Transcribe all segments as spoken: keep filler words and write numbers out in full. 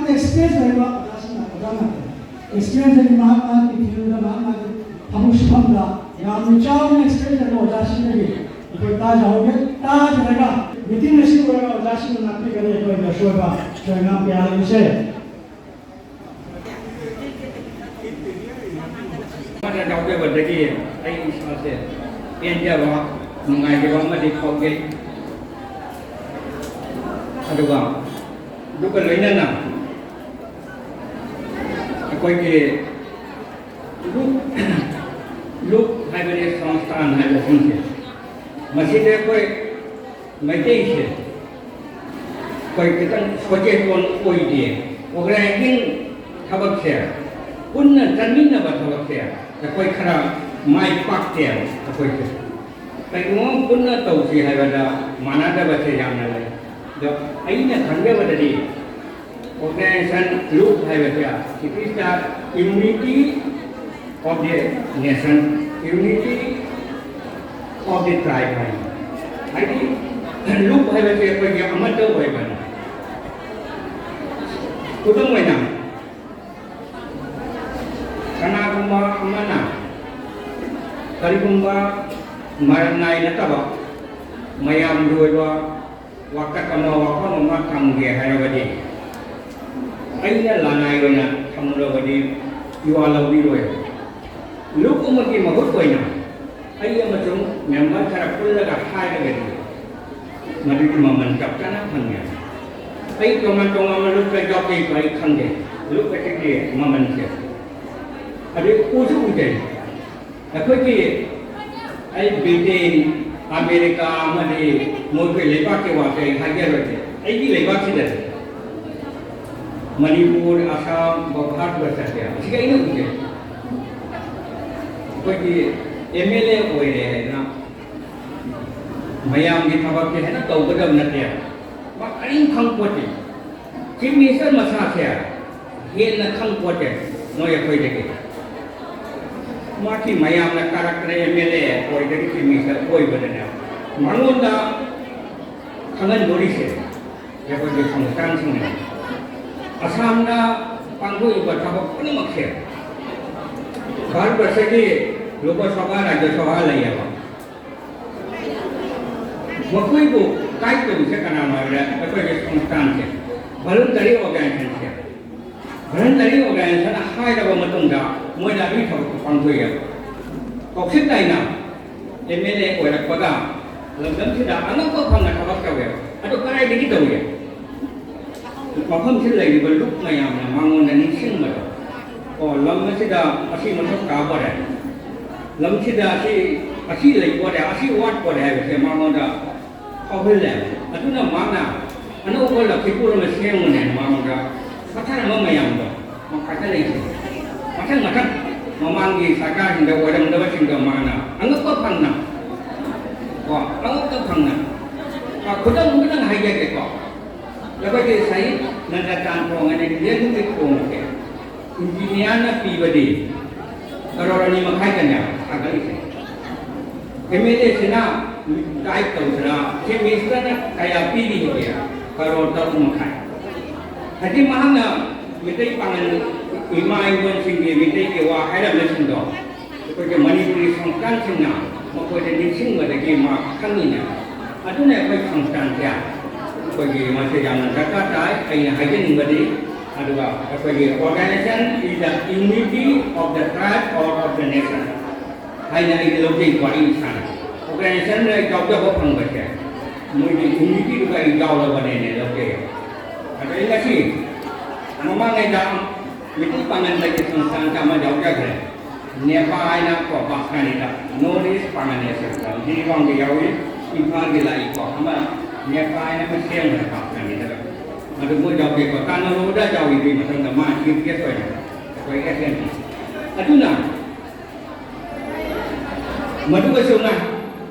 Experience ꯂꯩꯕ ꯑꯣꯖꯥꯁꯤꯡꯅ ꯑꯣꯖꯥ ꯉꯥꯛꯇꯅꯤ꯫ ꯑꯦꯛꯁꯄꯤꯔꯤꯌꯦꯟꯁ ꯍꯥꯏꯗꯤ ꯃꯍꯥꯛ ꯃꯍꯥꯛꯀꯤ ꯐꯤꯜꯗ, ꯃꯍꯥꯛ ꯃꯍꯥꯛꯀꯤ ꯊꯕꯛ ꯁꯨꯐꯝꯗ ꯌꯥꯝꯅ ꯆꯥꯎꯅ ꯑꯦꯛꯁꯄꯤꯔꯤꯌꯦꯟꯁ ꯂꯩꯕ ꯑꯣꯖꯥꯁꯤꯡꯗꯒꯤ ꯑꯩꯈꯣꯏ ꯇꯥꯖꯍꯧꯒꯦ꯫ ꯇꯥꯖꯔꯒ ꯃꯤꯇꯤꯡ ꯑꯁꯤ ꯂꯣꯏꯔꯒ ꯑꯣꯖꯥꯁꯤꯡꯅ ꯉꯥꯛꯄꯤꯒꯅꯤ ꯑꯩꯈꯣꯏꯒꯤ ꯑꯁꯣꯏꯕ ꯁꯣꯏꯉꯥꯝ ꯀꯌꯥ ꯂꯩꯕꯁꯦ꯫ ꯑꯃꯗ ꯌꯥꯎꯖꯕꯗꯒꯤ ꯑꯩ ꯏꯁꯥꯁꯦ ꯄꯦꯟꯖꯕ, ꯅꯨꯡꯉꯥꯏꯖꯕ ꯑꯃꯗꯤ ꯐꯥꯎꯖꯩ꯫ ꯑꯗꯨꯒ, ꯑꯗꯨꯒ ꯂꯣꯏꯅꯅ ꯑꯩꯈꯣꯏꯒꯤ ꯂꯨꯞ, ꯂꯨꯞ ꯍꯥꯏꯕꯗꯤ ꯁꯪꯁꯊꯥꯟ ꯍꯥꯏꯕꯁꯤꯡꯁꯦ, ꯃꯁꯤꯗ ꯑꯩꯈꯣꯏ ꯃꯩꯇꯩꯁꯦ ꯑꯩꯈꯣꯏ ꯈꯤꯇꯪ ꯁꯣꯖꯦꯇꯣꯟ ꯑꯣꯏꯗꯦ꯫ ꯑꯣꯔꯒꯅꯥꯏꯖꯤꯡ ꯊꯕꯛꯁꯦ, ꯄꯨꯟꯅ ꯆꯠꯃꯤꯟꯅꯕ ꯊꯕꯛꯁꯦ ꯑꯩꯈꯣꯏ ꯈꯔ ꯃꯥꯏ ꯄꯥꯛꯇꯦꯕ ꯑꯩꯈꯣꯏꯁꯦ꯫ ꯀꯩꯒꯨꯝꯕ ꯄꯨꯟꯅ ꯇꯧꯁꯤ ꯍꯥꯏꯕꯗ ꯃꯥꯟꯅꯗꯕꯁꯦ ꯌꯥꯝꯅ ꯂꯩ꯫ ꯑꯗꯣ ꯑꯩꯅ ꯈꯟꯖꯕꯗꯗꯤ organization ꯂꯨꯞ ꯍꯥꯏꯕꯁꯦ, it is the unity of the nation, unity of the tribe ꯍꯥꯏ꯫ ꯍꯥꯏꯗꯤ ꯂꯨꯞ ꯍꯥꯏꯕꯁꯦ ꯑꯩꯈꯣꯏꯒꯤ ꯑꯃꯠꯇ ꯑꯣꯏꯕꯅꯤ꯫ ꯈꯨꯗꯝ ꯑꯣꯏꯅ, ꯀꯅꯥꯒꯨꯝꯕ ꯑꯃꯅ ꯀꯔꯤꯒꯨꯝꯕ ꯃꯔꯅꯥꯏ ꯅꯠꯇꯕ ꯃꯌꯥꯝꯒꯤ ꯑꯣꯏꯕ ꯋꯥꯀꯠ ꯑꯃ, ꯋꯥꯐꯝ ꯑꯃ ꯊꯝꯒꯦ ꯍꯥꯏꯔꯕꯗꯤ, ꯑꯩꯅ ꯂꯅꯥꯏ ꯑꯣꯏꯅ ꯊꯝꯂꯨꯔꯕꯗꯤ ꯏꯋꯥ ꯂꯧꯕꯤꯔꯣꯏ꯫ ꯂꯨꯞ ꯑꯃꯒꯤ ꯃꯍꯨꯠ ꯑꯣꯏꯅ ꯑꯩ ꯑꯃꯁꯨꯡ ꯃꯦꯝꯕꯔ ꯈꯔ ꯄꯨꯜꯂꯒ ꯍꯥꯏꯔꯒꯗꯤ ꯃꯗꯨꯒꯤ ꯃꯃꯜ ꯆꯞ ꯆꯥꯅ ꯐꯪꯉꯦ꯫ ꯑꯩ ꯇꯣꯉꯥꯟ ꯇꯣꯉꯥꯟꯕ ꯂꯨꯞꯇ ꯌꯥꯎꯖꯩꯀꯣ, ꯑꯩ ꯈꯪꯗꯦ ꯂꯨꯞ ꯑꯁꯤꯒꯤ ꯃꯃꯜꯁꯦ꯫ ꯑꯗꯨ ꯎꯁꯨ ꯎꯖꯩ꯫ ꯑꯩꯈꯣꯏꯒꯤ, ꯑꯩ ꯕ꯭ꯔꯤꯇꯦꯟ, ꯑꯃꯦꯔꯤꯀꯥ ꯑꯃꯗꯤ ꯃꯣꯏꯒꯤ ꯂꯩꯕꯥꯛꯀꯤ ꯋꯥꯁꯦ ꯑꯩ ꯍꯥꯏꯖꯔꯣꯏꯒꯦ꯫ ꯑꯩꯒꯤ ꯂꯩꯕꯥꯛꯁꯤꯗ ꯃꯅꯤꯄꯨꯔ, ꯑꯁꯥꯝ, ꯚꯥꯔꯠ ꯕꯔꯁꯁꯦ ꯑꯁꯤꯒ ꯑꯩꯅ ꯎꯖꯩ꯫ ꯑꯩꯈꯣꯏꯒꯤ ꯑꯦꯝ ꯑꯦꯜ ꯑꯦ ꯑꯣꯏꯔꯦ ꯍꯥꯏꯗꯅ ꯃꯌꯥꯝꯒꯤ ꯊꯕꯛꯁꯦ ꯍꯦꯛꯇ ꯇꯧꯒꯗꯕ ꯅꯠꯇꯦ꯫ ꯃꯥ ꯀꯔꯤꯝ ꯈꯪꯄꯣꯠꯇꯦ꯫ ꯆꯤꯐ ꯃꯤꯅꯤꯁꯇꯔ ꯃꯁꯥꯁꯦ ꯍꯦꯟꯅ ꯈꯪꯄꯣꯠꯇꯦ ꯅꯣꯏ ꯑꯩꯈꯣꯏꯗꯒꯤ꯫ ꯃꯥꯒꯤ ꯃꯌꯥꯝꯅ ꯀꯥꯔꯛꯇꯅ ꯑꯦꯝ ꯑꯦꯜ ꯑꯦ ꯑꯣꯏꯗꯒꯤ ꯆꯤꯐ ꯃꯤꯅꯤꯁꯇꯔ ꯑꯣꯏꯕꯗꯅꯦ, ꯃꯉꯣꯟꯗ ꯈꯪꯍꯟꯗꯣꯔꯤꯁꯦ ꯑꯩꯈꯣꯏꯒꯤ ꯁꯪꯁꯊꯥꯟꯁꯤꯡꯅ꯫ ꯑꯁꯥꯝꯅ ꯄꯥꯡꯊꯣꯛꯏꯕ ꯊꯕꯛ ꯄꯨꯝꯅꯃꯛꯁꯦ ꯚꯥꯔꯠ ꯕꯔꯁꯒꯤ ꯂꯣꯛ ꯁꯚꯥ, ꯔꯥꯖ꯭ꯌ ꯁꯚꯥ ꯂꯩꯌꯦꯕ꯫ ꯃꯈꯣꯏꯕꯨ ꯒꯥꯏꯗ ꯇꯧꯔꯤꯁꯦ ꯀꯅꯥꯅꯣ ꯍꯥꯏꯕꯗ ꯑꯩꯈꯣꯏꯒꯤ ꯁꯪꯁꯊꯥꯟꯁꯦ, ꯚꯣꯂꯨꯟꯇꯔꯤ ꯑꯣꯔꯒꯅꯥꯏꯖꯦꯁꯟꯁꯦ꯫ ꯚꯣꯂꯨꯟꯇꯔꯤ ꯑꯣꯔꯒꯅꯥꯏꯖꯦꯁꯟꯅ ꯍꯥꯏꯔꯕ ꯃꯇꯨꯡꯗ ꯃꯣꯏꯅ ꯑꯗꯨꯒꯤ ꯊꯕꯛꯇꯣ ꯄꯥꯡꯊꯣꯛꯑꯦꯕ꯫ ꯀꯧꯁꯤꯛ ꯇꯥꯏꯅ ꯑꯦꯝ ꯑꯦꯜ ꯑꯦ ꯑꯣꯏꯔꯛꯄꯒ ꯂꯝꯗꯝꯁꯤꯗ ꯑꯉꯛꯄ ꯐꯪꯅ ꯊꯕꯛ ꯇꯧꯋꯦꯕ꯫ ꯑꯗꯨ ꯀꯗꯥꯏꯗꯒꯤ ꯇꯧꯏ? ꯃꯐꯝꯁꯤꯗ ꯂꯩꯔꯤꯕ ꯂꯨꯞ ꯃꯌꯥꯝꯅ ꯃꯉꯣꯟꯗ ꯅꯤꯡꯁꯤꯡꯕꯗꯣ, ꯑꯣ, ꯂꯝ ꯑꯁꯤꯗ ꯑꯁꯤ ꯃꯊꯧ ꯇꯥꯕꯣꯔꯦ, ꯂꯝꯁꯤꯗ ꯑꯁꯤ, ꯑꯁꯤ ꯂꯩꯕꯣꯔꯦ, ꯑꯁꯤ ꯋꯥꯠꯄꯣꯔꯦ ꯍꯥꯏꯕꯁꯦ ꯃꯉꯣꯟꯗ ꯐꯥꯎꯍꯜꯂꯦ꯫ ꯑꯗꯨꯅ ꯃꯥꯅ ꯑꯅꯧꯕ ꯂꯛꯈꯤꯄꯨꯔ ꯑꯃ ꯁꯦꯝꯒꯅꯦꯅ ꯃꯉꯣꯟꯗ ꯃꯊꯪ ꯑꯃ ꯃꯌꯥꯝꯗꯣ ꯃꯈꯥꯗ ꯂꯩꯁꯦ꯫ ꯃꯊꯪ ꯃꯊꯪ ꯃꯃꯥꯡꯒꯤ ꯁꯔꯀꯥꯔꯁꯤꯡꯗ ꯑꯣꯏꯔꯝꯗꯕꯁꯤꯡꯗꯣ ꯃꯥꯅ ꯑꯉꯛꯄ ꯐꯪꯅ, ꯀꯣ, ꯑꯉꯛꯄ ꯐꯪꯅ, ꯑ, ꯈꯨꯗꯝ ꯈꯤꯇꯪ ꯍꯥꯏꯖꯒꯦꯀꯣ꯫ ꯑꯩꯈꯣꯏꯒꯤ ꯁꯍꯤꯗ ꯅꯟꯗꯆꯥꯟ ꯊꯣꯡ ꯑꯅ ꯏꯟꯗꯤꯌꯟꯒꯤ ꯊꯣꯡꯁꯦ ꯏꯟꯖꯤꯅꯤꯌꯥꯔꯅ ꯄꯤꯕꯗꯤ ꯀꯔꯣꯔ ꯑꯅꯤ ꯃꯈꯥꯏꯗꯅꯦ ꯁꯥꯒꯠꯂꯤꯁꯦ꯫ ꯑꯦꯝ ꯑꯦꯜ ꯑꯦꯁꯤꯅ ꯒꯥꯏꯗ ꯇꯧꯗꯅ ꯆꯤꯐ ꯃꯤꯅꯤꯁꯇꯔꯅ ꯀꯌꯥ ꯄꯤꯔꯤꯕꯒꯦ? ꯀꯔꯣꯔ ꯇꯔꯨꯛ ꯃꯈꯥꯏ꯫ ꯍꯥꯏꯗꯤ ꯃꯍꯥꯛꯅ ꯃꯤꯇꯩ ꯄꯥꯉꯜ ꯏꯃꯥ ꯏꯕꯣꯟꯁꯤꯡꯒꯤ ꯃꯤꯇꯩꯒꯤ ꯋꯥ ꯍꯥꯏꯔꯝꯕꯁꯤꯡꯗꯣ ꯑꯩꯈꯣꯏꯒꯤ ꯃꯅꯤꯄꯨꯔꯤ ꯁꯪꯁꯊꯥꯟꯁꯤꯡꯅ ꯃꯈꯣꯏꯗ ꯅꯤꯡꯁꯤꯡꯕꯗꯒꯤ ꯃꯥ ꯈꯪꯉꯤꯅꯦ꯫ ꯑꯗꯨꯅ ꯑꯩꯈꯣꯏ ꯁꯪꯁꯊꯥꯟꯁꯦ ꯑꯩꯈꯣꯏꯒꯤ ꯃꯁꯤ ꯌꯥꯝꯅ ꯗꯔꯀꯥꯔ ꯇꯥꯏ꯫ ꯑꯩꯅ ꯍꯥꯏꯖꯅꯤꯡꯕꯗꯤ ꯑꯗꯨꯒ ꯑꯩꯈꯣꯏꯒꯤ organization is the unity of the tribe or of the nation ꯍꯥꯏꯅ ꯑꯩꯗꯤ ꯂꯧꯖꯩꯀꯣ꯫ ꯑꯩ ꯏꯁꯥꯅ organizationꯗ ꯌꯥꯎꯖꯕ ꯐꯪꯕꯁꯦ ꯃꯣꯏꯒꯤ unityꯗꯨꯒ ꯑꯩ ꯌꯥꯎꯔꯕꯅꯦꯅ ꯂꯧꯖꯩ꯫ ꯑꯗꯩ ꯉꯁꯤ ꯃꯃꯥꯡꯉꯩꯗ ꯃꯤꯇꯩ ꯄꯥꯉꯜꯗꯒꯤ ꯁꯪꯁꯊꯥꯟꯁꯦ ꯑꯃ ꯌꯥꯎꯖꯈ꯭ꯔꯦ꯫ ꯅꯦꯄꯥ ꯍꯥꯏꯅ ꯀꯣ ꯄꯥꯁꯀꯥꯅꯤꯗ, North East Pangal Association, ꯖꯤꯔꯤꯕꯥꯝꯒꯤ ꯌꯥꯎꯏ, ꯏꯝꯐꯥꯜꯒꯤ ꯂꯥꯛꯏꯀꯣ, ꯑꯃ ꯅꯦꯄꯥ ꯍꯥꯏꯅ ꯑꯃ ꯁꯦꯝꯈ꯭ꯔꯦ ꯄꯥꯁꯀꯥꯅꯤꯗ꯫ ꯑꯗꯨ ꯃꯣꯏ ꯌꯥꯎꯗꯦꯀꯣ, ꯇꯥꯅꯔꯨꯗ ꯌꯥꯎꯏ꯫ ꯑꯗꯨꯒꯤ ꯃꯊꯪꯗ ꯃꯥ chief guest ꯑꯣꯏꯅ ꯑꯩꯈꯣꯏ S N D꯫ ꯑꯗꯨꯅ ꯃꯗꯨꯒꯁꯨꯅ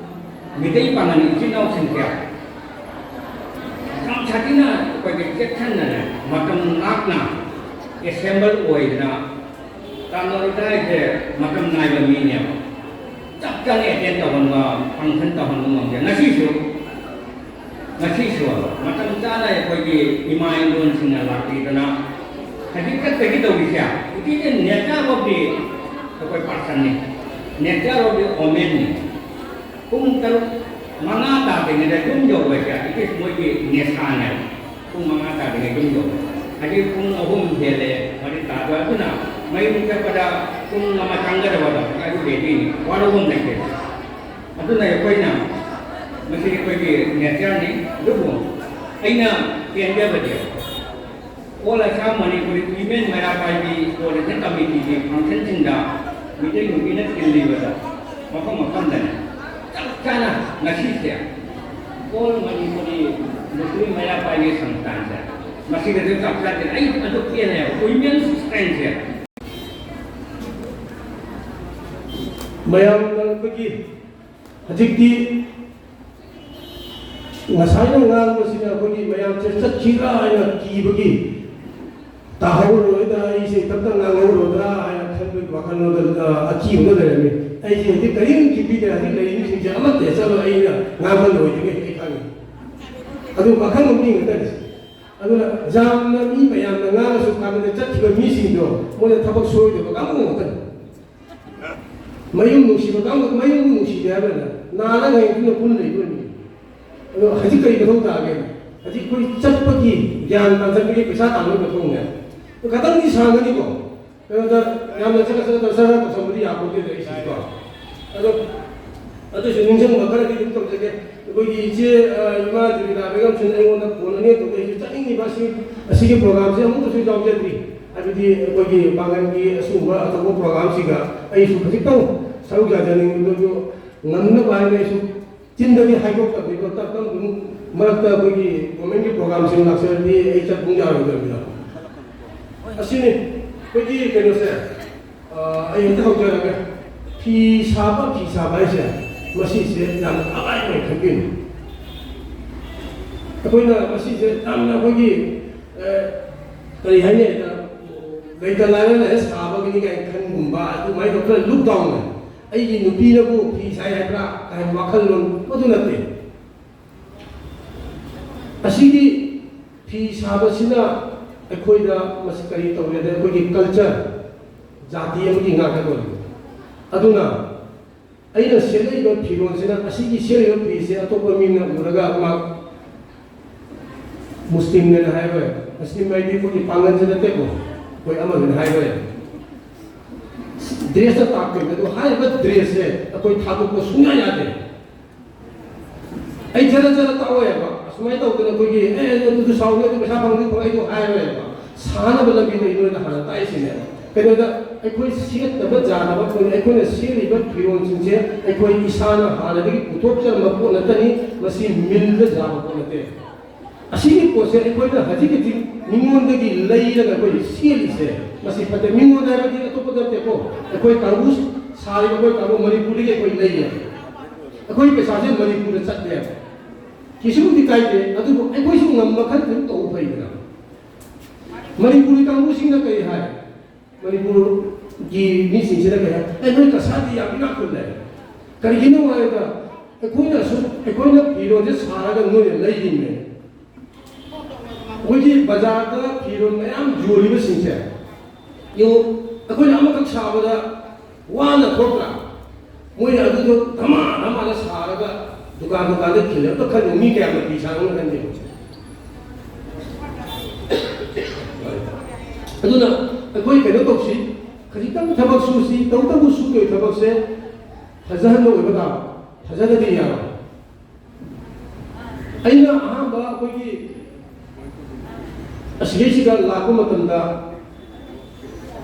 ꯃꯤꯇꯩ ꯄꯥꯉꯜ ꯏꯆꯤꯟ ꯏꯅꯥꯎꯁꯤꯡꯁꯦ ꯌꯥꯝ ꯁꯥꯊꯤꯅ ꯑꯩꯈꯣꯏꯒꯤ ꯆꯦꯛꯁꯤꯟꯅꯅꯦ, ꯃꯇꯝ ꯉꯥꯛꯅ assemble ꯑꯣꯏꯗꯅ, ꯇꯥꯟꯅꯔꯨꯗ ꯍꯥꯏꯁꯦ ꯃꯇꯝ ꯅꯥꯏꯕ ꯃꯤꯅꯦꯕ꯫ ꯆꯞ ꯆꯥꯅ attend ꯇꯧꯍꯟꯕ, function ꯇꯧꯍꯟꯕ ꯉꯝꯗꯦ꯫ ꯉꯁꯤꯁꯨ ꯉꯁꯤꯁꯨ ꯃꯇꯝ ꯆꯥꯅ ꯑꯩꯈꯣꯏꯒꯤ ꯏꯃꯥ ꯏꯟꯗꯣꯟꯁꯤꯡꯅ ꯂꯥꯛꯄꯤꯗꯅ ꯍꯧꯖꯤꯛ ꯆꯠꯄꯒꯤ ꯇꯧꯔꯤꯁꯦ, it is a nature of the ꯑꯩꯈꯣꯏ personꯅꯤ, nature of the womanꯅꯤ꯫ ꯄꯨꯡ ꯇꯔꯨꯛ, ꯃꯉꯥ ꯇꯥꯗ꯭ꯔꯤꯉꯩꯗ ꯌꯨꯝ ꯌꯧꯕꯁꯦ it is ꯃꯣꯏꯒꯤ ꯅꯦꯁꯥꯅꯦꯕ꯫ ꯄꯨꯡ ꯃꯉꯥ ꯇꯥꯗ꯭ꯔꯤꯉꯩ ꯌꯨꯝ ꯌꯧꯕ꯫ ꯍꯧꯖꯤꯛ ꯄꯨꯡ ꯑꯍꯨꯝ ꯍꯦꯜꯂꯦ, ꯃꯔꯤ ꯇꯥꯗꯣꯔꯦ꯫ ꯑꯗꯨꯅ ꯃꯌꯨꯝ ꯆꯠꯄꯗ ꯄꯨꯡ ꯑꯃ ꯆꯪꯒꯗꯕꯗꯣ ꯑꯗꯨ readyꯅꯤ, ꯋꯥꯔꯧꯐꯝ ꯂꯩꯇꯦ꯫ ꯑꯗꯨꯅ ꯑꯩꯈꯣꯏꯅ ꯃꯁꯤ ꯑꯩꯈꯣꯏꯒꯤ natureꯅꯤ꯫ ꯑꯗꯨꯕꯨ ꯑꯩꯅ ꯄꯦꯟꯖꯕꯗꯤ All Assam Manipuri Women ꯃꯩꯔꯥ ꯄꯥꯏꯕꯤ Coordination Committeeꯒꯤ functionꯁꯤꯡꯗ Meitei ꯅꯨꯄꯤꯅ ꯊꯤꯜꯂꯤꯕꯗ ꯃꯐꯝ ꯃꯐꯝꯗꯅꯦ꯫ ꯆꯞ ꯆꯥꯅ ꯉꯁꯤꯁꯦ All Manipuri Muslim ꯃꯩꯔꯥ ꯄꯥꯏꯕꯤ ꯁꯪꯁꯊꯥꯟꯁꯦ ꯃꯁꯤꯗꯁꯨ ꯆꯞ ꯆꯥꯗꯦ꯫ ꯑꯩ ꯑꯗꯨ ꯄꯦꯜꯂꯦꯕ, women's strengthꯁꯦ꯫ ꯃꯌꯥꯝꯅ ꯑꯩꯈꯣꯏꯒꯤ ꯍꯧꯖꯤꯛꯇꯤ ꯉꯁꯥꯏꯅ ꯉꯥꯡꯕꯁꯤꯅ ꯑꯩꯈꯣꯏꯒꯤ ꯃꯌꯥꯝꯁꯦ ꯆꯠꯈꯤꯗ꯭ꯔꯥ ꯍꯥꯏꯅ ꯀꯤꯕꯒꯤ, ꯇꯥꯍꯧꯔꯣꯏꯗ꯭ꯔꯥ, ꯑꯩꯁꯦ ꯏꯊꯟꯇ ꯉꯥꯡꯍꯧꯔꯣꯏꯗ꯭ꯔꯥ ꯍꯥꯏꯅ ꯈꯟꯕꯒꯤ ꯋꯥꯈꯜꯂꯣꯟꯗ, ꯑ, ꯑꯀꯤꯕꯗ ꯂꯩꯔꯝꯃꯤ꯫ ꯑꯩꯁꯦ ꯍꯧꯖꯤꯛ ꯀꯔꯤꯝ ꯀꯤꯕꯤꯗꯦ, ꯍꯧꯖꯤꯛ ꯂꯩꯔꯤꯕꯁꯤꯡꯁꯦ ꯑꯃꯠꯇ ꯆꯠꯂꯣꯏ, ꯑꯩꯅ ꯉꯥꯡꯍꯜꯂꯣꯏꯗ꯭ꯔꯤꯉꯩ ꯑꯩ ꯈꯪꯉꯤ꯫ ꯑꯗꯨ ꯋꯥꯈꯜ ꯑꯃ ꯄꯤꯒꯗꯧꯔꯤꯁꯦ꯫ ꯑꯗꯨꯅ ꯌꯥꯝꯅ ꯃꯤ ꯃꯌꯥꯝꯅ ꯉꯥꯡꯉꯁꯨ ꯀꯥꯟꯅꯗꯦ, ꯆꯠꯈꯤꯕ ꯃꯤꯁꯤꯡꯗꯣ ꯃꯣꯏꯅ ꯊꯕꯛ ꯁꯣꯏꯗꯕ ꯀꯥꯡꯕꯨ ꯉꯥꯛꯇꯅꯤ꯫ ꯃꯌꯨꯝ ꯅꯨꯡꯁꯤꯕ ꯀꯥꯡꯕꯨ, ꯃꯌꯨꯝ ꯅꯨꯡꯁꯤꯗꯦ ꯍꯥꯏꯕꯅ ꯅꯥꯅ ꯍꯌꯦꯡ ꯄꯨꯟꯅ ꯄꯨꯟꯅ ꯂꯩꯗꯣꯏꯅꯤ꯫ ꯑꯗꯣ ꯍꯧꯖꯤꯛ ꯀꯔꯤ ꯃꯊꯧ ꯇꯥꯒꯦ? ꯍꯧꯖꯤꯛ ꯑꯩꯈꯣꯏ ꯆꯠꯄꯒꯤ, ꯒ꯭ꯌꯥꯟ ꯇꯥꯟꯁꯤꯟꯕꯒꯤ ꯄꯩꯁꯥ ꯇꯥꯟꯕꯒꯤ ꯃꯊꯧꯅꯦ꯫ ꯑꯗꯣ ꯈꯇꯪꯗꯤ ꯁꯥꯡꯒꯅꯤꯀꯣ꯫ ꯀꯩꯅꯣꯗ ꯌꯥꯝꯅ ꯆꯠꯂ ꯆꯠꯂ ꯁꯔ ꯇꯧꯁꯟꯕꯗꯤ ꯌꯥꯄꯣꯠꯇꯦꯗ ꯑꯩꯁꯤꯀꯣ꯫ ꯑꯗꯣ ꯑꯗꯨꯁꯨ ꯅꯤꯡꯁꯤꯡꯕ ꯈꯔꯗꯤ ꯑꯗꯨꯝ ꯇꯧꯖꯒꯦ꯫ ꯑꯩꯈꯣꯏꯒꯤ ꯏꯆꯦ, ꯑ, ꯏꯃꯥ ꯖꯨꯕꯤꯗꯥ ꯕꯦꯒꯝꯁꯤꯅ ꯑꯩꯉꯣꯟꯗ ꯐꯣꯟ ꯑꯅꯤ ꯇꯧꯔꯛꯑꯦ, "ꯑꯩꯁꯨ ꯆꯠꯅꯤꯡꯉꯤꯕ ꯑꯁꯤ, ꯑꯁꯤꯒꯤ programꯁꯦ ꯑꯃꯨꯛꯇꯁꯨ ꯌꯥꯎꯖꯗ꯭ꯔꯤ꯫ ꯍꯥꯏꯕꯗꯤ ꯑꯩꯈꯣꯏꯒꯤ ꯄꯥꯡꯒꯜꯒꯤ ꯑꯁꯤꯒꯨꯝꯕ ꯑꯆꯧꯕ programꯁꯤꯒ ꯑꯩꯁꯨ ꯈꯖꯤꯛꯇꯪ ꯁꯔꯨꯛ ꯌꯥꯖꯅꯤꯡꯕꯗꯨ ꯉꯝꯅꯕ ꯍꯥꯏꯅ ꯑꯩꯁꯨ ꯆꯤꯟꯗꯒꯤ ꯍꯥꯏꯗꯣꯛꯇꯕꯤꯗ ꯇꯞ ꯇꯞꯅ ꯑꯗꯨꯝ ꯃꯔꯛꯇ ꯑꯩꯈꯣꯏꯒꯤ governmentꯀꯤ programꯁꯤꯡ ꯂꯥꯛꯆꯔꯗꯤ ꯑꯩ ꯆꯠꯄ ꯌꯥꯔꯣꯏꯗꯕꯅꯤꯅ"꯫ ꯑꯁꯤꯅꯤ ꯑꯩꯈꯣꯏꯒꯤ ꯀꯩꯅꯣꯁꯦ꯫ ꯑ, ꯑꯩ ꯑꯝꯇ ꯍꯧꯖꯔꯒꯦ꯫ ꯐꯤ ꯁꯥꯕ, ꯐꯤ ꯁꯥꯕ ꯍꯥꯏꯁꯦ ꯃꯁꯤꯁꯦ ꯌꯥꯝꯅ ꯑꯔꯥꯏꯕ ꯑꯣꯏꯅ ꯈꯟꯕꯤꯅꯨ꯫ ꯑꯩꯈꯣꯏꯅ ꯃꯁꯤꯁꯦ ꯌꯥꯝꯅ ꯑꯩꯈꯣꯏꯒꯤ, ꯑ, ꯀꯔꯤ ꯍꯥꯏꯅꯤ ꯍꯥꯏꯗ, ꯂꯩꯇ ꯂꯥꯏꯔ ꯂꯩꯔ ꯁꯥꯕꯒꯤꯅꯤ ꯀꯥꯏꯅ ꯈꯟꯒꯨꯝꯕ ꯑꯗꯨꯃꯥꯏꯅ ꯈꯔ look down ꯑꯣꯏ꯫ ꯑꯩꯒꯤ ꯅꯨꯄꯤꯅꯕꯨ ꯐꯤ ꯁꯥꯏ ꯍꯥꯏꯕ꯭ꯔꯥ ꯀꯥꯏꯅ ꯋꯥꯈꯜꯂꯣꯟ ꯃꯗꯨ ꯅꯠꯇꯦ꯫ ꯑꯁꯤꯒꯤ ꯐꯤ ꯁꯥꯕꯁꯤꯅ ꯑꯩꯈꯣꯏꯗ ꯃꯁꯤ ꯀꯔꯤ ꯇꯧꯔꯦꯗ, ꯑꯩꯈꯣꯏꯒꯤ ꯀꯜꯆꯔ, ꯖꯥꯇꯤ ꯑꯃꯒꯤ ꯉꯥꯛꯇ ꯑꯣꯏꯔꯦ꯫ ꯑꯗꯨꯅ ꯑꯩꯅ ꯁꯦꯠꯂꯛꯏꯕ ꯐꯤꯔꯣꯜꯁꯤꯅ, ꯑꯁꯤꯒꯤ ꯁꯦꯠꯂꯤꯕ ꯐꯤꯁꯦ ꯑꯇꯣꯞꯄ ꯃꯤꯅ ꯎꯔꯒ ꯃꯥ ꯃꯨꯁꯂꯤꯝꯅꯦꯅ ꯍꯥꯏꯔꯣꯏ꯫ ꯃꯨꯁꯂꯤꯝ ꯍꯥꯏꯗꯤ ꯑꯩꯈꯣꯏꯒꯤ ꯄꯥꯡꯒꯜꯁꯤ ꯅꯠꯇꯦꯀꯣ, ꯑꯩꯈꯣꯏ ꯑꯃꯗꯨꯅ ꯍꯥꯏꯔꯣꯏ꯫ ꯗ꯭ꯔꯦꯁꯇ ꯇꯥꯛꯇꯣꯏꯅꯦ꯫ ꯑꯗꯣ ꯍꯥꯏꯔꯤꯕ ꯗ꯭ꯔꯦꯁꯁꯦ ꯑꯩꯈꯣꯏ ꯊꯥꯗꯣꯛꯄ ꯁꯨꯡꯌꯥ ꯌꯥꯗꯦ꯫ ꯑꯩ ꯖꯔ ꯖꯔ ꯇꯥꯛꯑꯣꯏꯕ, ꯑꯁꯨꯃꯥꯏꯅ ꯇꯧꯗꯅ ꯑꯩꯈꯣꯏꯒꯤ "ꯑꯦ, ꯑꯗꯨ ꯁꯥꯎꯅꯤ, ꯑꯗꯨ ꯄꯩꯁꯥ ꯐꯪꯅꯤ, ꯐꯪ-", ꯑꯩꯗꯣ ꯍꯥꯏꯔꯣꯏꯕ꯫ ꯁꯥꯅꯕ ꯂꯝꯕꯤꯗ ꯑꯩ ꯅꯣꯏꯗ ꯍꯥꯟꯅ ꯇꯥꯛꯏꯁꯤꯅꯦ꯫ ꯀꯩꯅꯣꯗ, ꯑꯩꯈꯣꯏ ꯁꯦꯠꯇꯕ ꯌꯥꯗꯕ, ꯑꯩꯈꯣꯏꯅ, ꯑꯩꯈꯣꯏꯅ ꯁꯦꯠꯂꯤꯕ ꯐꯤꯔꯣꯜꯁꯤꯡꯁꯦ ꯑꯩꯈꯣꯏ ꯏꯁꯥꯅ ꯍꯥꯟꯅꯗꯒꯤ ꯄꯨꯊꯣꯛꯆꯔꯝꯕ ꯄꯣꯠ ꯅꯠꯇꯅꯤ, ꯃꯁꯤ ꯃꯤꯜꯗ ꯌꯥꯕ ꯄꯣꯠ ꯅꯠꯇꯦ꯫ ꯑꯁꯤꯒꯤ ꯄꯣꯠꯁꯦ ꯑꯩꯈꯣꯏꯅ ꯍꯧꯖꯤꯛ ꯍꯧꯖꯤꯛ ꯃꯤꯉꯣꯟꯗꯒꯤ ꯂꯩꯔꯒ ꯑꯩꯈꯣꯏ ꯁꯦꯠꯂꯤꯁꯦ, ꯃꯁꯤ ꯐꯠꯇꯦ꯫ ꯃꯤꯉꯣꯟꯗ ꯍꯥꯏꯕꯗꯤ ꯑꯇꯣꯞꯄ ꯅꯠꯇꯦꯀꯣ, ꯑꯩꯈꯣꯏ ꯀꯥꯡꯕꯨ ꯁꯥꯔꯤꯕ ꯑꯩꯈꯣꯏ ꯀꯥꯡꯕꯨ ꯃꯅꯤꯄꯨꯔꯗꯒꯤ ꯑꯩꯈꯣꯏ ꯂꯩꯌꯦ꯫ ꯑꯩꯈꯣꯏ ꯄꯩꯁꯥꯁꯦ ꯃꯅꯤꯄꯨꯔꯗ ꯆꯠꯂꯦ꯫ ꯀꯩꯁꯨꯕꯨꯗꯤ ꯀꯥꯏꯗꯦ, ꯑꯗꯨꯕꯨ ꯑꯩꯈꯣꯏꯁꯨ ꯉꯝꯕ ꯈꯔ ꯑꯗꯨꯝ ꯇꯧꯕ ꯐꯩꯗꯅ꯫ ꯃꯅꯤꯄꯨꯔꯤ ꯀꯥꯡꯕꯨꯁꯤꯡꯅ ꯀꯔꯤ ꯍꯥꯏ? ꯃꯅꯤꯄꯨꯔꯒꯤ ꯃꯤꯁꯤꯡꯁꯤꯅ ꯀꯩ ꯍꯥꯏ? "ꯑꯦ, ꯅꯣꯏ ꯀꯁꯥꯗꯤ ꯌꯥꯝ ꯏꯅꯥꯛ ꯈꯨꯜꯂꯦ꯫ ꯀꯔꯤꯒꯤꯅꯣ ꯍꯥꯏꯔꯒ ꯑꯩꯈꯣꯏꯅ ꯑꯁꯨꯛ, ꯑꯩꯈꯣꯏꯅ ꯐꯤꯔꯣꯜꯁꯦ ꯁꯥꯔꯒ ꯅꯣꯏꯅ ꯂꯩꯔꯤꯅꯦ꯫" ꯑꯩꯈꯣꯏꯒꯤ ꯕꯖꯥꯔꯗ ꯐꯤꯔꯣꯜ ꯃꯌꯥꯝ ꯌꯣꯜꯂꯤꯕꯁꯤꯡꯁꯦ ꯌꯦꯡꯉꯨ, ꯑꯩꯈꯣꯏꯅ ꯑꯃꯈꯛ ꯁꯥꯕꯗ ꯋꯥꯅ ꯊꯣꯛꯇ꯭ꯔꯥ? ꯃꯣꯏꯅ ꯑꯗꯨꯗꯣ ꯙꯃꯥ ꯙꯃꯥꯗ ꯁꯥꯔꯒ ꯗꯨꯀꯥꯟ ꯗꯨꯀꯥꯟꯗ ꯈꯤꯜꯂꯦ꯫ ꯑꯝꯇ ꯈꯜꯂꯨ, ꯃꯤ ꯀꯌꯥꯝꯅ ꯐꯤ ꯁꯥꯔꯝꯒꯅꯤ ꯈꯟꯗꯦ꯫ ꯑꯗꯨꯅ ꯑꯩꯈꯣꯏ ꯀꯩꯅꯣ ꯇꯧꯁꯤ, ꯈꯖꯤꯛꯇꯪ ꯊꯕꯛ ꯁꯨꯁꯤ, ꯇꯧꯕꯇꯕꯨ ꯁꯨꯗꯣꯏ ꯊꯕꯛꯁꯦ ꯐꯖꯍꯟꯕ ꯑꯣꯏꯕ ꯇꯥꯕ, ꯐꯖꯗꯗꯤ ꯌꯥꯔꯣꯏ꯫ ꯑꯩꯅ ꯑꯍꯥꯟꯕ ꯑꯩꯈꯣꯏꯒꯤ ꯑꯁꯤꯗꯩꯁꯤꯗ ꯂꯥꯛꯄ ꯃꯇꯝꯗ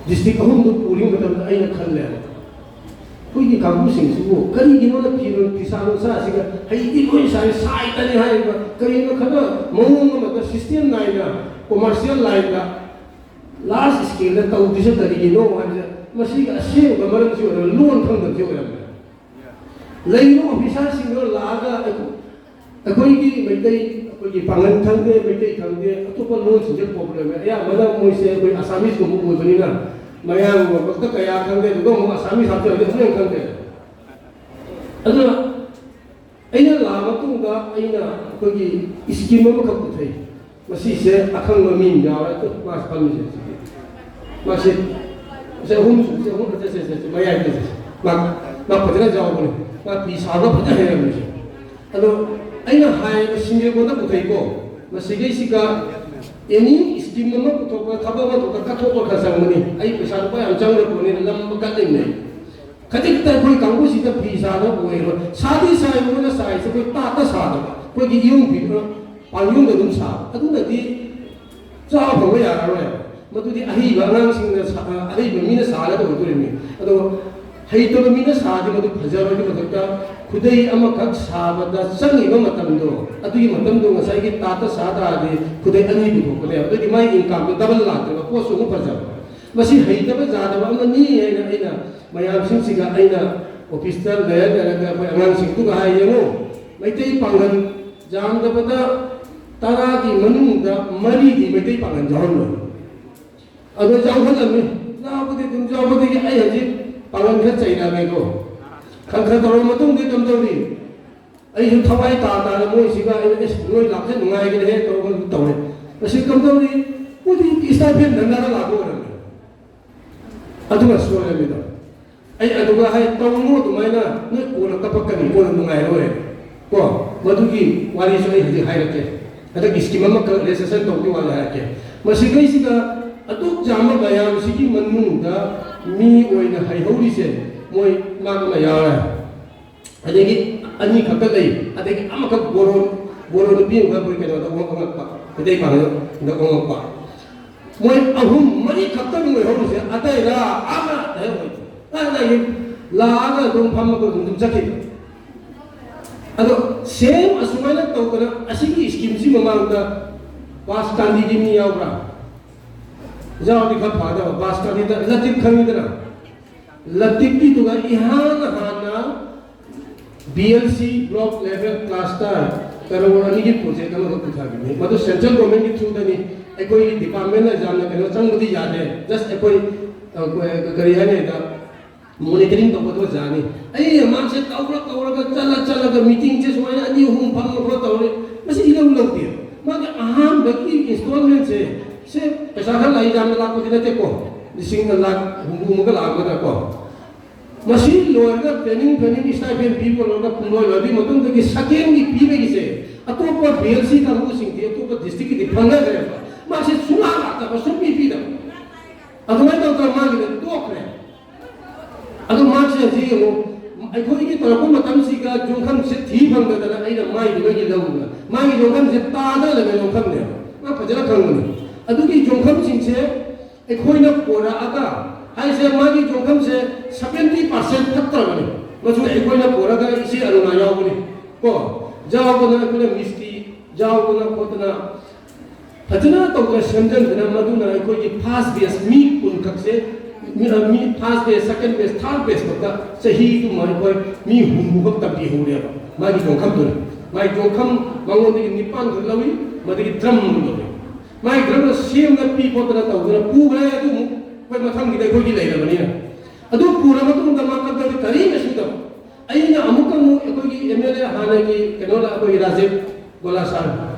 ꯗꯤꯁꯇ꯭ꯔꯤꯛ ꯑꯍꯨꯝꯗꯨ ꯄꯨꯔꯤꯉꯩ ꯃꯇꯝꯗ ꯑꯩꯅ ꯈꯜꯂꯦ, ꯑꯩꯈꯣꯏꯒꯤ ꯀꯥꯡꯕꯨꯁꯤꯡꯁꯤꯕꯨ ꯀꯔꯤꯒꯤꯅꯣꯅ ꯐꯤꯔꯣꯜ ꯐꯤꯁꯥ ꯂꯣꯟꯁꯥꯁꯤꯒ ꯍꯩꯗꯤ ꯂꯣꯏ ꯁꯥꯏ, ꯁꯥꯏꯇꯅꯤ ꯍꯥꯏꯔꯤꯕ, ꯀꯔꯤꯅꯣ ꯈꯔ ꯃꯑꯣꯡ ꯑꯃꯗ ꯁꯤꯁꯇꯦꯝ ꯅꯥꯏꯅ ꯀꯣꯃꯔꯁꯤꯌꯦꯜ ꯂꯥꯏꯟꯗ ꯂꯥꯔꯖ ꯁ꯭ꯀꯦꯜꯗ ꯇꯧꯗ꯭ꯔꯤꯁꯦ ꯀꯔꯤꯒꯤꯅꯣ ꯍꯥꯏꯕꯁꯦ, ꯃꯁꯤꯒꯤ ꯑꯁꯦꯡꯕ ꯃꯔꯝꯁꯤ ꯑꯣꯏꯔꯒ ꯂꯣꯟ ꯈꯪꯗꯕꯁꯤ ꯑꯣꯏꯔꯝꯃꯦ꯫ ꯂꯩꯔꯤꯕ ꯑꯣꯐꯤꯁꯥꯔꯁꯤꯡꯗꯣ ꯂꯥꯛꯑꯒ ꯑꯩꯈꯣꯏ-, ꯑꯩꯈꯣꯏꯒꯤ ꯃꯩꯇꯩ, ꯑꯩꯈꯣꯏꯒꯤ ꯄꯥꯡꯒꯜ ꯈꯪꯗꯦ, ꯃꯩꯇꯩ ꯈꯪꯗꯦ, ꯑꯇꯣꯞꯄ ꯂꯣꯟꯁꯤꯡꯁꯦ ꯄ꯭ꯔꯣꯕ꯭ꯂꯦꯝ ꯑꯌꯥꯝꯕꯅ ꯃꯣꯏꯁꯦ ꯑꯩꯈꯣꯏ ꯑꯁꯥꯃꯤꯁꯀꯨꯝꯕ ꯑꯣꯏꯕꯅꯤꯅ ꯃꯌꯥꯡ ꯃꯔꯛꯇ ꯀꯌꯥ ꯈꯪꯗꯦ, ꯑꯗꯨꯒ ꯑꯃꯨꯛ ꯑꯁꯥꯃꯤꯁ ꯍꯥꯞꯆꯔꯗꯤ ꯑꯃꯨꯛ ꯍꯦꯟꯅ ꯈꯪꯗꯦ꯫ ꯑꯗꯨꯅ ꯑꯩꯅ ꯂꯥꯛꯑ ꯃꯇꯨꯡꯗ ꯑꯩꯅ ꯑꯩꯈꯣꯏꯒꯤ ꯁ꯭ꯀꯤꯝ ꯑꯃꯈꯛ ꯄꯨꯊꯣꯛꯏ꯫ ꯃꯁꯤꯁꯦ ꯑꯈꯪꯕ ꯃꯤ ꯑꯃ ꯌꯥꯎꯔꯦ꯫ ꯑꯗꯨ ꯃꯥꯁꯤ ꯐꯝꯃꯤꯁꯦ ꯍꯧꯖꯤꯛꯀꯤ꯫ ꯃꯥꯁꯤ ꯁꯦ ꯑꯍꯨꯝ ꯁꯨ-, ꯁꯦ ꯑꯍꯨꯝ ꯅꯠꯇꯦ, ꯁꯦ, ꯁꯦ, ꯁꯦ, ꯃꯌꯥꯏꯗ ꯁꯦ꯫ ꯃꯥ, ꯃꯥ ꯐꯖꯅ ꯌꯥꯎꯕꯅꯤ꯫ ꯃꯥ ꯐꯤ ꯁꯥꯕ ꯐꯖꯅ ꯍꯩꯔꯝꯃꯤꯁꯦ꯫ ꯑꯗꯣ ꯑꯩꯅ ꯍꯥꯏꯕ ꯁꯤꯡꯖꯦꯜ ꯀꯣꯟꯗ ꯄꯨꯊꯣꯛꯏꯀꯣ꯫ ꯃꯁꯤꯒꯩꯁꯤꯒ ꯑꯦꯅꯤ ꯁ꯭ꯀꯤꯝ ꯑꯃ ꯄꯨꯊꯣꯛꯄ, ꯊꯕꯛ ꯑꯃ ꯄꯨꯊꯣꯛꯄ, ꯀꯠꯊꯣꯛꯄ ꯈꯔ ꯆꯪꯕꯅꯤ꯫ ꯑꯩ ꯄꯩꯁꯥ ꯂꯨꯄꯥ ꯌꯥꯝ ꯆꯪꯗꯕ ꯄꯣꯠꯅꯤꯅ ꯂꯝ ꯑꯃ ꯀꯠꯂꯤꯕꯅꯦ꯫ ꯈꯖꯤꯛꯇ ꯑꯩꯈꯣꯏ ꯀꯥꯡꯕꯨꯁꯤꯗ ꯐꯤ ꯁꯥꯕ ꯑꯣꯏꯔꯣ, ꯁꯥꯗꯤ ꯁꯥꯏ, ꯃꯣꯏꯅ ꯁꯥꯏꯁꯦ ꯑꯩꯈꯣꯏ ꯇꯥꯠꯇ ꯁꯥꯗꯕ, ꯑꯩꯈꯣꯏꯒꯤ ꯏꯌꯨꯝ ꯐꯤꯗꯨꯅ ꯄꯥꯡꯌꯨꯝꯗ ꯑꯗꯨꯝ ꯁꯥꯕ, ꯑꯗꯨꯅꯗꯤ ꯆꯥꯕ ꯐꯪꯕ ꯌꯥꯔꯔꯣꯏ꯫ ꯃꯗꯨꯗꯤ ꯑꯍꯩꯕ ꯑꯉꯥꯡꯁꯤꯡꯅ ꯁꯥ-, ꯑ, ꯑꯍꯩꯕ ꯃꯤꯅ ꯁꯥꯒꯗꯕ ꯑꯣꯏꯗꯣꯔꯤꯕꯅꯤ꯫ ꯑꯗꯣ ꯍꯩꯇꯕ ꯃꯤꯅ ꯁꯥꯔꯗꯤ ꯃꯗꯨ ꯐꯖꯔꯣꯏ꯫ ꯑꯗꯨ ꯃꯊꯛꯇ ꯈꯨꯗꯩ ꯑꯃꯈꯛ ꯁꯥꯕꯗ ꯆꯪꯉꯤꯕ ꯃꯇꯝꯗꯣ, ꯑꯗꯨꯒꯤ ꯃꯇꯝꯗꯣ ꯉꯁꯥꯏꯒꯤ ꯇꯥꯠꯇ ꯁꯥ ꯇꯥꯔꯗꯤ ꯈꯨꯗꯩ ꯑꯅꯤ ꯄꯨꯊꯣꯛꯄꯅꯦꯕ꯫ ꯑꯗꯨꯗꯤ ꯃꯥꯒꯤ ꯏꯟꯀꯝꯗꯣ ꯗꯕꯜ ꯂꯥꯛꯇ꯭ꯔꯦꯕ, ꯄꯣꯠꯁꯨ ꯑꯃꯨꯛ ꯐꯖꯕ꯫ ꯃꯁꯤ ꯍꯩꯇꯕ ꯌꯥꯗꯕ ꯑꯃꯅꯤ ꯍꯥꯏꯅ ꯑꯩꯅ ꯃꯌꯥꯝꯁꯤꯡꯁꯤꯒ, ꯑꯩꯅ ꯑꯣꯐꯤꯁꯇ ꯂꯩꯔ ꯂꯩꯔꯒ ꯑꯩꯈꯣꯏ ꯑꯉꯥꯡꯁꯤꯡꯗꯨꯒ ꯍꯥꯏ, "ꯌꯦꯡꯉꯨ, ꯃꯩꯇꯩ ꯄꯥꯡꯒꯜ ꯌꯥꯝꯗꯕꯗ ꯇꯔꯥꯒꯤ ꯃꯅꯨꯡꯗ ꯃꯔꯤꯗꯤ ꯃꯩꯇꯩ ꯄꯥꯡꯒꯜ ꯌꯥꯎꯍꯜꯂꯣ꯫" ꯑꯗꯣ ꯌꯥꯎꯍꯜꯂꯝꯃꯤ꯫ ꯌꯥꯎꯕꯗꯤ ꯑꯗꯨꯝ ꯌꯥꯎꯕꯗꯒꯤ ꯑꯩ ꯍꯧꯖꯤꯛ ꯄꯥꯡꯒꯜ ꯈꯔ ꯆꯩꯔꯛꯑꯃꯦꯀꯣ꯫ ꯈꯔ ꯈꯔ ꯇꯧꯔꯕ ꯃꯇꯨꯡꯗ ꯀꯝꯗꯧꯔꯤ? ꯑꯩꯁꯨ ꯊꯋꯥꯏ ꯇꯥ ꯇꯥꯅ ꯃꯣꯏꯁꯤꯒ ꯑꯩꯅ, "ꯑꯦꯁ, ꯅꯣꯏ ꯂꯥꯛꯁꯦ ꯅꯨꯡꯉꯥꯏꯒꯅꯤꯍꯦ" ꯇꯧꯔꯒ ꯑꯗꯨꯝ ꯇꯧꯔꯦ꯫ ꯃꯁꯤ ꯀꯝꯗꯧꯔꯤ? ꯃꯣꯏꯗꯤ stipend ꯗꯟꯗꯥꯗ ꯂꯥꯛꯄ ꯑꯣꯏꯔꯝꯃꯦ꯫ ꯑꯗꯨꯒ ꯁꯣꯏꯔꯝꯃꯤꯗꯣ꯫ ꯑꯩ ꯑꯗꯨꯒ ꯍꯥꯏ, "ꯇꯧꯅꯨ ꯑꯗꯨꯃꯥꯏꯅ, ꯅꯣꯏ ꯀꯣꯟꯅ ꯀꯞꯄꯛꯀꯅꯤ, ꯀꯣꯟꯅ ꯅꯨꯡꯉꯥꯏꯔꯣꯏ"꯫ ꯀꯣ? ꯃꯗꯨꯒꯤ ꯋꯥꯔꯤꯁꯨ ꯑꯩ ꯍꯧꯖꯤꯛ ꯍꯥꯏꯔꯛꯀꯦ꯫ ꯍꯟꯗꯛꯀꯤ ꯁ꯭ꯀꯤꯝ ꯑꯃꯈꯛ registration ꯇꯧꯕꯒꯤ ꯋꯥꯔꯤ ꯍꯥꯏꯔꯛꯀꯦ꯫ ꯃꯁꯤꯗꯩꯁꯤꯗ ꯑꯗꯨꯛ ꯌꯥꯝꯕ ꯃꯌꯥꯝꯁꯤꯒꯤ ꯃꯅꯨꯡꯗ ꯃꯤ ꯑꯣꯏꯅ ꯍꯩꯍꯧꯔꯤꯁꯦ ꯃꯣꯏ ꯃꯥ ꯑꯃ ꯌꯥꯎꯔꯦ꯫ ꯑꯗꯒꯤ ꯑꯅꯤꯈꯛꯇ ꯂꯩ꯫ ꯑꯗꯒꯤ ꯑꯃꯈꯛ ꯕꯣꯔꯣ, ꯕꯣꯔꯣ ꯅꯨꯄꯤ ꯑꯃꯈꯛ ꯑꯩꯈꯣꯏ ꯀꯩꯅꯣꯗ ꯑꯣꯉꯛꯄ, ꯃꯩꯇꯩ ꯄꯥꯡꯒꯜꯗ ꯑꯣꯉꯛꯄ꯫ ꯃꯣꯏ ꯑꯍꯨꯝ ꯃꯔꯤ ꯈꯛꯇꯪ ꯑꯣꯏꯍꯧꯔꯤꯁꯦ, ꯑꯇꯩ ꯂꯥ ꯑꯃ ꯂꯩꯍꯧꯔꯣꯏ꯫ ꯂꯥꯛꯑꯒ ꯑꯗꯨꯝ ꯐꯝꯃꯒ ꯑꯗꯨꯝ ꯆꯠꯈꯤꯕ꯫ ꯑꯗꯣ ꯁꯦꯝ ꯑꯁꯨꯃꯥꯏꯅ ꯇꯧꯗꯅ ꯑꯁꯤꯒꯤ ꯁ꯭ꯀꯤꯝꯁꯤ ꯃꯃꯥꯡꯗ ꯕꯥꯁ ꯀꯥꯟꯗꯤꯒꯤ ꯃꯤ ꯌꯥꯎꯕ꯭ꯔꯥ? ꯌꯥꯎꯔꯗꯤ ꯈꯔ ꯐꯒꯗꯕ꯫ ꯕꯥꯁ ꯀꯥꯟꯗꯤꯗ ꯂꯇꯤꯞ ꯈꯪꯉꯤꯗꯅ? ꯂꯇꯤꯞꯀꯤꯗꯨꯒ ꯏꯍꯥꯟ ꯍꯥꯟꯅ B L C block level cluster crore ꯑꯅꯤꯒꯤ project ꯑꯃꯈꯛ ꯄꯨꯊꯈꯤꯕꯅꯤ꯫ ꯃꯗꯨ central government ꯀꯤ through ꯗꯅꯤ꯫ ꯑꯩꯈꯣꯏꯒꯤ department ꯅ ꯌꯥꯝꯅ ꯀꯩꯅꯣ ꯆꯪꯕꯗꯤ ꯌꯥꯗꯦ꯫ Just ꯑꯩꯈꯣꯏ, ꯑ, ꯀꯔꯤ ꯍꯥꯏꯅꯤ, monitoring ꯇꯧꯒꯗꯕ ꯖꯥꯠꯅꯤ꯫ ꯑꯩ ꯃꯥꯁꯦ ꯀꯧꯔ ꯀꯧꯔꯒ ꯆꯠꯂ ꯆꯠꯂꯒ meeting ꯁꯦ ꯁꯨꯃꯥꯏꯅ ꯑꯅꯤ ꯑꯍꯨꯝ ꯐꯝꯃ ꯈꯣꯠ ꯇꯧꯔꯦ꯫ ꯏꯟꯁꯇꯣꯜꯃꯦꯟꯁꯦ, ꯁꯦ ꯄꯩꯁꯥ ꯈꯔ ꯂꯥꯛꯏ ꯌꯥꯝꯅ ꯂꯥꯛꯄꯗꯤ ꯅꯠꯇꯦꯀꯣ, ꯂꯤꯁꯤꯡ ꯂꯥꯛ ꯍꯨꯝꯐꯨ ꯑꯃꯒ ꯂꯥꯛꯑꯒꯀꯣ, ꯃꯁꯤ ꯂꯣꯏꯔꯒ ꯇ꯭ꯔꯦꯅꯤꯡ, ꯇ꯭ꯔꯦꯅꯤꯡ ꯁ꯭ꯇꯥꯏꯄꯦꯟ ꯄꯤꯕ ꯂꯣꯏꯔꯒ ꯄꯨꯡꯂꯣꯏ ꯂꯣꯏꯕꯒꯤ ꯃꯇꯨꯡꯗꯒꯤ ꯁꯦꯀꯦꯟꯒꯤ ꯄꯤꯕꯒꯤꯁꯦ ꯑꯇꯣꯞꯄ ꯕꯤ ꯑꯦꯜ ꯁꯤ ꯀꯥꯡꯕꯨꯁꯤꯡꯗꯤ ꯑꯇꯣꯞꯄ ꯗꯤꯁꯇ꯭ꯔꯤꯛꯀꯤꯗꯤ ꯐꯪꯅꯈ꯭ꯔꯦꯕ꯫ ꯃꯥꯁꯦ ꯁꯨꯡꯂꯥꯛ ꯂꯥꯛꯇꯕ, ꯁꯨꯡꯄꯤ ꯄꯤꯗꯕ꯫ ꯑꯗꯨꯃꯥꯏꯅ ꯇꯧꯗꯅ ꯃꯥꯒꯤꯗ ꯇꯣꯛꯈ꯭ꯔꯦ꯫ ꯑꯗꯨ ꯃꯥꯁꯦ ꯍꯧꯖꯤꯛ ꯌꯦꯡꯉꯨ, ꯑꯩꯈꯣꯏꯒꯤ ꯇꯧꯔꯛꯄ ꯃꯇꯝꯁꯤꯒ ꯌꯣꯡꯈꯝꯁꯦ ꯊꯤ ꯐꯪꯗꯗꯅ ꯑꯩꯅ ꯃꯥꯏꯗꯨꯗꯒꯤ ꯂꯧꯗꯅ, ꯃꯥꯒꯤ ꯌꯣꯡꯈꯝꯁꯦ ꯇꯥꯗ ꯂꯩꯕ ꯌꯣꯡꯈꯝꯅꯦꯕ꯫ ꯃꯥ ꯐꯖꯅ ꯈꯪꯕꯅꯤ꯫ ꯑꯗꯨꯒꯤ ꯌꯣꯡꯈꯝꯁꯤꯡꯁꯦ ꯑꯩꯈꯣꯏꯅ ꯄꯣꯔꯛꯑꯒ, ꯍꯥꯏꯁꯦ ꯃꯥꯒꯤ ꯌꯣꯡꯈꯝꯁꯦ ꯁꯚꯦꯟꯇꯤ ꯄꯥꯔꯁꯦꯟ ꯐꯠꯇ꯭ꯔꯕꯅꯤ꯫ ꯃꯆꯨ ꯑꯩꯈꯣꯏꯅ ꯄꯣꯔꯒ ꯏꯆꯦ ꯑꯔꯨꯅꯥ ꯌꯥꯎꯕꯅꯤ ꯀꯣ, ꯌꯥꯎꯗꯅ ꯑꯩꯈꯣꯏꯅ ꯃꯤꯁꯇꯤ ꯌꯥꯎꯗꯅ ꯈꯣꯠꯇꯅ ꯐꯖꯅ ꯇꯧꯗꯅ ꯁꯦꯝꯖꯤꯟꯗꯅ, ꯃꯗꯨꯅ ꯑꯩꯈꯣꯏꯒꯤ ꯐꯥꯔꯁ ꯕꯦꯁ ꯃꯤ ꯀꯨꯟ ꯈꯛꯁꯦ, ꯃꯤ, ꯃꯤ ꯐꯥꯔꯁ ꯕꯦꯁ, ꯁꯦꯀꯦꯟ ꯕꯦꯁ, ꯊꯥꯔꯠ ꯕꯦꯁ ꯐꯛꯇ ꯆꯍꯤꯗꯨꯃ ꯑꯩꯈꯣꯏ ꯃꯤ ꯍꯨꯝꯐꯨ ꯈꯛ ꯇꯝꯕꯤꯍꯧꯔꯦꯕ꯫ ꯃꯥꯒꯤ ꯌꯣꯡꯈꯝꯗꯨꯅ, ꯃꯥꯒꯤ ꯌꯣꯡꯈꯝ ꯃꯉꯣꯟꯗꯒꯤ ꯅꯤꯄꯥꯟ ꯈꯛ ꯂꯧꯏ, ꯃꯗꯒꯤ ꯗ꯭ꯔꯝ ꯑꯃ ꯂꯧꯏ꯫ ꯃꯥꯒꯤ ꯗ꯭ꯔꯝꯗ ꯁꯦꯝꯅ ꯄꯤ ꯈꯣꯠꯇꯅ ꯇꯧꯗꯅ ꯄꯨꯈ꯭ꯔꯦ꯫ ꯑꯗꯨ ꯑꯃꯨꯛ ꯑꯩꯈꯣꯏ ꯃꯊꯪꯒꯤꯗ ꯑꯩꯈꯣꯏꯒꯤ ꯂꯩꯔꯕꯅꯤꯅ, ꯑꯗꯨ ꯄꯨꯔ ꯃꯇꯨꯡꯗ ꯃꯥ ꯀꯝꯄ꯭ꯌꯨꯇꯔ ꯀꯔꯤꯝꯇ ꯁꯨꯗꯕ꯫ ꯑꯩꯅ ꯑꯃꯨꯛꯀ ꯑꯃꯨꯛ ꯑꯩꯈꯣꯏꯒꯤ ꯑꯦꯝ ꯑꯦꯜ ꯑꯦ ꯍꯥꯟꯅꯒꯤ ꯀꯩꯅꯣꯗ ꯑꯩꯈꯣꯏꯒꯤ ꯔꯥꯖꯦꯕ ꯒꯣꯂꯥꯁꯥꯟ,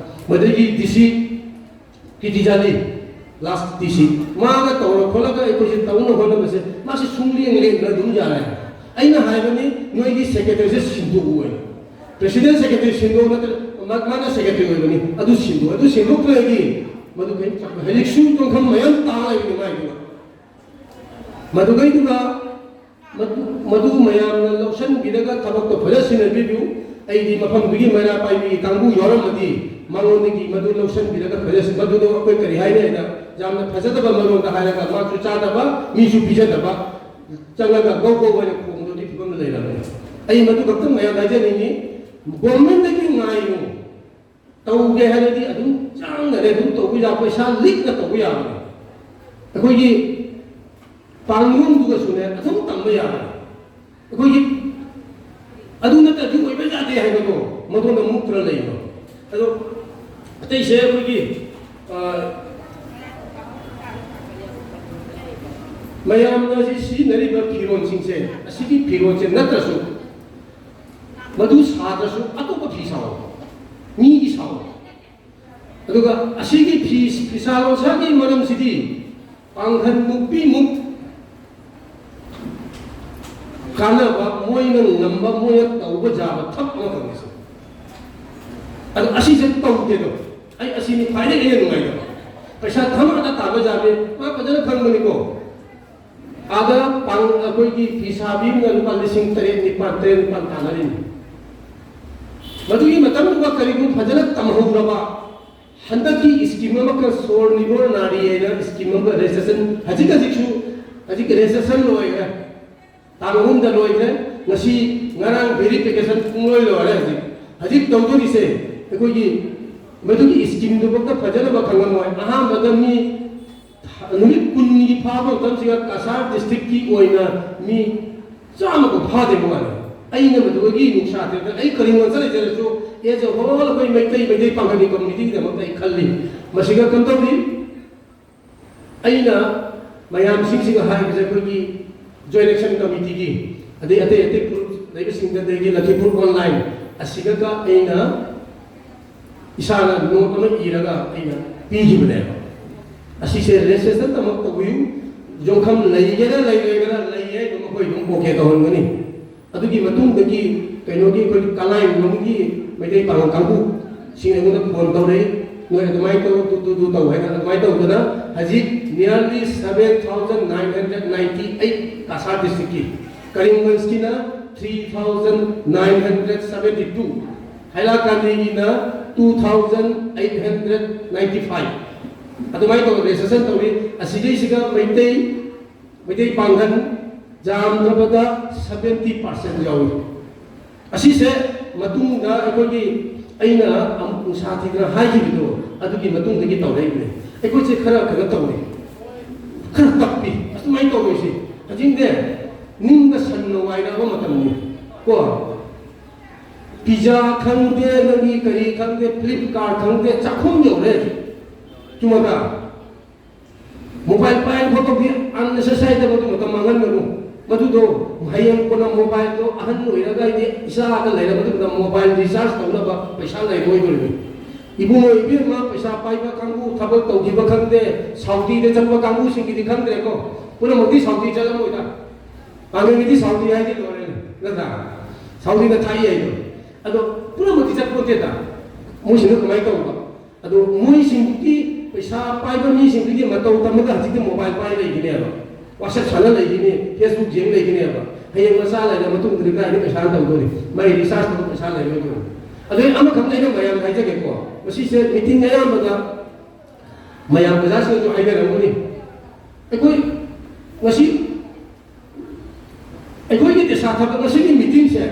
ꯃꯗꯒꯤ ꯗꯤ ꯁꯤ ꯀꯤꯇꯤꯖꯥꯂꯤ, ꯂꯥꯁ ꯗꯤ ꯁꯤ, ꯃꯥꯒ ꯇꯧꯔ ꯈꯣꯠꯂꯒ ꯑꯩꯈꯣꯏꯁꯦ ꯇꯧꯅ ꯍꯣꯠꯅꯕꯁꯦ ꯃꯥꯁꯦ ꯁꯨꯡꯂꯦꯡ ꯂꯦꯡꯗꯅ ꯑꯗꯨꯝ ꯌꯥꯔꯦ꯫ ꯑꯩꯅ ꯍꯥꯏꯕꯅꯤ, "ꯅꯣꯏꯒꯤ ꯁꯦꯀ꯭ꯔꯦꯇꯔꯤꯁꯦ ꯁꯤꯟꯗꯣꯛꯎ" ꯍꯥꯏꯅ꯫ ꯄ꯭ꯔꯦꯁꯤꯗꯦꯟ ꯁꯦꯀ꯭ꯔꯦꯇꯔꯤ ꯁꯤꯟꯗꯣꯛ ꯅꯠꯇ꯭ꯔ-, ꯃꯥ-, ꯃꯥꯅ ꯁꯦꯀ꯭ꯔꯦꯇꯔꯤ ꯑꯣꯏꯕꯅꯤ, ꯑꯗꯨ ꯁꯤꯟꯗꯣꯛ꯫ ꯑꯗꯨ ꯁꯤꯟꯗꯣꯛꯇ꯭ꯔꯗꯤ ꯃꯗꯨ ꯀꯩꯝ ꯆꯠꯂꯣꯏ꯫ ꯍꯧꯖꯤꯛꯁꯨ ꯇꯣꯡꯐꯝ ꯃꯌꯥꯝ ꯇꯥ ꯂꯩꯕꯅꯤ ꯃꯥꯏꯗꯨꯅ꯫ ꯃꯗꯨꯗꯩꯗꯨꯗ ꯃꯗꯨ, ꯃꯗꯨ ꯃꯌꯥꯝꯅ ꯂꯧꯁꯤꯟꯕꯤꯔꯒ ꯊꯕꯛꯇꯣ ꯐꯖ ꯁꯤꯟꯅꯕꯤꯌꯨ꯫ ꯑꯩꯗꯤ ꯃꯐꯝꯗꯨꯒꯤ ꯃꯩꯔꯥ ꯄꯥꯏꯕꯤꯒꯤ ꯀꯥꯡꯕꯨ ꯌꯥꯎꯔꯝꯃꯗꯤ ꯃꯉꯣꯟꯗꯒꯤ ꯃꯗꯨ ꯂꯧꯁꯤꯟꯕꯤꯔꯒ ꯐꯖ ꯁꯤ-, ꯃꯗꯨꯗꯣ ꯑꯩꯈꯣꯏ ꯀꯔꯤ ꯍꯥꯏꯅꯤ ꯍꯥꯏꯗ, ꯌꯥꯝꯅ ꯐꯖꯗꯕ ꯃꯔꯣꯟꯗ ꯍꯥꯏꯔꯒ ꯃꯥꯁꯨ ꯆꯥꯗꯕ, ꯃꯤꯁꯨ ꯄꯤꯖꯗꯕ, ꯆꯪꯉꯒ ꯒꯧ ꯒꯧ ꯍꯥꯏꯅ ꯈꯣꯡꯕꯗꯨꯒꯤ ꯐꯤꯕꯝꯗ ꯂꯩꯔꯕꯅꯤ꯫ ꯑꯩ ꯃꯗꯨ ꯈꯛꯇꯪ ꯃꯌꯥꯝ ꯍꯥꯏꯖꯅꯤꯡꯉꯤ꯫ ꯒꯣꯔꯃꯦꯟꯗꯒꯤ ꯉꯥꯏꯌꯨ꯫ ꯇꯧꯒꯦ ꯍꯥꯏꯔꯗꯤ ꯑꯗꯨꯝ ꯆꯥꯡꯅꯔꯦ, ꯑꯗꯨꯝ ꯇꯧꯕ ꯌꯥ-, ꯄꯩꯁꯥ ꯂꯤꯛꯅ ꯇꯧꯕ ꯌꯥꯕꯅꯦ꯫ ꯑꯩꯈꯣꯏꯒꯤ ꯄꯥꯡꯂꯣꯟꯗꯨꯒꯁꯨꯅꯦ ꯑꯗꯨꯝ ꯇꯝꯕ ꯌꯥꯕꯅꯦ꯫ ꯑꯩꯈꯣꯏꯒꯤ ꯑꯗꯨ ꯅꯠꯇ꯭ꯔꯗꯤ ꯑꯣꯏꯕ ꯌꯥꯗꯦ ꯍꯥꯏꯕꯗꯣ ꯃꯗꯣꯝꯗ ꯃꯨꯛꯇꯅ ꯂꯩꯕ꯫ ꯑꯗꯣ ꯑꯇꯩꯁꯦ ꯑꯩꯈꯣꯏꯒꯤ, ꯑ, ꯃꯌꯥꯝꯅ ꯍꯧꯖꯤꯛ ꯁꯤꯖꯤꯟꯅꯔꯤꯕ ꯐꯤꯔꯣꯜꯁꯤꯡꯁꯦ, ꯑꯁꯤꯒꯤ ꯐꯤꯔꯣꯜꯁꯦ ꯅꯠꯇ꯭ꯔꯁꯨ, ꯃꯗꯨ ꯁꯥꯗ꯭ꯔꯁꯨ ꯑꯇꯣꯞꯄ ꯐꯤ ꯁꯥꯎ, ꯃꯤꯒꯤ ꯁꯥꯎ꯫ ꯑꯗꯨꯒ ꯑꯁꯤꯒꯤ ꯐꯤ, ꯐꯤꯁꯥ ꯂꯣꯟꯁꯥꯒꯤ ꯃꯔꯝꯁꯤꯗꯤ ꯄꯥꯡꯒꯜ ꯅꯨꯄꯤꯃꯨꯛ ꯀꯥꯟꯅꯕ, ꯃꯣꯏꯅ ꯉꯝꯕ, ꯃꯣꯏꯅ ꯇꯧꯕ ꯌꯥꯕ ꯊꯕꯛ ꯑꯃꯈꯛꯅꯤ ꯁꯤ꯫ ꯑꯗꯣ ꯑꯁꯤꯁꯦ ꯇꯧꯗꯦꯗꯣ꯫ ꯑꯩ ꯑꯁꯤꯅꯤ ꯈ꯭ꯋꯥꯏꯗꯒꯤ ꯑꯩꯅ ꯅꯨꯡꯉꯥꯏꯇꯕ꯫ ꯄꯩꯁꯥ ꯊꯃꯛꯇ ꯇꯥꯕ ꯌꯥꯕꯅꯤ, ꯃꯥ ꯐꯖꯅ ꯈꯪꯕꯅꯤꯀꯣ꯫ ꯑꯥꯗ ꯄꯥꯡ-, ꯑꯩꯈꯣꯏꯒꯤ ꯐꯤ ꯁꯥꯕꯤ ꯑꯃꯅ ꯂꯨꯄꯥ ꯂꯤꯁꯤꯡ ꯇꯔꯦꯠ ꯅꯤꯄꯥꯜ, ꯇꯔꯦꯠ ꯅꯤꯄꯥꯜ ꯇꯥꯟꯅꯔꯤꯅꯤ꯫ ꯃꯗꯨꯒꯤ ꯃꯇꯝꯗꯨꯗ ꯀꯔꯤꯒꯨꯝꯕ ꯐꯖꯅ ꯇꯝꯍꯧꯗ꯭ꯔꯕ, ꯍꯟꯗꯛꯀꯤ ꯁ꯭ꯀꯤꯝ ꯑꯃꯈꯛ ꯁꯣꯔ ꯅꯤꯔꯣꯜ ꯅꯥꯔꯤ ꯍꯥꯏꯅ ꯁ꯭ꯀꯤꯝ ꯑꯃꯒ ꯔꯦꯖꯤꯁꯇ꯭ꯔꯦꯁꯟ, ꯍꯧꯖꯤꯛ ꯍꯧꯖꯤꯛꯁꯨ, ꯍꯧꯖꯤꯛ ꯔꯦꯖꯤꯁꯇ꯭ꯔꯦꯁꯟ ꯂꯣꯏꯈ꯭ꯔꯦ, ꯇꯥꯡ ꯑꯍꯨꯝꯗ ꯂꯣꯏꯈ꯭ꯔꯦ꯫ ꯉꯁꯤ, ꯉꯔꯥꯡ ꯚꯦꯔꯤꯐꯤꯀꯦꯁꯟ ꯄꯨꯡꯂꯣꯏ ꯂꯣꯏꯔꯦ꯫ ꯍꯧꯖꯤꯛ, ꯍꯧꯖꯤꯛ ꯇꯧꯗꯣꯔꯤꯁꯦ ꯑꯩꯈꯣꯏꯒꯤ ꯃꯗꯨꯒꯤ ꯁ꯭ꯀꯤꯝꯗꯨꯐꯥꯎꯗ ꯐꯖꯅꯕ ꯈꯪꯉꯝꯃꯣꯏ꯫ ꯑꯍꯥꯟꯕꯗ ꯃꯤ ꯅꯨꯃꯤꯠ ꯀꯨꯟꯅꯤꯒꯤ ꯐꯥꯕ ꯃꯇꯝꯁꯤꯗ ꯀꯁꯥꯔ ꯗꯤꯁꯇ꯭ꯔꯤꯛꯀꯤ ꯑꯣꯏꯅ ꯃꯤ ꯆꯥꯝꯃꯒ ꯐꯥꯗꯦꯕ ꯋꯥꯅꯤ꯫ ꯑꯩꯅ ꯃꯗꯨꯗꯒꯤ ꯅꯨꯡꯁꯥ ꯊꯤꯔꯛꯇꯅ ꯑꯩ ꯀꯔꯤꯒꯨꯝꯕ ꯆꯠꯂꯤꯗꯅꯁꯨ, as a whole ꯑꯩꯈꯣꯏ ꯃꯩꯇꯩ, ꯃꯩꯇꯩ ꯄꯥꯡꯒꯜꯒꯤ ꯀꯝꯃꯨꯅꯤꯇꯤꯒꯤꯗꯃꯛꯇ ꯑꯩ ꯈꯜꯂꯤ꯫ ꯃꯁꯤꯒ ꯀꯝꯗꯧꯔꯤ? ꯑꯩꯅ ꯃꯌꯥꯝꯁꯤꯡꯁꯤꯒ ꯍꯥꯏꯕꯁꯦ ꯑꯩꯈꯣꯏꯒꯤ ꯖꯣꯏꯟ ꯑꯦꯛꯁꯟ ꯀꯃꯤꯇꯤꯒꯤ, ꯑꯗꯩ ꯑꯇꯩ ꯑꯇꯩ ꯐꯨꯔꯨꯞ ꯂꯩꯕꯁꯤꯡꯗ, ꯑꯗꯒꯤ ꯂꯈꯤꯄꯨꯔ ꯑꯣꯟꯂꯥꯏꯟ ꯑꯁꯤꯒꯒ ꯑꯩꯅ ꯏꯁꯥꯅ ꯅꯣꯠ ꯑꯃ ꯏꯔꯒ ꯑꯩꯅ ꯄꯤꯈꯤꯕꯅꯦꯕ꯫ ꯑꯁꯤꯁꯦ ꯔꯦꯖꯤꯁꯇ꯭ꯔꯦꯁꯟ ꯑꯃ ꯇꯧꯕꯤꯌꯨ, ꯌꯣꯡꯐꯝ ꯂꯩꯒꯦꯔꯥ ꯂꯩꯔꯣꯏꯒꯦꯔꯥ, ꯂꯩ ꯍꯥꯏꯗꯣ ꯃꯈꯣꯏ ꯑꯗꯨꯝ ꯑꯣꯀꯦ ꯇꯧꯍꯟꯒꯅꯤ꯫ ꯑꯗꯨꯒꯤ ꯃꯇꯨꯡꯗꯒꯤ ꯀꯩꯅꯣꯒꯤ ꯑꯩꯈꯣꯏ ꯀꯂꯥꯏꯔꯣꯝꯒꯤ ꯃꯩꯇꯩ ꯄꯥꯉꯜ ꯀꯥꯡꯕꯨꯁꯤꯡ ꯑꯩꯉꯣꯟꯗ ꯐꯣꯟ ꯇꯧꯔꯛꯏ, "ꯅꯣꯏ ꯑꯗꯨꯃꯥꯏꯅ ꯇꯧ, ꯇꯨ, ꯇꯨ, ꯇꯨ ꯇꯧ" ꯍꯥꯏꯅ꯫ ꯑꯗꯨꯃꯥꯏꯅ ꯇꯧꯗꯅ ꯍꯧꯖꯤꯛ nearly seven thousand nine hundred ninety eight Cachar ꯗꯤꯁꯇ꯭ꯔꯤꯛꯀꯤ, ꯀꯔꯤꯝꯒꯟꯖꯀꯤꯅ three thousand nine hundred seventy two, ꯍꯥꯏꯂꯥꯀꯥꯟꯗꯤꯒꯤꯅ two thousand eight hundred ninety five꯫ ꯑꯗꯨꯃꯥꯏꯅ ꯇꯧꯗꯅ ꯔꯦꯖꯤꯁꯇ꯭ꯔꯦꯁꯟ ꯇꯧꯔꯤ꯫ ꯑꯁꯤꯗꯩꯁꯤꯗ ꯃꯩꯇꯩ, ꯃꯩꯇꯩ ꯄꯥꯡꯒꯜ ꯌꯥꯝꯗ꯭ꯔꯕꯗ seventy percent ꯌꯥꯎꯏ꯫ ꯑꯁꯤꯁꯦ ꯃꯇꯨꯡꯗ ꯑꯩꯈꯣꯏꯒꯤ, ꯑꯩꯅ ꯑꯃꯨꯛ ꯅꯨꯡꯁꯥ ꯊꯤꯗꯅ ꯍꯥꯏꯈꯤꯕꯗꯣ, ꯑꯗꯨꯒꯤ ꯃꯇꯨꯡꯗꯒꯤ ꯇꯧꯔꯛꯏꯕꯅꯦ꯫ ꯑꯩꯈꯣꯏꯁꯦ ꯈꯔ ꯀꯩꯅꯣ ꯇꯧꯔꯤ, ꯈꯔ ꯇꯞꯄꯤ꯫ ꯑꯁꯨꯃꯥꯏꯅ ꯇꯧꯔꯣꯏꯁꯤ꯫ ꯍꯧꯖꯤꯛꯅꯦ, ꯅꯤꯡꯗ ꯁꯟꯅ ꯋꯥꯏꯔꯛꯑꯕ ꯃꯇꯝꯅꯤ ꯀꯣ꯫ ꯄꯤꯖꯥ ꯈꯪꯗꯦ, ꯅꯪꯒꯤ ꯀꯔꯤ ꯈꯪꯗꯦ, ꯐ꯭ꯂꯤꯞꯀꯥꯔꯠ ꯈꯪꯗꯦ, ꯆꯥꯛꯈꯨꯝ ꯌꯧꯔꯦ꯫ ꯆꯨꯝꯃꯕ꯭ꯔꯥ? ꯃꯣꯕꯥꯏꯜ ꯄꯥꯏꯕ ꯈꯣꯠꯄꯒꯤ unnecessary ꯗ ꯃꯗꯨ ꯃꯇꯝ ꯃꯥꯡꯍꯟꯒꯅꯨ꯫ ꯃꯗꯨꯗꯣ ꯍꯌꯦꯡ ꯀꯣꯟꯅ ꯃꯣꯕꯥꯏꯜꯗꯣ ꯑꯍꯟ ꯑꯣꯏꯔꯒ, ꯍꯥꯏꯗꯤ ꯏꯆꯥꯒ ꯂꯩꯔꯕ ꯃꯇꯨꯡꯗ ꯃꯣꯕꯥꯏꯜ ꯔꯤꯆꯥꯔꯖ ꯇꯧꯅꯕ ꯄꯩꯁꯥ ꯂꯩꯔꯣꯏꯗꯧꯔꯤꯕꯅꯤ꯫ ꯏꯕꯨꯡꯉꯣ ꯏꯕꯦꯝꯃ, ꯄꯩꯁꯥ ꯄꯥꯏꯕ ꯀꯥꯡꯕꯨ, ꯊꯕꯛ ꯇꯧꯈꯤꯕ ꯈꯪꯗꯦ, ꯁꯥꯎꯗꯤꯗ ꯆꯠꯄ ꯀꯥꯡꯕꯨꯁꯤꯡꯒꯤꯗꯤ ꯈꯪꯗ꯭ꯔꯦꯀꯣ꯫ ꯄꯨꯝꯅꯃꯛꯇꯤ ꯁꯥꯎꯗꯤ ꯆꯠꯂꯝꯃꯣꯏꯗ꯫ ꯄꯥꯡꯒꯜꯒꯤꯗꯤ ꯁꯥꯎꯗꯤ ꯍꯥꯏꯗꯤ ꯂꯣꯏꯔꯦꯅꯦ, ꯅꯠꯇ꯭ꯔꯥ? ꯁꯥꯎꯗꯤꯅ ꯊꯥꯛꯏ ꯍꯥꯏꯗꯣ꯫ ꯑꯗꯣ ꯄꯨꯝꯅꯃꯛꯇꯤ ꯆꯠꯄꯣꯟꯇꯦꯗ꯫ ꯃꯣꯏꯁꯤꯡꯗꯣ ꯀꯃꯥꯏꯅ ꯇꯧꯕ? ꯑꯗꯣ ꯃꯣꯏꯁꯤꯡꯗꯨꯒꯤ, ꯄꯩꯁꯥ ꯄꯥꯏꯕ ꯃꯤꯁꯤꯡꯗꯨꯒꯤ ꯃꯇꯧ ꯇꯝꯃꯒ ꯍꯧꯖꯤꯛꯇꯤ ꯃꯣꯕꯥꯏꯜ ꯄꯥꯏ ꯂꯩꯈꯤꯅꯦꯕ, ꯋꯥꯆꯞ ꯁꯥꯟꯅ ꯂꯩꯈꯤꯅꯤ, ꯐꯦꯁꯕꯨꯛ ꯌꯦꯡ ꯂꯩꯈꯤꯅꯦꯕ꯫ ꯍꯌꯦꯡ ꯃꯆꯥ ꯂꯩꯔ ꯃꯇꯨꯡꯗꯗꯤ ꯀꯥꯏꯗ ꯄꯩꯁꯥ ꯇꯧꯗꯣꯔꯤ? ꯃꯥꯏ ꯔꯤꯆꯥꯔꯖ ꯇꯧꯕ ꯄꯩꯁꯥ ꯂꯩꯔꯣꯏꯗꯣꯏꯅꯤ꯫ ꯑꯗꯩ ꯑꯃꯈꯛ ꯑꯩꯅ ꯃꯌꯥꯝ ꯍꯥꯏꯖꯒꯦꯀꯣ, ꯃꯁꯤꯁꯦ ꯃꯤꯇꯤꯡ ꯑꯌꯥꯝꯕꯗ ꯃꯌꯥꯝ ꯑꯣꯖꯥꯁꯤꯡꯅꯁꯨ ꯍꯥꯏꯅꯔꯝꯒꯅꯤ꯫ ꯑꯩꯈꯣꯏ ꯉꯁꯤ, ꯑꯩꯈꯣꯏꯒꯤ ꯇꯦꯁꯥ ꯊꯕꯛ ꯉꯁꯤꯒꯤ ꯃꯤꯇꯤꯡꯁꯦ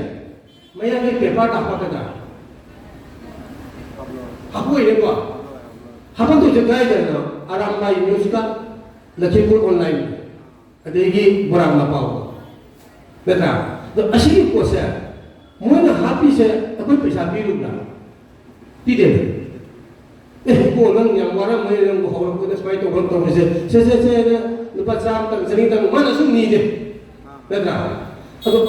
ꯃꯌꯥꯝꯒꯤ ꯄꯦꯄꯔꯗ ꯍꯥꯞꯄꯛꯀꯗ꯭ꯔꯥ? ꯍꯥꯞꯄꯣꯏꯅꯦꯀꯣ꯫ ꯍꯥꯞꯄꯛꯇꯣꯏꯁꯦ ꯀꯗꯥꯏꯗꯅꯣ? ꯑꯔꯥꯝꯕꯥꯏ ꯅ꯭ꯌꯨꯁꯀ ꯂꯈꯤꯄꯨꯔ ꯑꯣꯟꯂꯥꯏꯟ, ꯑꯗꯒꯤ ꯕꯣꯔꯥꯛ ꯃꯄꯥꯎ, ꯅꯠꯇ꯭ꯔꯥ? ꯑꯗꯣ ꯑꯁꯤꯒꯤ ꯄꯣꯠꯁꯦ ꯃꯣꯏꯅ ꯍꯥꯞꯄꯤꯁꯦ ꯑꯩꯈꯣꯏ ꯄꯩꯁꯥ ꯄꯤꯔꯨꯕ꯭ꯔꯥ? ꯄꯤꯗꯦꯕ꯫ ꯑꯦ, ꯏꯕꯣ, ꯅꯪ ꯌꯥꯝ ꯋꯥꯔꯝꯃꯅꯤ, ꯅꯪꯕꯨ ꯍꯧꯔꯛꯄꯗ ꯁꯨꯃꯥꯏꯅ ꯇꯧꯕ ꯇꯧꯔꯤꯁꯦ, ꯁꯦ, ꯁꯦ, ꯁꯦ, ꯅ ꯂꯨꯄꯥ ꯆꯥꯝꯃꯇꯪ, ꯆꯅꯤꯇꯪ, ꯃꯥꯅ ꯁꯨꯝ ꯅꯤꯗꯦ, ꯅꯠꯇ꯭ꯔꯥ? ꯑꯗꯣ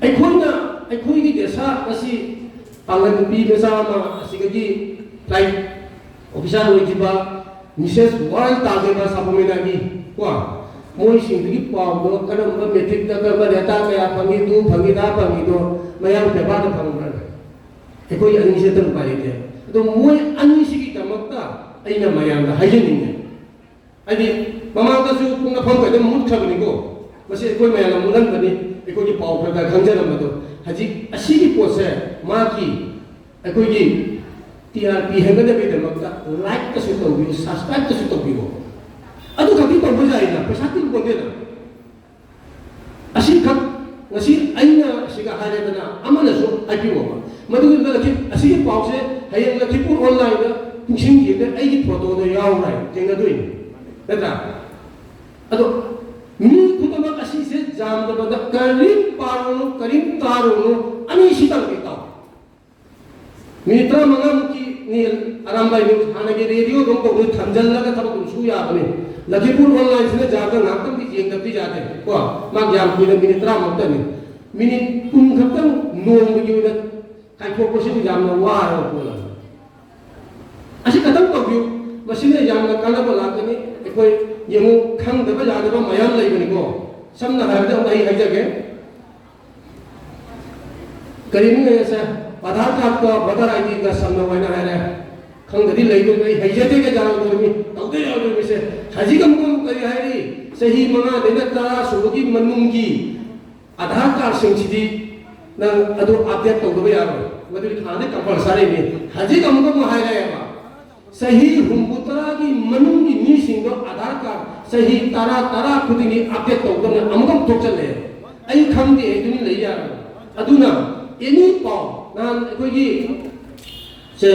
ꯑꯩꯈꯣꯏꯅ, ꯑꯩꯈꯣꯏꯒꯤ ꯗꯦꯁꯥ ꯑꯁꯤ ꯄꯥꯡꯒꯜ ꯅꯨꯄꯤ ꯃꯆꯥ ꯑꯃ ꯑꯁꯤꯗꯒꯤ ꯐ꯭ꯂꯥꯏꯠ ꯑꯣꯐꯤꯁꯥꯔ ꯑꯣꯏꯈꯤꯕ ꯃꯤꯁꯦꯁ ꯋꯥꯔꯜ ꯇꯥꯖꯦꯕ ꯁꯥꯄꯣꯃꯤꯅꯥꯒꯤ, ꯀꯣ, ꯃꯣꯏꯁꯤꯡꯗꯨꯒꯤ ꯄꯥꯎꯗꯣ ꯀꯔꯝꯕ ꯃꯦꯇ꯭ꯔꯤꯛꯇ ꯀꯔꯝꯕ ꯔꯦꯇꯥ ꯀꯌꯥ ꯐꯪꯉꯤ, ꯇꯨ ꯐꯪꯉꯤ, ꯗꯥ ꯐꯪꯉꯤꯗꯣ ꯃꯌꯥꯝ ꯄꯦꯄꯔꯗ ꯐꯪꯕ꯭ꯔꯥ? ꯑꯩꯈꯣꯏ ꯑꯅꯤꯁꯦ ꯑꯗꯨꯝ ꯎꯄꯥꯏ ꯂꯩꯇꯦ꯫ ꯑꯗꯣ ꯃꯣꯏ ꯑꯅꯤꯁꯤꯒꯤꯗꯃꯛꯇ ꯑꯩꯅ ꯃꯌꯥꯝꯗ ꯍꯥꯏꯖꯅꯤꯡꯉꯦ꯫ ꯍꯥꯏꯗꯤ ꯃꯃꯥꯡꯗꯁꯨ ꯄꯨꯡ ꯑꯐꯝꯕ ꯑꯗꯨꯝ ꯃꯨꯠꯈ꯭ꯔꯕꯅꯤꯀꯣ꯫ ꯃꯁꯤ ꯑꯩꯈꯣꯏ ꯃꯌꯥꯝꯅ ꯃꯨꯠꯍꯟꯕꯅꯤ, ꯑꯩꯈꯣꯏꯒꯤ ꯄꯥꯎ ꯈꯔ ꯈꯔ ꯈꯪꯖꯔꯝꯕꯗꯣ꯫ ꯍꯧꯖꯤꯛ ꯑꯁꯤꯒꯤ ꯄꯣꯠꯁꯦ ꯃꯥꯒꯤ ꯑꯩꯈꯣꯏꯒꯤ ꯇꯤ ꯑꯥꯔ ꯄꯤ ꯍꯦꯟꯒꯠꯅꯕꯒꯤꯗꯃꯛꯇ ꯂꯥꯏꯛꯇꯁꯨ ꯇꯧꯕꯤꯌꯨ, ꯁꯕꯁꯀ꯭ꯔꯥꯏꯕꯇꯁꯨ ꯇꯧꯕꯤꯌꯨ꯫ ꯑꯗꯨ ꯈꯛꯇꯤ ꯇꯧꯕ ꯌꯥꯏꯅ, ꯄꯩꯁꯥ ꯇꯤꯡ ꯄꯣꯟꯗꯦꯅ꯫ ꯑꯁꯤꯈꯛ ꯉꯁꯤ ꯑꯩꯅ ꯁꯤꯒ ꯍꯥꯏꯔꯦꯗꯅ, ꯑꯃꯅꯁꯨ ꯍꯥꯏꯕꯤꯌꯣꯕ꯫ ꯃꯗꯨꯒꯤ ꯂꯈꯤ-, ꯑꯁꯤꯒꯤ ꯄꯥꯎꯁꯦ ꯍꯌꯦꯡ ꯂꯈꯤꯄꯨꯔ ꯑꯣꯟꯂꯥꯏꯟꯗ ꯄꯨꯡꯁꯤꯡꯁꯤꯗ ꯑꯩꯒꯤ ꯐꯣꯇꯣꯗ ꯌꯥꯎꯔꯦ, ꯊꯦꯡꯅꯗꯣꯏꯅꯤ, ꯅꯠꯇ꯭ꯔꯥ? ꯑꯗꯣ ꯃꯤ ꯈꯨꯗꯤꯡꯃꯛ ꯑꯁꯤꯁꯦ ꯌꯥꯝꯗꯕꯗ ꯀꯔꯤꯝ ꯄꯥꯔꯨꯅꯨ, ꯀꯔꯤꯝ ꯇꯥꯔꯨꯅꯨ, ꯑꯅꯤꯁꯤꯇꯪꯗꯤ ꯇꯥꯎ꯫ ꯃꯤꯅꯤꯠ ꯇꯔꯥꯃꯉꯥꯃꯨꯛꯀꯤ ꯅꯤ-, ꯑꯔꯥꯝꯕꯥꯏ ꯅ꯭ꯌꯨꯁ ꯍꯥꯟꯅꯒꯤ ꯔꯦꯗꯤꯑꯣ ꯑꯗꯨꯝ ꯀꯧꯕꯗ ꯊꯝꯖꯤꯜꯂꯒ ꯊꯕꯛ ꯑꯗꯨꯝ ꯁꯨ ꯌꯥꯕꯅꯤ꯫ ꯂꯈꯤꯄꯨꯔ ꯑꯣꯟꯂꯥꯏꯟꯁꯤꯅ ꯌꯥꯕꯗ ꯉꯥꯏꯍꯥꯛꯇꯪꯗꯤ ꯌꯦꯡꯗꯕꯗꯤ ꯌꯥꯗꯦ꯫ ꯀꯣ, ꯃꯥ ꯌꯥꯝ ꯀꯨꯏꯅ ꯃꯤꯅꯤꯠ ꯇꯔꯥꯃꯉꯥꯃꯨꯛꯇꯅꯤ꯫ ꯃꯤꯅꯤꯠ ꯀꯨꯟ ꯈꯛꯇꯪ ꯅꯣꯡꯃꯒꯤ ꯑꯣꯏꯅ ꯀꯥꯏꯊꯣꯛꯄꯁꯤꯕꯨ ꯌꯥꯝꯅ ꯋꯥꯔꯕ ꯄꯣꯠ ꯑꯃꯅꯤ꯫ ꯑꯁꯤ ꯈꯇꯪ ꯇꯧꯕꯤꯌꯨ꯫ ꯃꯁꯤꯅ ꯌꯥꯝꯅ ꯀꯥꯟꯅꯕ ꯂꯥꯛꯀꯅꯤ꯫ ꯑꯩꯈꯣꯏ ꯌꯦꯡꯉꯨ, ꯈꯪꯗꯕ ꯌꯥꯗꯕ ꯃꯌꯥꯝ ꯂꯩꯕꯅꯤꯀꯣ꯫ ꯁꯝꯅ ꯍꯥꯏꯔꯕꯗ ꯑꯃꯨꯛ ꯑꯩ ꯍꯥꯏꯖꯒꯦ꯫ ꯀꯔꯤꯅꯣ ꯁꯦ? ꯑꯙꯥꯔ ꯀꯥꯔꯗꯀ ꯚꯣꯇꯔ ꯑꯥꯏ ꯗꯤꯒ ꯁꯝꯅꯧ ꯍꯥꯏꯅ ꯍꯥꯏꯔꯦ꯫ ꯈꯪꯗꯗꯤ ꯂꯩꯗꯣꯏꯅꯤ, ꯑꯩ ꯍꯩꯖꯗꯦꯒ ꯌꯥꯔꯣꯏꯗꯣꯏꯅꯤ, ꯇꯧꯗ ꯌꯥꯔꯣꯏꯗꯣꯏꯅꯤꯁꯦ꯫ ꯍꯧꯖꯤꯛ ꯑꯃꯨꯛ ꯀꯔꯤ ꯍꯥꯏꯔꯤ? ꯆꯍꯤ ꯃꯉꯥꯗꯩꯅ ꯇꯔꯥ ꯁꯨꯕꯒꯤ ꯃꯅꯨꯡꯒꯤ ꯑꯙꯥꯔ ꯀꯥꯔꯗꯁꯤꯡꯁꯤꯗꯤ ꯅꯪ ꯑꯗꯨ ꯑꯞꯗꯦꯠ ꯇꯧꯗꯕ ꯌꯥꯔꯣꯏ꯫ ꯃꯗꯨꯗꯤ ꯍꯥꯟꯅꯗꯤ ꯀꯝꯄꯜꯁꯔꯤꯅꯤ꯫ ꯍꯧꯖꯤꯛ ꯑꯃꯨꯛ ꯑꯃꯨꯛ ꯍꯥꯏꯔꯛꯑꯦꯕ, ꯆꯍꯤ ꯍꯨꯝꯐꯨ ꯇꯔꯥꯒꯤ ꯃꯅꯨꯡꯒꯤ ꯃꯤꯁꯤꯡꯗꯣ ꯑꯙꯥꯔ ꯀꯥꯔꯗ ꯆꯍꯤ ꯇꯔꯥ, ꯇꯔꯥ ꯈꯨꯗꯤꯡꯒꯤ ꯑꯞꯗꯦꯠ ꯇꯧꯗꯕꯅ ꯑꯃꯨꯛ ꯑꯃꯨꯛ ꯊꯣꯛꯆꯜꯂꯛꯑꯦ꯫ ꯑꯩ ꯈꯪꯗꯦ, ꯑꯩ ꯇꯨꯃꯤꯟ ꯂꯩ ꯌꯥꯔꯣꯏ꯫ ꯑꯗꯨꯅ ꯑꯦꯅꯤ ꯄꯥꯎ, ꯅꯍꯥꯟ ꯑꯩꯈꯣꯏꯒꯤ ꯁꯦ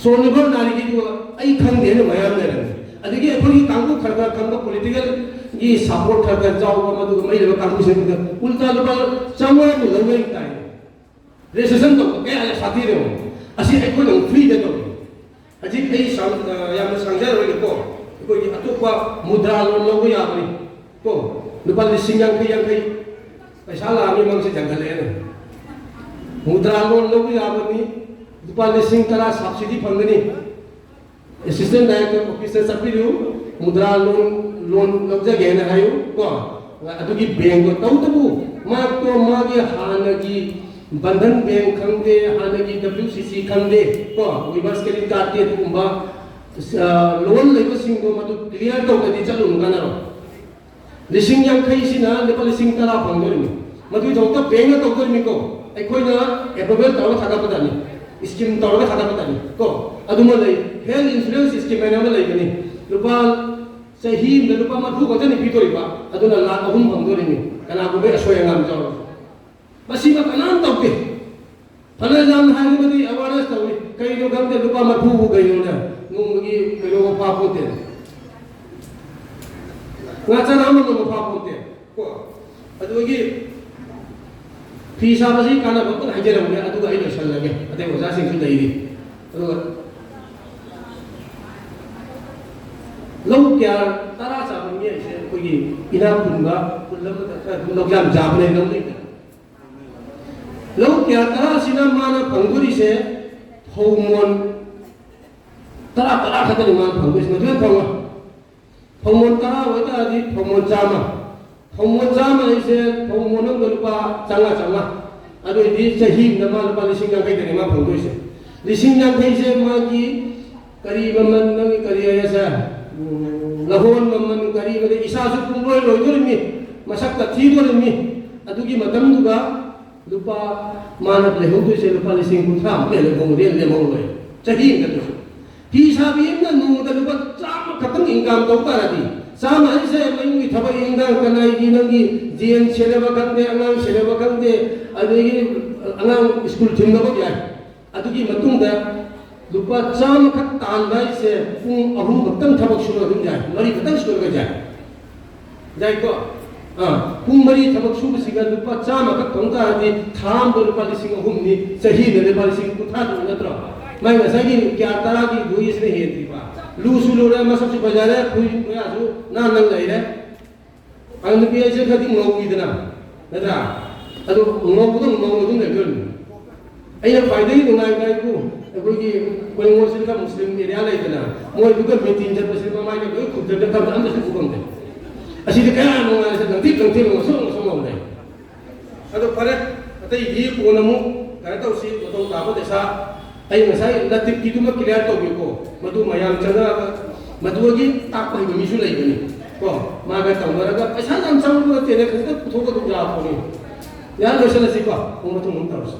ꯁꯣꯔ ꯂꯤꯚꯔ ꯅꯥꯔꯤꯒꯤꯗꯨ ꯑꯩ ꯈꯪꯗꯦꯅ ꯃꯌꯥꯝ ꯂꯩꯔꯝꯃꯤ꯫ ꯑꯗꯒꯤ ꯑꯩꯈꯣꯏꯒꯤ ꯀꯥꯡꯕꯨ ꯈꯔ ꯈꯔ ꯈꯪꯕ, ꯄꯣꯂꯤꯇꯤꯀꯦꯜꯒꯤ ꯁꯄꯣꯔꯠ ꯈꯔ ꯈꯔ ꯌꯥꯎꯕ, ꯃꯗꯨꯒ ꯃꯩ ꯂꯩꯕ ꯀꯥꯡꯕꯨꯁꯤꯡꯗꯨꯗ ꯎꯜꯇꯥ ꯂꯨꯄꯥ ꯆꯥꯝꯃꯉꯥ ꯂꯧꯅꯩ ꯇꯥꯏ꯫ ꯔꯦꯖꯤꯁꯇ꯭ꯔꯦꯁꯟ ꯇꯧꯕ ꯀꯌꯥ ꯁꯥꯊꯤꯔꯦ꯫ ꯑꯁꯤ ꯑꯩꯈꯣꯏꯅ ꯑꯃꯨꯛ ꯐ꯭ꯔꯤꯗ ꯇꯧꯔꯦ꯫ ꯍꯧꯖꯤꯛ ꯑꯩ ꯁꯥꯡ-, ꯑ, ꯌꯥꯝꯅ ꯁꯥꯡꯖꯔꯔꯣꯏꯒꯦꯀꯣ꯫ ꯑꯩꯈꯣꯏꯒꯤ ꯑꯇꯣꯞꯄ ꯃꯨꯗ꯭ꯔꯥ ꯂꯣꯟ ꯂꯧꯕ ꯌꯥꯕꯅꯤ ꯀꯣ꯫ ꯂꯨꯄꯥ ꯂꯤꯁꯤꯡ ꯌꯥꯡꯈꯩ, ꯌꯥꯡꯈꯩ ꯄꯩꯁꯥ ꯂꯥꯛꯑ ꯃꯤ ꯃꯔꯛꯁꯦ ꯌꯥꯟꯈꯠꯂꯛꯑꯦꯅ꯫ ꯃꯨꯗ꯭ꯔꯥ ꯂꯣꯟ ꯂꯧꯕ ꯌꯥꯕꯅꯤ, ꯂꯨꯄꯥ ꯂꯤꯁꯤꯡ ꯇꯔꯥ ꯁꯕꯁꯤꯗꯤ ꯐꯪꯒꯅꯤ꯫ ꯑꯦꯁꯤꯁꯇꯦꯟ ꯗꯥꯏꯔꯦꯛꯇꯔ ꯑꯣꯐꯤꯁꯇ ꯆꯠꯄꯤꯌꯨ, ꯃꯨꯗ꯭ꯔꯥ ꯂꯣꯟ, ꯂꯣꯟ ꯂꯧꯖꯒꯦꯅ ꯍꯥꯏꯌꯨ ꯀꯣ꯫ ꯑꯗꯨꯒꯤ ꯕꯦꯡꯗꯣ, ꯇꯧꯕꯇꯕꯨ ꯃꯍꯥꯛꯇꯣ ꯃꯥꯒꯤ ꯍꯥꯟꯅꯒꯤ ꯕꯟꯙꯟ ꯕꯦꯡ ꯈꯪꯗꯦ, ꯍꯥꯟꯅꯒꯤ ꯗꯕ꯭ꯂꯤꯎ ꯁꯤ ꯁꯤ ꯈꯪꯗꯦ ꯀꯣ, ꯋꯤꯚꯔꯁ ꯀ꯭ꯔꯦꯗꯤꯠ ꯀꯥꯔꯗꯀꯤ ꯑꯗꯨꯒꯨꯝꯕ, ꯑ, ꯂꯣꯟ ꯂꯩꯕꯁꯤꯡꯗꯣ ꯃꯗꯨ ꯀ꯭ꯂꯤꯌꯥꯔ ꯇꯧꯗ꯭ꯔꯗꯤ ꯆꯠꯂꯨꯅꯨ ꯀꯥꯟꯅꯔꯣꯏ꯫ ꯂꯤꯁꯤꯡ ꯌꯥꯡꯈꯩꯁꯤꯅ ꯂꯨꯄꯥ ꯂꯤꯁꯤꯡ ꯇꯔꯥ ꯐꯪꯗꯣꯔꯤꯅꯤ꯫ ꯃꯗꯨꯒꯤꯗꯃꯛꯇ ꯕꯦꯡꯅ ꯇꯧꯗꯣꯔꯤꯅꯤꯀꯣ꯫ ꯑꯩꯈꯣꯏꯅ ꯑꯦꯄ꯭ꯔꯨꯚꯦꯜ ꯇꯧꯔꯒ ꯊꯥꯒꯠꯄꯗꯅꯤ, ꯁ꯭ꯀꯤꯝ ꯇꯧꯔꯒ ꯊꯥꯒꯠꯄꯗꯅꯤ ꯀꯣ꯫ ꯑꯗꯨꯃ ꯂꯩ, ꯍꯦꯜꯊ ꯏꯟꯁꯨꯔꯦꯟꯁ ꯁ꯭ꯀꯤꯝ ꯍꯥꯏꯅ ꯑꯃ ꯂꯩꯕꯅꯤ꯫ ꯂꯨꯄꯥ ꯆꯍꯤ ꯑꯃꯗ ꯂꯨꯄꯥ ꯃꯔꯤꯐꯨ ꯈꯛꯇꯅꯤ ꯄꯤꯗꯣꯔꯤꯕ, ꯑꯗꯨꯅ ꯂꯥꯈ ꯑꯍꯨꯝ ꯐꯪꯗꯣꯔꯤꯅꯤ, ꯀꯅꯥꯒꯨꯝꯕ ꯑꯁꯣꯏ ꯑꯉꯥꯝ ꯌꯥꯎꯔꯕ꯫ ꯃꯁꯤꯃ ꯀꯅꯥꯝ ꯇꯧꯗꯦ꯫ ꯐꯅ ꯌꯥꯝꯅ ꯍꯥꯏꯔꯕꯗꯤ ꯑꯦꯋꯥꯔꯅꯦꯁ ꯇꯧꯏ꯫ ꯀꯩꯅꯣ ꯈꯪꯗꯦ, ꯂꯨꯄꯥ ꯃꯔꯤꯐꯨꯕꯨ ꯀꯩꯅꯣꯅꯦ? ꯅꯣꯡꯃꯒꯤ ꯀꯩꯅꯣ ꯐꯥꯄꯣꯠꯇꯦ꯫ ꯉꯥ ꯆꯔꯥ ꯑꯃ ꯅꯣꯡꯃ ꯐꯥꯄꯣꯠꯇꯦ꯫ ꯀꯣ? ꯑꯗꯨꯒꯤ ꯐꯤ ꯁꯥꯕꯁꯤ ꯀꯥꯟꯅꯕ ꯑꯝꯇꯪ ꯍꯥꯏꯖꯔꯝꯒꯦ, ꯑꯗꯨꯒ ꯑꯩ ꯂꯣꯏꯁꯜꯂꯒꯦ꯫ ꯑꯇꯩ ꯑꯣꯖꯥꯁꯤꯡꯁꯨ ꯂꯩꯔꯤ꯫ ꯑꯗꯨꯒ ꯂꯧ ꯀꯌꯥ ꯇꯔꯥ ꯆꯥꯕ ꯃꯤ ꯍꯥꯏꯁꯦ ꯑꯩꯈꯣꯏꯒꯤ ꯏꯅꯥꯛ ꯈꯨꯟꯕ ꯈꯨꯜ ꯑꯃꯗ ꯈꯔ ꯑꯗꯨꯝ ꯂꯧ ꯌꯥꯝ ꯆꯥꯕ ꯂꯩ, ꯂꯧ ꯂꯩꯇꯅ꯫ ꯂꯧ ꯀꯌꯥ ꯇꯔꯥꯁꯤꯅ ꯃꯥꯅ ꯐꯪꯗꯣꯔꯤꯁꯦ ꯐꯧ ꯃꯣꯟ ꯇꯔꯥ, ꯇꯔꯥ ꯈꯛꯇꯅꯤ ꯃꯥꯅ ꯐꯪꯗꯣꯏꯁꯦ, ꯃꯗꯨ ꯍꯦꯟꯅ ꯐꯪꯉꯣꯏ꯫ ꯐꯧ ꯃꯣꯟ ꯇꯔꯥ ꯑꯣꯏꯇꯥꯔꯗꯤ ꯐꯧ ꯃꯣꯟ ꯆꯥꯝꯃ꯫ ꯐꯧ ꯃꯣꯟ ꯆꯥꯝꯃ ꯍꯥꯏꯁꯦ ꯐꯧ ꯃꯣꯟ ꯑꯃꯗ ꯂꯨꯄꯥ ꯆꯥꯝꯃꯉꯥ, ꯆꯥꯝꯃꯉꯥ꯫ ꯑꯗꯨ ꯑꯣꯏꯗꯤ ꯆꯍꯤ ꯑꯃꯗ ꯃꯥ ꯂꯨꯄꯥ ꯂꯤꯁꯤꯡ ꯌꯥꯡꯈꯩꯗꯅꯤ ꯃꯥ ꯐꯪꯗꯣꯏꯁꯦ꯫ ꯂꯤꯁꯤꯡ ꯌꯥꯡꯈꯩꯁꯦ ꯃꯥꯒꯤ ꯀꯔꯤ ꯃꯃꯜ, ꯅꯪꯒꯤ ꯀꯔꯤ ꯍꯥꯏꯁꯦ? ꯎꯝ, ꯂꯍꯣꯟ ꯃꯃꯜ, ꯀꯔꯤ ꯃꯃꯜ, ꯏꯁꯥꯁꯨ ꯄꯨꯡꯂꯣꯏ ꯂꯣꯏꯗꯣꯔꯤꯃꯤ, ꯃꯁꯛꯇ ꯊꯤꯗꯣꯔꯤꯃꯤ꯫ ꯑꯗꯨꯒꯤ ꯃꯇꯝꯗꯨꯗ ꯂꯨꯄꯥ, ꯃꯥꯅ ꯂꯩꯍꯧꯗꯣꯏꯁꯦ ꯂꯨꯄꯥ ꯂꯤꯁꯤꯡ ꯀꯨꯟꯊ꯭ꯔꯥ ꯃꯨꯛ ꯍꯦꯟꯅ ꯐꯪꯕꯗꯤ ꯍꯦꯟꯅ ꯂꯦꯝꯍꯧꯔꯣꯏ꯫ ꯆꯍꯤ ꯑꯃꯗꯁꯨ꯫ ꯐꯤ ꯁꯥꯕꯤ ꯑꯃꯅ ꯅꯣꯡꯃꯗ ꯂꯨꯄꯥ ꯆꯥꯝꯃ ꯈꯛꯇꯪ income ꯇꯧ ꯇꯥꯔꯗꯤ, ꯆꯥꯝꯃ ꯍꯥꯏꯁꯦ ꯃꯌꯨꯝꯒꯤ ꯊꯕꯛ ꯏꯟꯈꯥꯡ ꯀꯅꯥꯏꯒꯤ, ꯅꯪꯒꯤ ꯖꯦꯟ ꯁꯦꯟꯅꯕ ꯈꯪꯗꯦ, ꯑꯉꯥꯡ ꯁꯦꯟꯅꯕ ꯈꯪꯗꯦ, ꯑꯗꯒꯤ ꯑꯉꯥꯡ ꯁ꯭ꯀꯨꯜ ꯊꯤꯟꯅꯕ ꯌꯥꯏ꯫ ꯑꯗꯨꯒꯤ ꯃꯇꯨꯡꯗ ꯂꯨꯄꯥ ꯆꯥꯝꯃꯈꯛ ꯇꯥꯟꯕ ꯍꯥꯏꯁꯦ ꯄꯨꯡ ꯑꯍꯨꯝ ꯈꯛꯇꯪ ꯊꯕꯛ ꯁꯨꯔ ꯑꯗꯨꯝ ꯌꯥꯏ, ꯃꯔꯤ ꯈꯛꯇꯪ ꯁꯨꯔꯒ ꯌꯥꯏ꯫ ꯌꯥꯏꯀꯣ? ꯑꯥ, ꯄꯨꯡ ꯃꯔꯤ ꯊꯕꯛ ꯁꯨꯕꯁꯤꯒ ꯂꯨꯄꯥ ꯆꯥꯝꯃꯈꯛ ꯐꯪ ꯇꯥꯔꯗꯤ ꯊꯥ ꯑꯃꯗ ꯂꯨꯄꯥ ꯂꯤꯁꯤꯡ ꯑꯍꯨꯝꯅꯤ, ꯆꯍꯤꯗ ꯂꯨꯄꯥ ꯂꯤꯁꯤꯡ ꯀꯨꯟꯊ꯭ꯔꯥ ꯇꯔꯨꯛ ꯅꯠꯇ꯭ꯔꯣ? ꯃꯥꯏ ꯉꯁꯥꯏꯒꯤ ꯀꯌꯥ ꯇꯔꯥꯒꯤ ꯒꯨꯏꯁꯤꯅ ꯍꯦꯟꯗ꯭ꯔꯤꯕ꯫ ꯂꯨꯁꯨ ꯂꯨꯔꯦ, ꯃꯁꯛꯁꯨ ꯐꯖꯔꯦ, ꯈꯨꯏ ꯃꯌꯥꯁꯨ ꯅꯥꯟꯅ ꯂꯩꯔꯦ꯫ ꯑꯗꯨ ꯅꯨꯄꯤ ꯍꯥꯏꯁꯦ ꯈꯔꯗꯤ ꯉꯧꯏꯗꯅ, ꯅꯠꯇ꯭ꯔꯥ? ꯑꯗꯨ ꯉꯧꯕꯗ ꯉꯧꯅ ꯑꯗꯨꯝ ꯂꯩꯗꯣꯏꯅꯤ꯫ ꯑꯩꯅ ꯈ꯭ꯋꯥꯏꯗꯒꯤ ꯅꯨꯡꯉꯥꯏꯕ ꯍꯥꯏꯕꯨ ꯑꯩꯈꯣꯏꯒꯤ ꯀꯣꯂꯤꯡꯒꯣꯜꯁꯤꯗ ꯈꯔ ꯃꯨꯁꯂꯤꯝ ꯑꯦꯔꯤꯌꯥ ꯂꯩꯗꯅ, ꯃꯣꯏꯗꯨꯒ ꯃꯤꯇꯤꯡ ꯆꯠꯄꯁꯤ ꯃꯃꯥꯏꯗ ꯂꯣꯏ ꯈꯨꯝꯖꯤꯜꯂ ꯊꯝꯕ ꯑꯝꯇꯁꯨ ꯎ ꯐꯪꯗꯦ꯫ ꯑꯁꯤꯗꯤ ꯀꯌꯥ ꯅꯨꯡꯉꯥꯏꯔꯁꯦ, ꯂꯪꯊꯤꯛ ꯂꯪꯊꯤꯛ ꯉꯧꯁꯣꯛ ꯉꯧꯁꯣꯛ ꯉꯧꯅꯩ꯫ ꯑꯗꯣ ꯐꯔꯦ, ꯑꯇꯩꯗꯤ ꯀꯣꯟꯅ ꯑꯃꯨꯛ ꯀꯩꯅꯣ ꯇꯧꯁꯤ, ꯃꯇꯧ ꯇꯥꯕ ꯗꯦꯁꯥ꯫ ꯑꯩ ꯉꯁꯥꯏ ꯂꯇꯤꯞꯀꯤꯗꯨꯃ clear ꯇꯧꯕꯤꯌꯨꯀꯣ, ꯃꯗꯨ ꯃꯌꯥꯝ ꯆꯪꯉꯛꯑꯒ, ꯃꯗꯨꯗꯒꯤ ꯇꯥꯛꯄ ꯍꯩꯕ ꯃꯤꯁꯨ ꯂꯩꯕꯅꯤ ꯀꯣ, ꯃꯥꯒ ꯇꯧꯅꯔꯒ ꯄꯩꯁꯥ ꯌꯥꯝ ꯆꯪꯕ ꯅꯠꯇꯦꯅ, ꯈꯖꯤꯛꯇ ꯄꯨꯊꯣꯛꯑꯒ ꯑꯗꯨꯝ ꯌꯥꯄꯣꯠꯅꯤ꯫ ꯌꯥꯔꯦ, ꯂꯣꯏꯁꯤꯜꯂꯁꯤꯀꯣ, ꯄꯨꯡ ꯃꯇꯨꯡ ꯑꯃꯨꯛ ꯇꯧꯔꯁꯤ꯫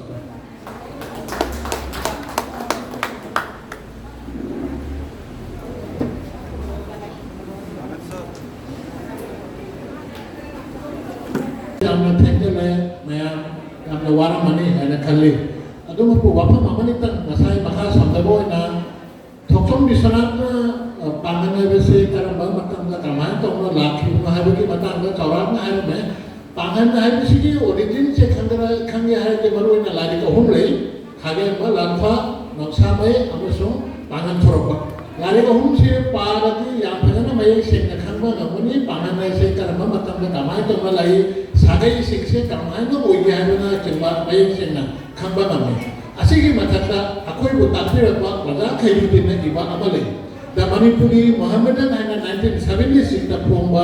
ꯌꯥꯝꯅ ꯊꯦꯡꯖꯤꯜꯂꯦ, ꯃꯌꯥꯝ ꯌꯥꯝꯅ ꯋꯥꯔꯝꯃꯅꯤ ꯍꯥꯏꯅ ꯈꯜꯂꯤ꯫ ꯑꯗꯨꯃꯛꯄꯨ ꯋꯥꯐꯝ ꯑꯃꯅꯤꯇꯪ ꯉꯁꯥꯏ ꯃꯈꯥ ꯁꯝꯊꯕ ꯑꯣꯏꯅ ꯊꯣꯛꯆꯣꯝ ꯕꯤꯁ꯭ꯋꯥꯅꯥꯊꯅ, ꯑ, ꯄꯥꯡꯒꯟ ꯍꯥꯏꯕꯁꯤ ꯀꯔꯝꯕ ꯃꯇꯝꯗ ꯀꯃꯥꯏꯅ ꯇꯧꯅ ꯂꯥꯛꯈꯤꯕꯅꯣ ꯍꯥꯏꯕꯒꯤ ꯃꯇꯥꯡꯗ ꯆꯥꯎꯔꯥꯛꯅ ꯍꯥꯏꯔꯝꯃꯦ꯫ ꯄꯥꯡꯒꯟ ꯍꯥꯏꯕꯁꯤꯒꯤ originꯁꯦ ꯈꯪꯗꯅ, ꯈꯪꯒꯦ ꯍꯥꯏꯔꯗꯤ ꯃꯔꯨꯑꯣꯏꯅ ꯂꯥꯏꯔꯤꯛ ꯑꯍꯨꯝ ꯂꯩ: ꯈꯥꯒꯦꯝꯕ, ꯂꯥꯟꯐꯥ, ꯅꯣꯡꯁꯥꯃꯩ ꯑꯃꯁꯨꯡ ꯄꯥꯡꯒꯟ ꯊꯣꯔꯛꯄ꯫ ꯂꯥꯏꯔꯤꯛ ꯑꯍꯨꯝꯁꯤ ꯄꯥꯔꯗꯤ ꯌꯥꯝ ꯐꯖꯅ ꯃꯌꯦꯛ ꯁꯦꯡꯅ ꯈꯪꯕ ꯉꯝꯒꯅꯤ꯫ ꯄꯥꯡꯒꯟ ꯍꯥꯏꯁꯦ ꯀꯔꯝꯕ ꯃꯇꯝꯗ ꯀꯃꯥꯏꯅ ꯇꯧꯅ ꯂꯥꯛꯏ, ꯁꯥꯒꯩꯁꯤꯡꯁꯦ ꯀꯃꯥꯏꯅ ꯑꯣꯏꯒꯦ ꯍꯥꯏꯕꯅꯆꯤꯡꯕ ꯃꯌꯦꯛ ꯁꯦꯡꯅ ꯈꯪꯕ ꯉꯝꯃꯤ꯫ ꯑꯁꯤꯒꯤ ꯃꯊꯛꯇ ꯑꯩꯈꯣꯏꯕꯨ ꯇꯥꯛꯄꯤꯔꯛꯄ ꯑꯣꯖꯥ ꯈꯩꯔꯨꯗꯤꯟꯅ ꯏꯕ ꯑꯃ ꯂꯩ, ꯗ ꯃꯅꯤꯄꯨꯔꯤ ꯃꯣꯍꯥꯃꯦꯗꯟ ꯍꯥꯏꯅ ꯅꯥꯏꯟꯇꯤꯟ ꯁꯚꯦꯟꯇꯤ ꯁꯤꯛꯁꯇ ꯐꯣꯡꯕ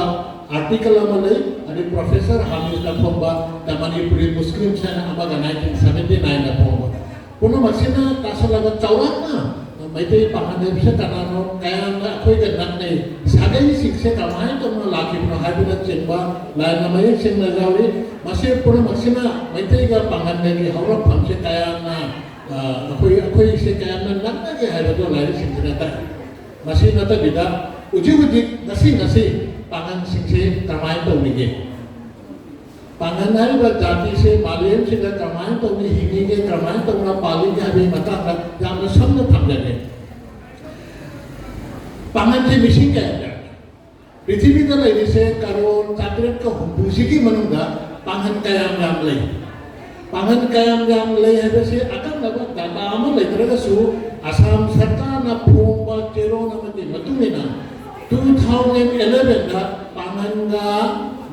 ꯑꯥꯔꯇꯤꯀꯜ ꯑꯃ ꯂꯩ꯫ ꯑꯗꯩ ꯄ꯭ꯔꯣꯐꯦꯁꯔ ꯍꯥꯃꯤꯁꯅ ꯐꯣꯡꯕ ꯗ ꯃꯅꯤꯄꯨꯔꯤ ꯃꯨꯁꯂꯤꯝꯁ ꯍꯥꯏꯅ ꯑꯃꯒ ꯅꯥꯏꯟꯇꯤꯟ ꯁꯚꯦꯟꯇꯤ ꯅꯥꯏꯟꯗ ꯐꯣꯡꯕ꯫ ꯄꯨꯝꯅꯃꯛꯁꯤꯅ ꯇꯥꯁꯜꯂꯒ ꯆꯥꯎꯔꯥꯛꯅ ꯃꯩꯇꯩ ꯄꯥꯉꯜ ꯍꯥꯏꯕꯁꯦ ꯀꯅꯥꯅꯣ, ꯀꯌꯥꯝꯅ ꯑꯩꯈꯣꯏꯒ ꯅꯛꯅꯩ, ꯁꯥꯒꯩꯁꯤꯡꯁꯦ ꯀꯃꯥꯏꯅ ꯇꯧꯅ ꯂꯥꯛꯈꯤꯕꯅꯣ ꯍꯥꯏꯕꯅꯆꯤꯡꯕ ꯂꯥꯏꯅ ꯃꯌꯦꯛ ꯁꯦꯡꯅ ꯌꯥꯎꯔꯤ꯫ ꯃꯁꯤ ꯄꯨꯝꯅꯃꯛꯁꯤꯅ ꯃꯩꯇꯩꯒ ꯄꯥꯉꯜꯒꯒꯤ ꯍꯧꯔꯛꯐꯝꯁꯦ ꯀꯌꯥꯝꯅ, ꯑ, ꯑꯩꯈꯣꯏ, ꯑꯩꯈꯣꯏꯁꯦ ꯀꯌꯥꯝꯅ ꯅꯛꯅꯒꯦ ꯍꯥꯏꯕꯗꯣ ꯂꯥꯏꯔꯤꯛꯁꯤꯡꯁꯤꯅ ꯇꯥꯛꯏ꯫ ꯃꯁꯤ ꯅꯠꯇꯕꯤꯗ ꯍꯧꯖꯤꯛ ꯍꯧꯖꯤꯛ ꯉꯁꯤ ꯉꯁꯤ ꯄꯥꯉꯜꯁꯤꯡꯁꯦ ꯀꯃꯥꯏꯅ ꯇꯧꯔꯤꯒꯦ? ꯄꯥꯉꯜ ꯍꯥꯏꯔꯤꯕ ꯖꯥꯇꯤꯁꯦ ꯃꯥꯂꯦꯝꯁꯤꯗ ꯀꯃꯥꯏꯅ ꯇꯧꯅ ꯍꯤꯡꯉꯤꯒꯦ, ꯀꯃꯥꯏꯅ ꯇꯧꯅ ꯄꯥꯜꯂꯤꯒꯦ ꯍꯥꯏꯕꯒꯤ ꯃꯇꯥꯡꯗ ꯌꯥꯝꯅ ꯁꯝꯅ ꯊꯝꯖꯒꯦ꯫ ꯄꯥꯉꯜꯁꯦ ꯃꯤꯁꯤꯡ ꯀꯌꯥ ꯂꯩ? ꯄ꯭ꯔꯤꯊꯤꯕꯤꯗ ꯂꯩꯔꯤꯁꯦ ꯀꯔꯣꯔ ꯆꯥꯇ꯭ꯔꯦꯠꯀ ꯍꯨꯝꯐꯨꯁꯤꯒꯤ ꯃꯅꯨꯡꯗ ꯄꯥꯉꯜ ꯀꯌꯥꯝ ꯌꯥꯝ ꯂꯩ? ꯄꯥꯉꯜ ꯀꯌꯥꯝ ꯌꯥꯝ ꯂꯩ ꯍꯥꯏꯕꯁꯤ ꯑꯀꯛꯅꯕ ꯗꯥꯇꯥ ꯑꯃ ꯂꯩꯇ꯭ꯔꯒꯁꯨ, ꯑꯁꯥꯝ ꯁꯔꯀꯥꯔꯅ ꯐꯣꯡꯕ ꯆꯦꯔꯣꯜ ꯑꯃꯒꯤ ꯃꯇꯨꯡ ꯏꯟꯅ, ꯇꯨ ꯊꯥꯎꯖꯟ ꯑꯦꯂꯦꯚꯦꯟꯗ ꯄꯥꯉꯜꯒ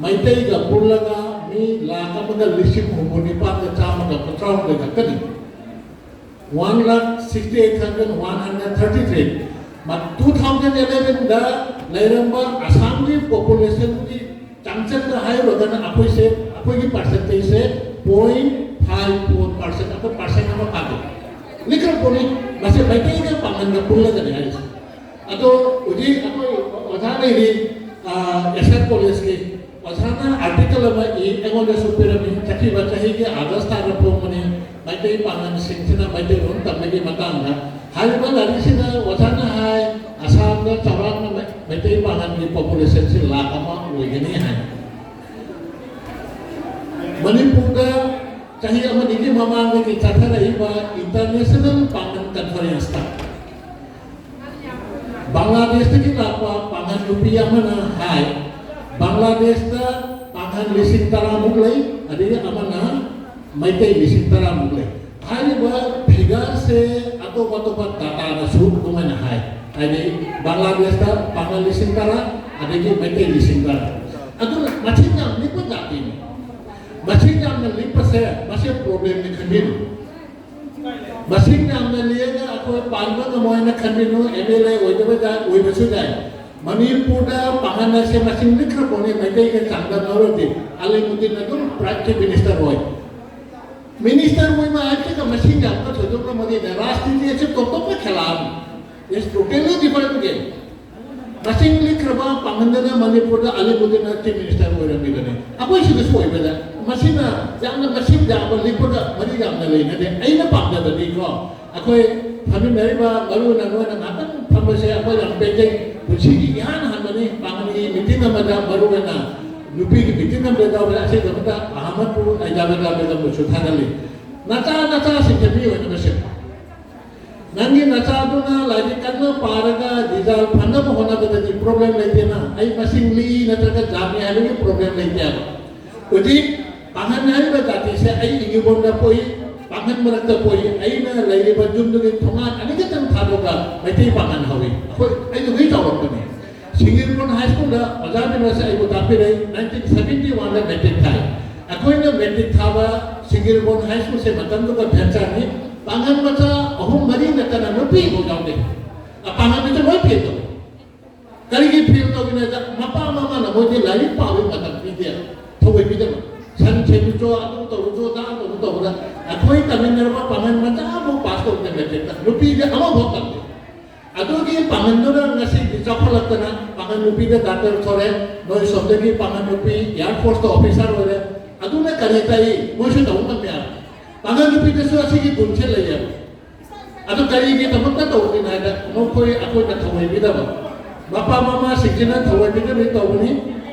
ꯃꯩꯇꯩꯒ ꯄꯨꯜꯂꯒ ꯃꯤ ꯂꯥꯈ ꯑꯃꯒ ꯂꯤꯁꯤꯡ ꯍꯨꯝꯐꯨ ꯅꯤꯄꯥꯟꯒ ꯆꯥꯝꯃꯒ ꯀꯨꯟꯊ꯭ꯔꯥꯍꯨꯝꯗꯣꯏ ꯈꯛꯇꯅꯤ꯫ One lakh sixty eight thousand one hundred thirty three꯫ Two thousand ꯑꯦꯂꯦꯚꯦꯟꯗ ꯂꯩꯔꯝꯕ ꯑꯁꯥꯝꯒꯤ ꯄꯣꯄꯨꯂꯦꯁꯟꯒꯤ ꯆꯥꯡꯆꯠꯇ ꯍꯥꯏꯔꯨꯔꯒꯅ ꯑꯩꯈꯣꯏꯁꯦ, ꯑꯩꯈꯣꯏꯒꯤ ꯄꯥꯔꯁꯦꯟꯇꯦꯖꯁꯦ ꯄꯣꯏꯟ ꯐꯥꯏꯚ ꯐꯣꯔ ꯄꯥꯔꯁꯦꯟ, ꯑꯩꯈꯣꯏ ꯄꯥꯔꯁꯦꯟ ꯑꯃ ꯐꯥꯗꯦ꯫ ꯂꯤꯈꯠꯄꯅꯤ꯫ ꯃꯁꯤ ꯃꯩꯇꯩꯒ ꯄꯥꯉꯜꯒ ꯄꯨꯜꯂꯒꯅꯤ ꯍꯥꯏꯔꯤꯁꯦ꯫ ꯑꯗꯣ ꯍꯧꯖꯤꯛ ꯑꯩꯈꯣꯏ ꯑꯣꯖꯥ ꯂꯩꯔꯤ, ꯑꯦꯁ ꯑꯦꯐ ꯀꯣꯂꯦꯖꯀꯤ ꯑꯣꯖꯥꯅ ꯑꯥꯔꯇꯤꯀꯜ ꯑꯃ ꯏ, ꯑꯩꯉꯣꯟꯗꯁꯨ ꯄꯤꯔꯝꯃꯤ꯫ ꯆꯠꯈꯤꯕ ꯆꯍꯤꯒꯤ ꯑꯥꯒꯁ ꯊꯥꯗ ꯐꯣꯡꯕꯅꯤ, ꯃꯩꯇꯩ ꯄꯥꯉꯜꯁꯤꯡꯁꯤꯅ ꯃꯩꯇꯩꯂꯣꯟ ꯇꯝꯕꯒꯤ ꯃꯇꯥꯡꯗ꯫ ꯍꯥꯏꯔꯤꯕ ꯂꯥꯏꯔꯤꯛꯁꯤꯗ ꯑꯣꯖꯥꯅ ꯍꯥꯏ, ꯑꯁꯥꯝꯗ ꯆꯥꯎꯔꯥꯛꯅ ꯃꯩ-, ꯃꯩꯇꯩ ꯄꯥꯉꯜꯒꯤ ꯄꯣꯄꯨꯂꯦꯁꯟꯁꯤ ꯂꯥꯈ ꯑꯃ ꯑꯣꯏꯒꯅꯤ ꯍꯥꯏ꯫ ꯃꯅꯤꯄꯨꯔꯗ ꯆꯍꯤ ꯑꯃꯅꯤꯒꯤ ꯃꯃꯥꯡꯗꯒꯤ ꯆꯠꯊꯔꯛꯏꯕ ꯏꯟꯇꯔꯅꯦꯁꯅꯦꯜ ꯄꯥꯉꯜ ꯀꯟꯐꯔꯦꯟꯁꯇ ꯕꯪꯒ꯭ꯂꯥꯗꯦꯁꯇꯒꯤ ꯂꯥꯛꯄ ꯄꯥꯉꯜ ꯅꯨꯄꯤ ꯑꯃꯅ ꯍꯥꯏ, ꯕꯪꯒ꯭ꯂꯥꯗꯦꯁꯇ ꯄꯥꯉꯜ ꯂꯤꯁꯤꯡ ꯇꯔꯥꯃꯨꯛ ꯂꯩ, ꯑꯗꯒꯤ ꯑꯃꯅ ꯃꯩꯇꯩ ꯂꯤꯁꯤꯡ ꯇꯔꯥꯃꯨꯛ ꯂꯩ꯫ ꯍꯥꯏꯔꯤꯕ ꯐꯤꯒꯔꯁꯦ ꯑꯇꯣꯞ ꯑꯇꯣꯞꯄ ꯗꯥꯇꯥꯗꯁꯨ ꯑꯗꯨꯃꯥꯏꯅ ꯍꯥꯏ, ꯍꯥꯏꯗꯤ ꯕꯪꯒ꯭ꯂꯥꯗꯦꯁꯇ ꯄꯥꯉꯜ ꯂꯤꯁꯤꯡ ꯇꯔꯥ, ꯑꯗꯒꯤ ꯃꯩꯇꯩ ꯂꯤꯁꯤꯡ ꯇꯔꯥ꯫ ꯑꯗꯨꯅ ꯃꯁꯤꯡ ꯌꯥꯝ ꯂꯤꯛꯄ ꯖꯥꯇꯤꯅꯤ꯫ ꯃꯁꯤꯡ ꯌꯥꯝꯅ ꯂꯤꯛꯄꯁꯦ ꯃꯁꯤ ꯄ꯭ꯔꯣꯕ꯭ꯂꯦꯝꯅꯤ ꯈꯟꯕꯤꯅꯨ꯫ ꯃꯁꯤꯡ ꯌꯥꯝꯅ ꯂꯤꯛꯑꯒ ꯑꯩꯈꯣꯏ ꯄꯥꯟꯕ ꯉꯝꯃꯣꯏ ꯍꯥꯏꯅ ꯈꯟꯕꯤꯅꯨ꯫ ꯑꯦꯝ ꯑꯦꯜ ꯑꯦ ꯑꯣꯏꯗꯕ ꯌꯥ- ꯑꯣꯏꯕꯁꯨ ꯌꯥꯏ꯫ ꯃꯅꯤꯄꯨꯔꯗ ꯄꯥꯡꯒꯜ ꯑꯁꯦ ꯃꯁꯤꯡ ꯂꯤꯛꯈ꯭ꯔ ꯄꯣꯠꯅꯤ꯫ ꯃꯩꯇꯩꯒ ꯆꯥꯡꯗꯝꯅꯔꯨꯔꯗꯤ ꯑꯂꯤꯃꯨꯗꯤꯟ ꯑꯗꯨꯝ ꯄ꯭ꯔꯥꯏꯝ ꯆꯤꯐ ꯃꯤꯅꯤꯁꯇꯔ ꯑꯣꯏ꯫ ꯃꯤꯅꯤꯁꯇꯔ ꯑꯣꯏꯕ ꯍꯥꯏꯕꯁꯤꯒ ꯃꯁꯤꯡ ꯌꯥꯝꯅ ꯊꯣꯏꯗꯣꯛꯅ ꯃꯔꯤ ꯂꯩꯅꯗꯦ꯫ ꯔꯥꯖꯅꯤꯇꯤ ꯑꯁꯤ ꯇꯣꯞ ꯇꯣꯞꯄ ꯈꯦꯂꯥ ꯑꯃꯅꯤ꯫ It's totally different game. ꯃꯁꯤꯡ ꯂꯤꯛꯈ꯭ꯔꯕ ꯄꯥꯡꯒꯟꯗꯅ ꯃꯅꯤꯄꯨꯔꯗ ꯑꯂꯤꯃꯨꯗꯤꯟꯅ ꯆꯤꯐ ꯃꯤꯅꯤꯁꯇꯔ ꯑꯣꯏꯔꯝꯃꯤꯕꯅꯤ꯫ ꯑꯩꯈꯣꯏ ꯁꯤꯗꯁꯨ ꯑꯣꯏꯕꯗ ꯃꯁꯤꯅ ꯌꯥꯝꯅ ꯃꯁꯤꯡ ꯌꯥꯝꯕ ꯂꯤꯛꯄꯒ ꯃꯔꯤ ꯌꯥꯝꯅ ꯂꯩꯅꯗꯦ꯫ ꯑꯩꯅ ꯄꯥꯝꯖꯕꯗꯤꯀꯣ, ꯑꯩꯈꯣꯏ ꯐꯝꯃꯤꯟꯅꯔꯤꯕ ꯃꯔꯨ ꯑꯣꯏꯅ ꯅꯣꯏꯅ ꯉꯥꯛꯇꯪ ꯐꯝꯕꯁꯦ ꯑꯩꯈꯣꯏ ꯌꯥꯝ ꯄꯦꯟꯖꯩ꯫ ꯄꯨꯟꯁꯤꯒꯤ ꯏꯍꯥꯟ ꯍꯥꯟꯕꯅꯤ ꯄꯥꯡꯒꯟꯒꯤ ꯃꯤꯇꯤꯡ ꯑꯃꯗ, ꯃꯔꯨ ꯑꯣꯏꯅ ꯅꯨꯄꯤꯒꯤ ꯃꯤꯇꯤꯡ ꯑꯃꯗ ꯌꯥꯎꯔꯦ꯫ ꯑꯁꯤꯒꯤꯗꯃꯛꯇ ꯑꯍꯃꯗꯄꯨꯔ ꯍꯥꯏꯗ꯭ꯔꯕꯥꯗ ꯃꯦꯗꯥꯝꯕꯨꯁꯨ ꯊꯥꯒꯠꯂꯤ꯫ ꯅꯆꯥ ꯅꯆꯥꯁꯤꯡꯁꯦ ꯃꯤ ꯑꯣꯏꯅꯕ ꯁꯦꯝꯃꯨ꯫ ꯅꯪꯒꯤ ꯅꯆꯥꯗꯨꯅ ꯂꯥꯏꯔꯤꯛ ꯀꯟꯅ ꯄꯥꯔꯒ ꯔꯤꯖꯜ ꯐꯪꯅꯕ ꯍꯣꯠꯅꯕꯗꯗꯤ ꯄ꯭ꯔꯣꯕ꯭ꯂꯦꯝ ꯂꯩꯇꯦꯅ꯫ ꯑꯩ ꯃꯁꯤꯡ ꯂꯤ ꯅꯠꯇ꯭ꯔꯒ ꯌꯥꯝꯃꯤ ꯍꯥꯏꯕꯒꯤ ꯄ꯭ꯔꯣꯕ꯭ꯂꯦꯝ ꯂꯩꯇꯦꯕ꯫ ꯍꯧꯖꯤꯛ ꯄꯥꯡꯒꯟ ꯍꯥꯏꯔꯤꯕ ꯖꯥꯇꯤꯁꯦ ꯑꯩ ꯏꯪꯒꯤꯕꯣꯟꯗ ꯄꯣꯛꯏ, ꯄꯥꯡꯒꯟ ꯃꯔꯛꯇ ꯄꯣꯛꯏ꯫ ꯑꯩꯅ ꯂꯩꯔꯤꯕ ꯌꯨꯝꯗꯨꯒꯤ ꯊꯣꯡꯒꯥꯟ ꯑꯅꯤꯈꯛꯇꯪ ꯊꯥꯗꯣꯛꯑꯒ ꯃꯩꯇꯩ ꯄꯥꯡꯒꯟ ꯍꯧꯏ꯫ ꯑꯩꯈꯣꯏ ꯑꯩꯗꯨꯗꯩ ꯆꯥꯎꯔꯛꯄꯅꯤ꯫ ꯁꯤꯡꯒꯤꯔꯕꯣꯟ ꯍꯥꯏ ꯁ꯭ꯀꯨꯜꯗ ꯑꯣꯖꯥ ꯕꯤꯅꯣꯁꯅ ꯑꯩꯕꯨ ꯇꯥꯛꯄꯤꯔꯛꯏ꯫ ꯅꯥꯏꯟꯇꯤꯟ ꯁꯚꯦꯟꯇꯤ ꯋꯥꯟꯗ ꯃꯦꯇ꯭ꯔꯤꯛ ꯊꯥꯏ꯫ ꯑꯩꯈꯣꯏꯅ ꯃꯦꯇ꯭ꯔꯤꯛ ꯊꯥꯕ ꯁꯤꯡꯒꯤꯔꯕꯣꯟ ꯍꯥꯏ ꯁ꯭ꯀꯨꯜꯁꯦ ꯃꯇꯝꯗꯨꯗ ꯚꯦꯟꯆꯔꯅꯤ꯫ ꯄꯥꯡꯒꯟ ꯃꯆꯥ ꯑꯍꯨꯝ ꯃꯔꯤ ꯅꯠꯇꯅ ꯅꯨꯄꯤ ꯑꯃꯐꯥꯎ ꯌꯥꯎꯗꯦ꯫ ꯑꯄꯥꯡꯒꯟ ꯃꯆꯥ ꯂꯣꯏ ꯐꯦꯜ ꯇꯧꯏ꯫ ꯀꯔꯤꯒꯤ ꯐꯦꯜ ꯇꯧꯔꯤꯅꯣꯗ, ꯃꯄꯥ ꯃꯃꯥꯅ ꯃꯣꯏꯗꯤ ꯂꯥꯏꯔꯤꯛ ꯄꯥꯕꯒꯤ ꯃꯇꯝ ꯄꯤꯗꯦ, ꯊꯧꯑꯣꯏꯕꯤꯗꯕ꯫ ꯁꯟ ꯁꯦꯝꯕꯤꯆꯣ, ꯑꯗꯨ ꯇꯧꯔꯨꯆꯣ, ꯑꯗꯥ ꯇꯧꯔꯨ ꯇꯧꯕꯗ ꯑꯩꯈꯣꯏ ꯇꯥꯃꯤꯟꯅꯔꯕ ꯄꯥꯡꯒꯟ ꯃꯆꯥ ꯑꯃꯐꯥꯎ ꯄꯥꯁ ꯇꯧꯗꯦ ꯃꯦꯇ꯭ꯔꯤꯛꯇ, ꯅꯨꯄꯤꯗꯤ ꯑꯃꯐꯥꯎ ꯇꯝꯗꯦ꯫ ꯑꯗꯨꯒꯤ ꯄꯥꯡꯒꯟꯗꯨꯅ ꯉꯁꯤꯗꯤ ꯆꯥꯎꯈꯠꯂꯛꯇꯅ ꯄꯥꯡꯒꯟ ꯅꯨꯄꯤꯗ ꯗꯥꯛꯇꯔ ꯊꯣꯔꯦ, ꯅꯣꯏ ꯁꯣꯝꯗꯒꯤ ꯄꯥꯡꯒꯟ ꯅꯨꯄꯤ ꯑꯦꯌꯔ ꯐꯣꯔꯁꯇ ꯑꯣꯐꯤꯁꯥꯔ ꯑꯣꯏꯔꯦ꯫ ꯑꯗꯨꯅ ꯀꯔꯤ ꯇꯥꯛꯏ? ꯃꯣꯏꯁꯨ ꯇꯧꯕ ꯉꯝꯃꯦ ꯍꯥꯏꯕ꯫ ꯄꯥꯡꯒꯟ ꯅꯨꯄꯤꯗꯁꯨ ꯑꯁꯤꯒꯤ ꯒꯨꯟꯁꯦ ꯂꯩꯌꯦꯕ꯫ ꯑꯗꯨ ꯀꯔꯤꯒꯤꯗꯃꯛꯇ ꯇꯧꯕꯅꯣ ꯍꯥꯏꯗ, ꯃꯈꯣꯏ ꯑꯩꯈꯣꯏꯅ ꯊꯧꯑꯣꯏꯕꯤꯗꯕ꯫ ꯃꯄꯥ ꯃꯃꯥꯁꯤꯡꯁꯤꯅ ꯊꯧꯑꯣꯏꯕꯤꯗꯕꯤ ꯇꯧꯕꯅꯤ꯫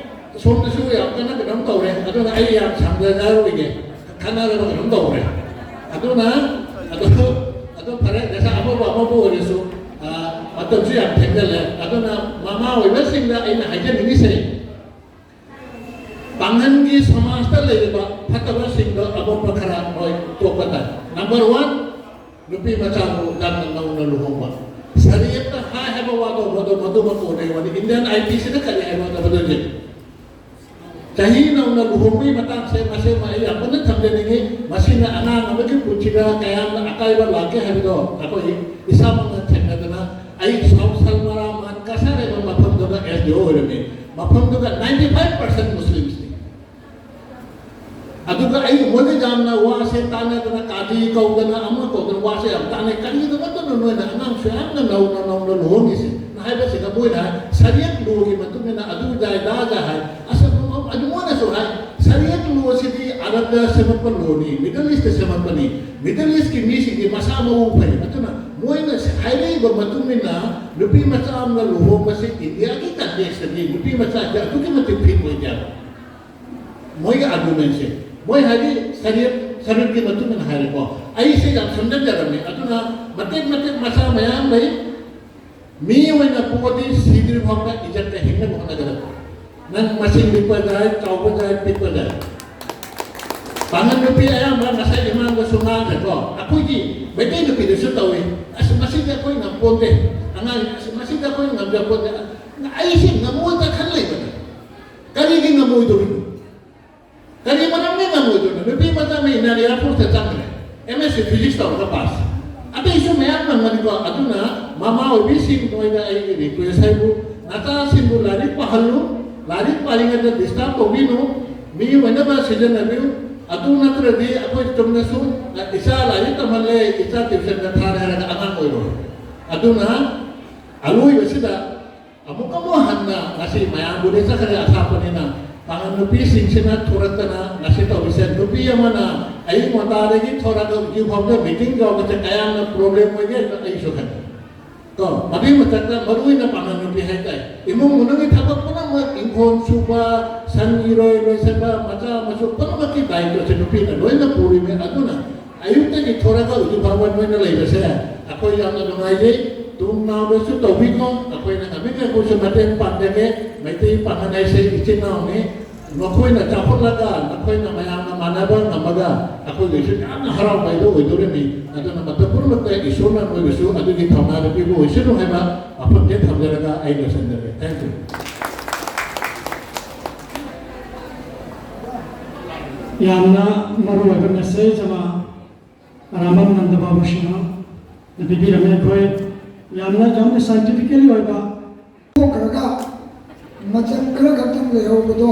ꯁꯣꯝꯗꯁꯨ ꯌꯥꯝ ꯀꯟꯅ ꯀꯩꯅꯣꯝ ꯇꯧꯔꯦ꯫ ꯑꯗꯨꯅ ꯑꯩ ꯌꯥꯝ ꯁꯥꯡꯊꯖꯔꯣꯏꯒꯦ꯫ ꯈꯟꯅꯔꯕ ꯀꯩꯅꯣꯝ ꯇꯧꯔꯦ꯫ ꯑꯗꯨꯅ ꯑꯗꯨ ꯑꯗꯨ ꯐꯔꯦ, ꯉꯁꯥꯏ ꯑꯃꯕꯨ ꯑꯃꯕꯨ ꯑꯣꯏꯔꯁꯨ, ꯑ, ꯃꯇꯝꯁꯨ ꯌꯥꯝ ꯊꯦꯡꯖꯜꯂꯦ꯫ ꯑꯗꯨꯅ ꯃꯃꯥ ꯑꯣꯏꯕꯁꯤꯡꯗ ꯑꯩꯅ ꯍꯥꯏꯖꯅꯤꯡꯉꯤꯁꯦ, ꯄꯥꯡꯒꯟꯒꯤ ꯁꯃꯥꯖꯇ ꯂꯩꯔꯤꯕ ꯐꯠꯇꯕꯁꯤꯡꯗꯣ ꯑꯃꯣꯠꯄ ꯈꯔ ꯃꯣꯏ ꯇꯣꯛꯄ ꯇꯥꯏ꯫ ꯅꯝꯕꯔ ꯋꯥꯟ, ꯅꯨꯄꯤ ꯃꯆꯥꯕꯨ ꯌꯥꯝꯅ ꯅꯧꯅ ꯂꯨꯍꯣꯡꯕ꯫ ꯁꯔꯤꯌꯠꯇ ꯍꯥꯏ ꯍꯥꯏꯕ ꯋꯥꯗꯣ ꯃꯗꯨ ꯃꯗꯨꯃꯛ ꯑꯣꯏꯔꯦ ꯋꯥꯅꯤ꯫ ꯏꯟꯗꯤꯌꯟ ꯑꯥꯏ ꯄꯤꯁꯤꯅ ꯀꯔꯤ ꯍꯥꯏꯕ ꯃꯇꯝꯗ ꯍꯧꯖꯤꯛ ꯆꯍꯤ ꯅꯧꯅ ꯂꯨꯍꯣꯡꯕꯒꯤ ꯃꯇꯥꯡꯁꯦ ꯃꯁꯦ ꯑꯩ ꯌꯥꯝ ꯀꯟꯅ ꯍꯥꯏꯖꯅꯤꯡꯉꯤ꯫ ꯃꯁꯤꯅ ꯑꯉꯥꯡ ꯑꯃꯒꯤ ꯄꯨꯟꯁꯤꯗ ꯀꯌꯥꯝꯅ ꯑꯀꯥꯏꯕ ꯂꯥꯛꯀꯦ ꯍꯥꯏꯕꯗꯣ ꯑꯩꯈꯣꯏ ꯏꯁꯥꯃꯛꯅ ꯊꯦꯡꯅꯗꯅ, ꯑꯩ ꯁꯥꯎꯠ ꯁꯜꯃꯥꯔꯥ ꯃꯥꯟ ꯀꯁꯥꯔ ꯍꯥꯏꯕ ꯃꯐꯝꯗꯨꯗ ꯑꯦꯁ ꯗꯤ ꯑꯣ ꯑꯣꯏꯔꯝꯃꯤ꯫ ꯃꯐꯝꯗꯨꯗ ninety five percent Muslimsꯅꯤ꯫ ꯑꯗꯨꯒ ꯑꯩ ꯃꯣꯏꯒ ꯌꯥꯝꯅ ꯋꯥꯁꯦ ꯇꯥꯟꯅꯗꯅ, ꯀꯥꯗꯤ ꯀꯧꯗꯅ, ꯑꯃ ꯀꯧꯗꯅ ꯋꯥꯁꯦ ꯌꯥꯝ ꯇꯥꯟꯅꯩ꯫ "ꯀꯔꯤꯒꯤꯗꯃꯛꯇꯅꯣ ꯅꯣꯏꯅ ꯑꯉꯥꯡꯁꯨ ꯌꯥꯝꯅ ꯅꯧꯅ ꯅꯧꯅ ꯂꯨꯍꯣꯡꯉꯤꯁꯦ?" ꯍꯥꯏꯕꯁꯤꯗ ꯃꯣꯏꯅ ꯍꯥꯏ, "ꯁꯔꯤꯌꯠ ꯂꯣꯒꯤ ꯃꯇꯨꯡ ꯏꯟꯅ ꯑꯗꯨ ꯌꯥꯏ, ꯑꯗꯥ ꯌꯥꯏ" ꯍꯥꯏ꯫ ꯑꯁ, ꯑꯗꯨ ꯃꯣꯏꯅꯁꯨ ꯍꯥꯏ, "ꯁꯔꯤꯌꯠ ꯂꯣꯁꯤꯗꯤ ꯑꯔꯕꯇ ꯁꯦꯝꯃꯛꯄ ꯂꯣꯅꯤ, ꯃꯤꯗꯜ ꯏꯁꯇ ꯁꯦꯝꯃꯛꯄꯅꯤ, ꯃꯤꯗꯜ ꯏꯁꯀꯤ ꯃꯤꯁꯤꯡꯗꯤ ꯃꯁꯥ ꯃꯎ ꯐꯩ"꯫ ꯑꯗꯨꯅ ꯃꯣꯏꯅ ꯍꯥꯏꯔꯛꯏꯕ ꯃꯇꯨꯡ ꯏꯟꯅ ꯅꯨꯄꯤ ꯃꯆꯥ ꯑꯃꯅ ꯂꯨꯍꯣꯡꯕꯁꯤ ꯏꯟꯗꯤꯌꯥꯒꯤ ꯀꯟꯇꯦꯛꯁꯇꯗꯤ ꯅꯨꯄꯤ ꯃꯆꯥꯁꯦ ꯑꯗꯨꯛꯀꯤ ꯃꯇꯤꯛ ꯐꯤꯠ ꯑꯣꯏꯗꯦꯕ꯫ ꯃꯣꯏꯒꯤ ꯑꯥꯔꯒꯨꯃꯦꯟꯁꯦ, ꯃꯣꯏ ꯍꯥꯏꯗꯤ ꯁꯔꯤꯌꯠ, ꯁꯔꯤꯌꯠꯀꯤ ꯃꯇꯨꯡ ꯏꯟꯅ ꯍꯥꯏꯔꯦꯀꯣ꯫ ꯑꯩꯁꯦ ꯌꯥꯝ ꯁꯝꯖꯟꯖꯔꯝꯃꯦ꯫ ꯑꯗꯨꯅ ꯃꯇꯦꯛ ꯃꯇꯦꯛ ꯃꯆꯥ ꯃꯌꯥꯝ ꯂꯩ꯫ ꯃꯤ ꯑꯣꯏꯅ ꯄꯣꯛꯑꯗꯤ ꯁꯤꯗ꯭ꯔꯤ ꯐꯥꯎꯕ ꯏꯖꯠꯇ ꯍꯤꯡꯅꯕ ꯍꯣꯠꯅꯒꯗꯕ꯫ ꯅꯪ ꯃꯁꯤꯡ ꯄꯤꯛꯄ ꯌꯥꯏ, ꯆꯥꯎꯕ ꯌꯥꯏ, ꯄꯤꯛꯄ ꯌꯥꯏ꯫ ꯄꯥꯡꯒꯜ ꯅꯨꯄꯤ ꯑꯌꯥꯝꯕ ꯉꯁꯥꯏ ꯏꯃꯥꯡꯗꯁꯨ ꯉꯥꯡꯈ꯭ꯔꯦꯀꯣ꯫ ꯑꯩꯈꯣꯏꯒꯤ ꯃꯩꯇꯩ ꯅꯨꯄꯤꯗꯁꯨ ꯇꯧꯏ꯫ "ꯑꯁ, ꯃꯁꯤꯗꯤ ꯑꯩꯈꯣꯏ ꯉꯝꯄꯣꯟꯇꯦ, ꯑꯉꯥꯡ, ꯑꯁ, ꯃꯁꯤꯗꯤ ꯑꯩꯈꯣꯏ ꯉꯝꯖꯄꯣꯟꯇꯦ"꯫ ꯑꯩꯁꯦ ꯉꯝꯃꯣꯏꯗ ꯈꯜꯂꯦꯕ꯫ ꯀꯔꯤꯒꯤ ꯉꯝꯃꯣꯏꯗꯧꯔꯤꯅꯣ? ꯀꯔꯤ ꯃꯔꯝꯒꯤ ꯉꯝꯃꯣꯏꯗꯣꯏꯅꯣ? ꯅꯨꯄꯤ ꯃꯆꯥ ꯑꯃ ꯏꯟꯗꯤꯌꯥꯟ ꯑꯦꯌꯥꯔ ꯐꯣꯔꯁꯇ ꯆꯪꯈ꯭ꯔꯦ, ꯑꯦꯝ ꯑꯦꯁ ꯁꯤ ꯐꯤꯖꯤꯛꯁ ꯇꯧꯔꯒ ꯄꯥꯁ꯫ ꯑꯇꯩꯁꯨ ꯃꯌꯥꯝ ꯉꯝꯒꯅꯤꯀꯣ꯫ ꯑꯗꯨꯅ ꯃꯃꯥ ꯑꯣꯏꯕꯤꯁꯤꯡ, ꯅꯣꯏꯗ ꯑꯩꯒꯤ ꯔꯤꯀ꯭ꯋꯦꯁ ꯍꯥꯏꯕꯨ, ꯅꯆꯥꯁꯤꯡꯕꯨ ꯂꯥꯏꯔꯤꯛ ꯄꯥꯍꯜꯂꯨ, ꯂꯥꯏꯔꯤꯛ ꯄꯥꯔꯤꯉꯩꯗ ꯗꯤꯁꯇꯔꯕ ꯇꯧꯕꯤꯅꯨ, ꯃꯤ ꯑꯣꯏꯅꯕ ꯁꯤꯖꯤꯟꯅꯕꯤꯌꯨ꯫ ꯑꯗꯨ ꯅꯠꯇ꯭ꯔꯗꯤ ꯑꯩꯈꯣꯏ ꯆꯨꯝꯅ ꯁꯨꯝ ꯏꯆꯥ ꯂꯥꯏꯔꯤꯛ ꯇꯝꯍꯜꯂꯦ, ꯏꯆꯥ ꯇ꯭ꯌꯨꯁꯟꯗ ꯊꯥꯔꯦ ꯍꯥꯏꯔꯒ ꯑꯉꯥꯡ ꯑꯣꯏꯔꯣꯏ꯫ ꯑꯗꯨꯅ ꯑꯂꯣꯏꯕꯁꯤꯗ ꯑꯃꯨꯛ ꯑꯃꯨꯛ ꯍꯟꯅ ꯉꯁꯤ ꯃꯌꯥꯝꯕꯨꯗꯤ ꯆꯠꯈ꯭ꯔꯦ ꯑꯁꯥꯞꯄꯅꯤꯅ, ꯄꯥꯡꯒꯜ ꯅꯨꯄꯤꯁꯤꯡꯁꯤꯅ ꯊꯣꯔꯛꯇꯅ ꯉꯁꯤ ꯇꯧꯔꯤꯁꯦ, ꯅꯨꯄꯤ ꯑꯃꯅ ꯑꯌꯨꯛ ꯉꯟꯇꯥꯗꯒꯤ ꯊꯣꯔꯛꯑꯒ ꯍꯧꯖꯤꯛ ꯐꯥꯎꯗ ꯃꯤꯇꯤꯡ ꯌꯥꯎꯕꯁꯦ ꯀꯌꯥꯝꯅ ꯄ꯭ꯔꯣꯕ꯭ꯂꯦꯝ ꯑꯣꯏꯒꯦ ꯍꯥꯏꯕꯗꯣ ꯑꯩꯁꯨ ꯈꯪꯉꯤ꯫ ꯀꯣ, ꯑꯗꯨꯒꯤ ꯃꯊꯛꯇ ꯃꯔꯨ ꯑꯣꯏꯅ ꯄꯥꯡꯒꯜ ꯅꯨꯄꯤ ꯍꯥꯏꯇꯥꯔꯦ, ꯏꯃꯨꯡ ꯃꯅꯨꯡꯒꯤ ꯊꯕꯛ ꯄꯨꯝꯅꯃꯛ, ꯏꯪꯈꯣꯜ ꯁꯨꯕ, ꯁꯟ ꯏꯔꯣꯏ ꯂꯣꯏꯁꯟꯕ, ꯃꯆꯥ ꯃꯁꯨ ꯄꯨꯝꯅꯃꯛꯀꯤ ꯗꯥꯏꯇ꯭ꯋꯁꯦ ꯅꯨꯄꯤꯅ ꯂꯣꯏꯅ ꯄꯨꯔꯤꯕꯅꯤ꯫ ꯑꯗꯨꯅ ꯑꯌꯨꯛꯇꯒꯤ ꯊꯣꯔꯒ ꯍꯧꯖꯤꯛ ꯐꯥꯎꯕ ꯅꯣꯏꯅ ꯂꯩꯕꯁꯦ ꯑꯩꯈꯣꯏ ꯌꯥꯝꯅ ꯅꯨꯡꯉꯥꯏꯖꯩ꯫ ꯇꯨꯡ ꯅꯥꯎꯗꯁꯨ ꯇꯧꯕꯤꯀꯣ꯫ ꯑꯩꯈꯣꯏꯅ ꯉꯝꯃꯤꯉꯩ ꯑꯩꯈꯣꯏꯁꯨ ꯃꯇꯦꯡ ꯄꯥꯡꯖꯒꯦ꯫ ꯃꯩꯇꯩ ꯄꯥꯡꯒꯜ ꯍꯥꯏꯁꯦ ꯏꯆꯤꯟ ꯏꯅꯥꯎꯅꯤ꯫ ꯃꯈꯣꯏꯅ ꯆꯥꯎꯈꯠꯂꯒ ꯅꯈꯣꯏꯅ ꯃꯌꯥꯝꯅ ꯃꯥꯟꯅꯕ ꯉꯝꯃꯒ ꯑꯩꯈꯣꯏꯒꯤꯁꯨ ꯌꯥꯝꯅ ꯍꯔꯥꯎꯕ ꯍꯥꯏꯗꯣ ꯑꯣꯏꯗꯣꯔꯤꯕꯅꯤ꯫ ꯑꯗꯨꯅ ꯃꯇꯝ ꯄꯨꯝꯅꯃꯛꯇ ꯏꯁꯣꯔꯅ ꯅꯣꯏꯕꯨꯁꯨ ꯑꯗꯨꯒꯤ ꯊꯧꯅꯥꯗ ꯄꯤꯕ ꯑꯣꯏꯁꯅꯨ ꯍꯥꯏꯕ ꯋꯥꯐꯝꯁꯦ ꯊꯝꯖꯔꯒ ꯑꯩ ꯂꯣꯏꯁꯤꯟꯖꯔꯒꯦ꯫ Thank you꯫ ꯌꯥꯝꯅ ꯃꯔꯨꯑꯣꯏꯕ ꯃꯦꯁꯦꯖ ꯑꯃ ꯑꯔꯥꯕꯝ ꯅꯟꯗ ꯕꯥꯕꯨ ꯁꯤꯡꯍꯅ ꯄꯤꯕꯤꯔꯝꯃꯤ꯫ ꯑꯩꯈꯣꯏ ꯌꯥꯝꯅ, ꯌꯥꯝꯅ ꯁꯥꯏꯟꯇꯤꯐꯤꯀꯦꯜꯂꯤ ꯑꯣꯏꯕ ꯊꯣꯛꯈ꯭ꯔꯒ ꯃꯆꯟ ꯈꯔ ꯈꯛꯇꯪ ꯂꯩꯍꯧꯕꯗꯣ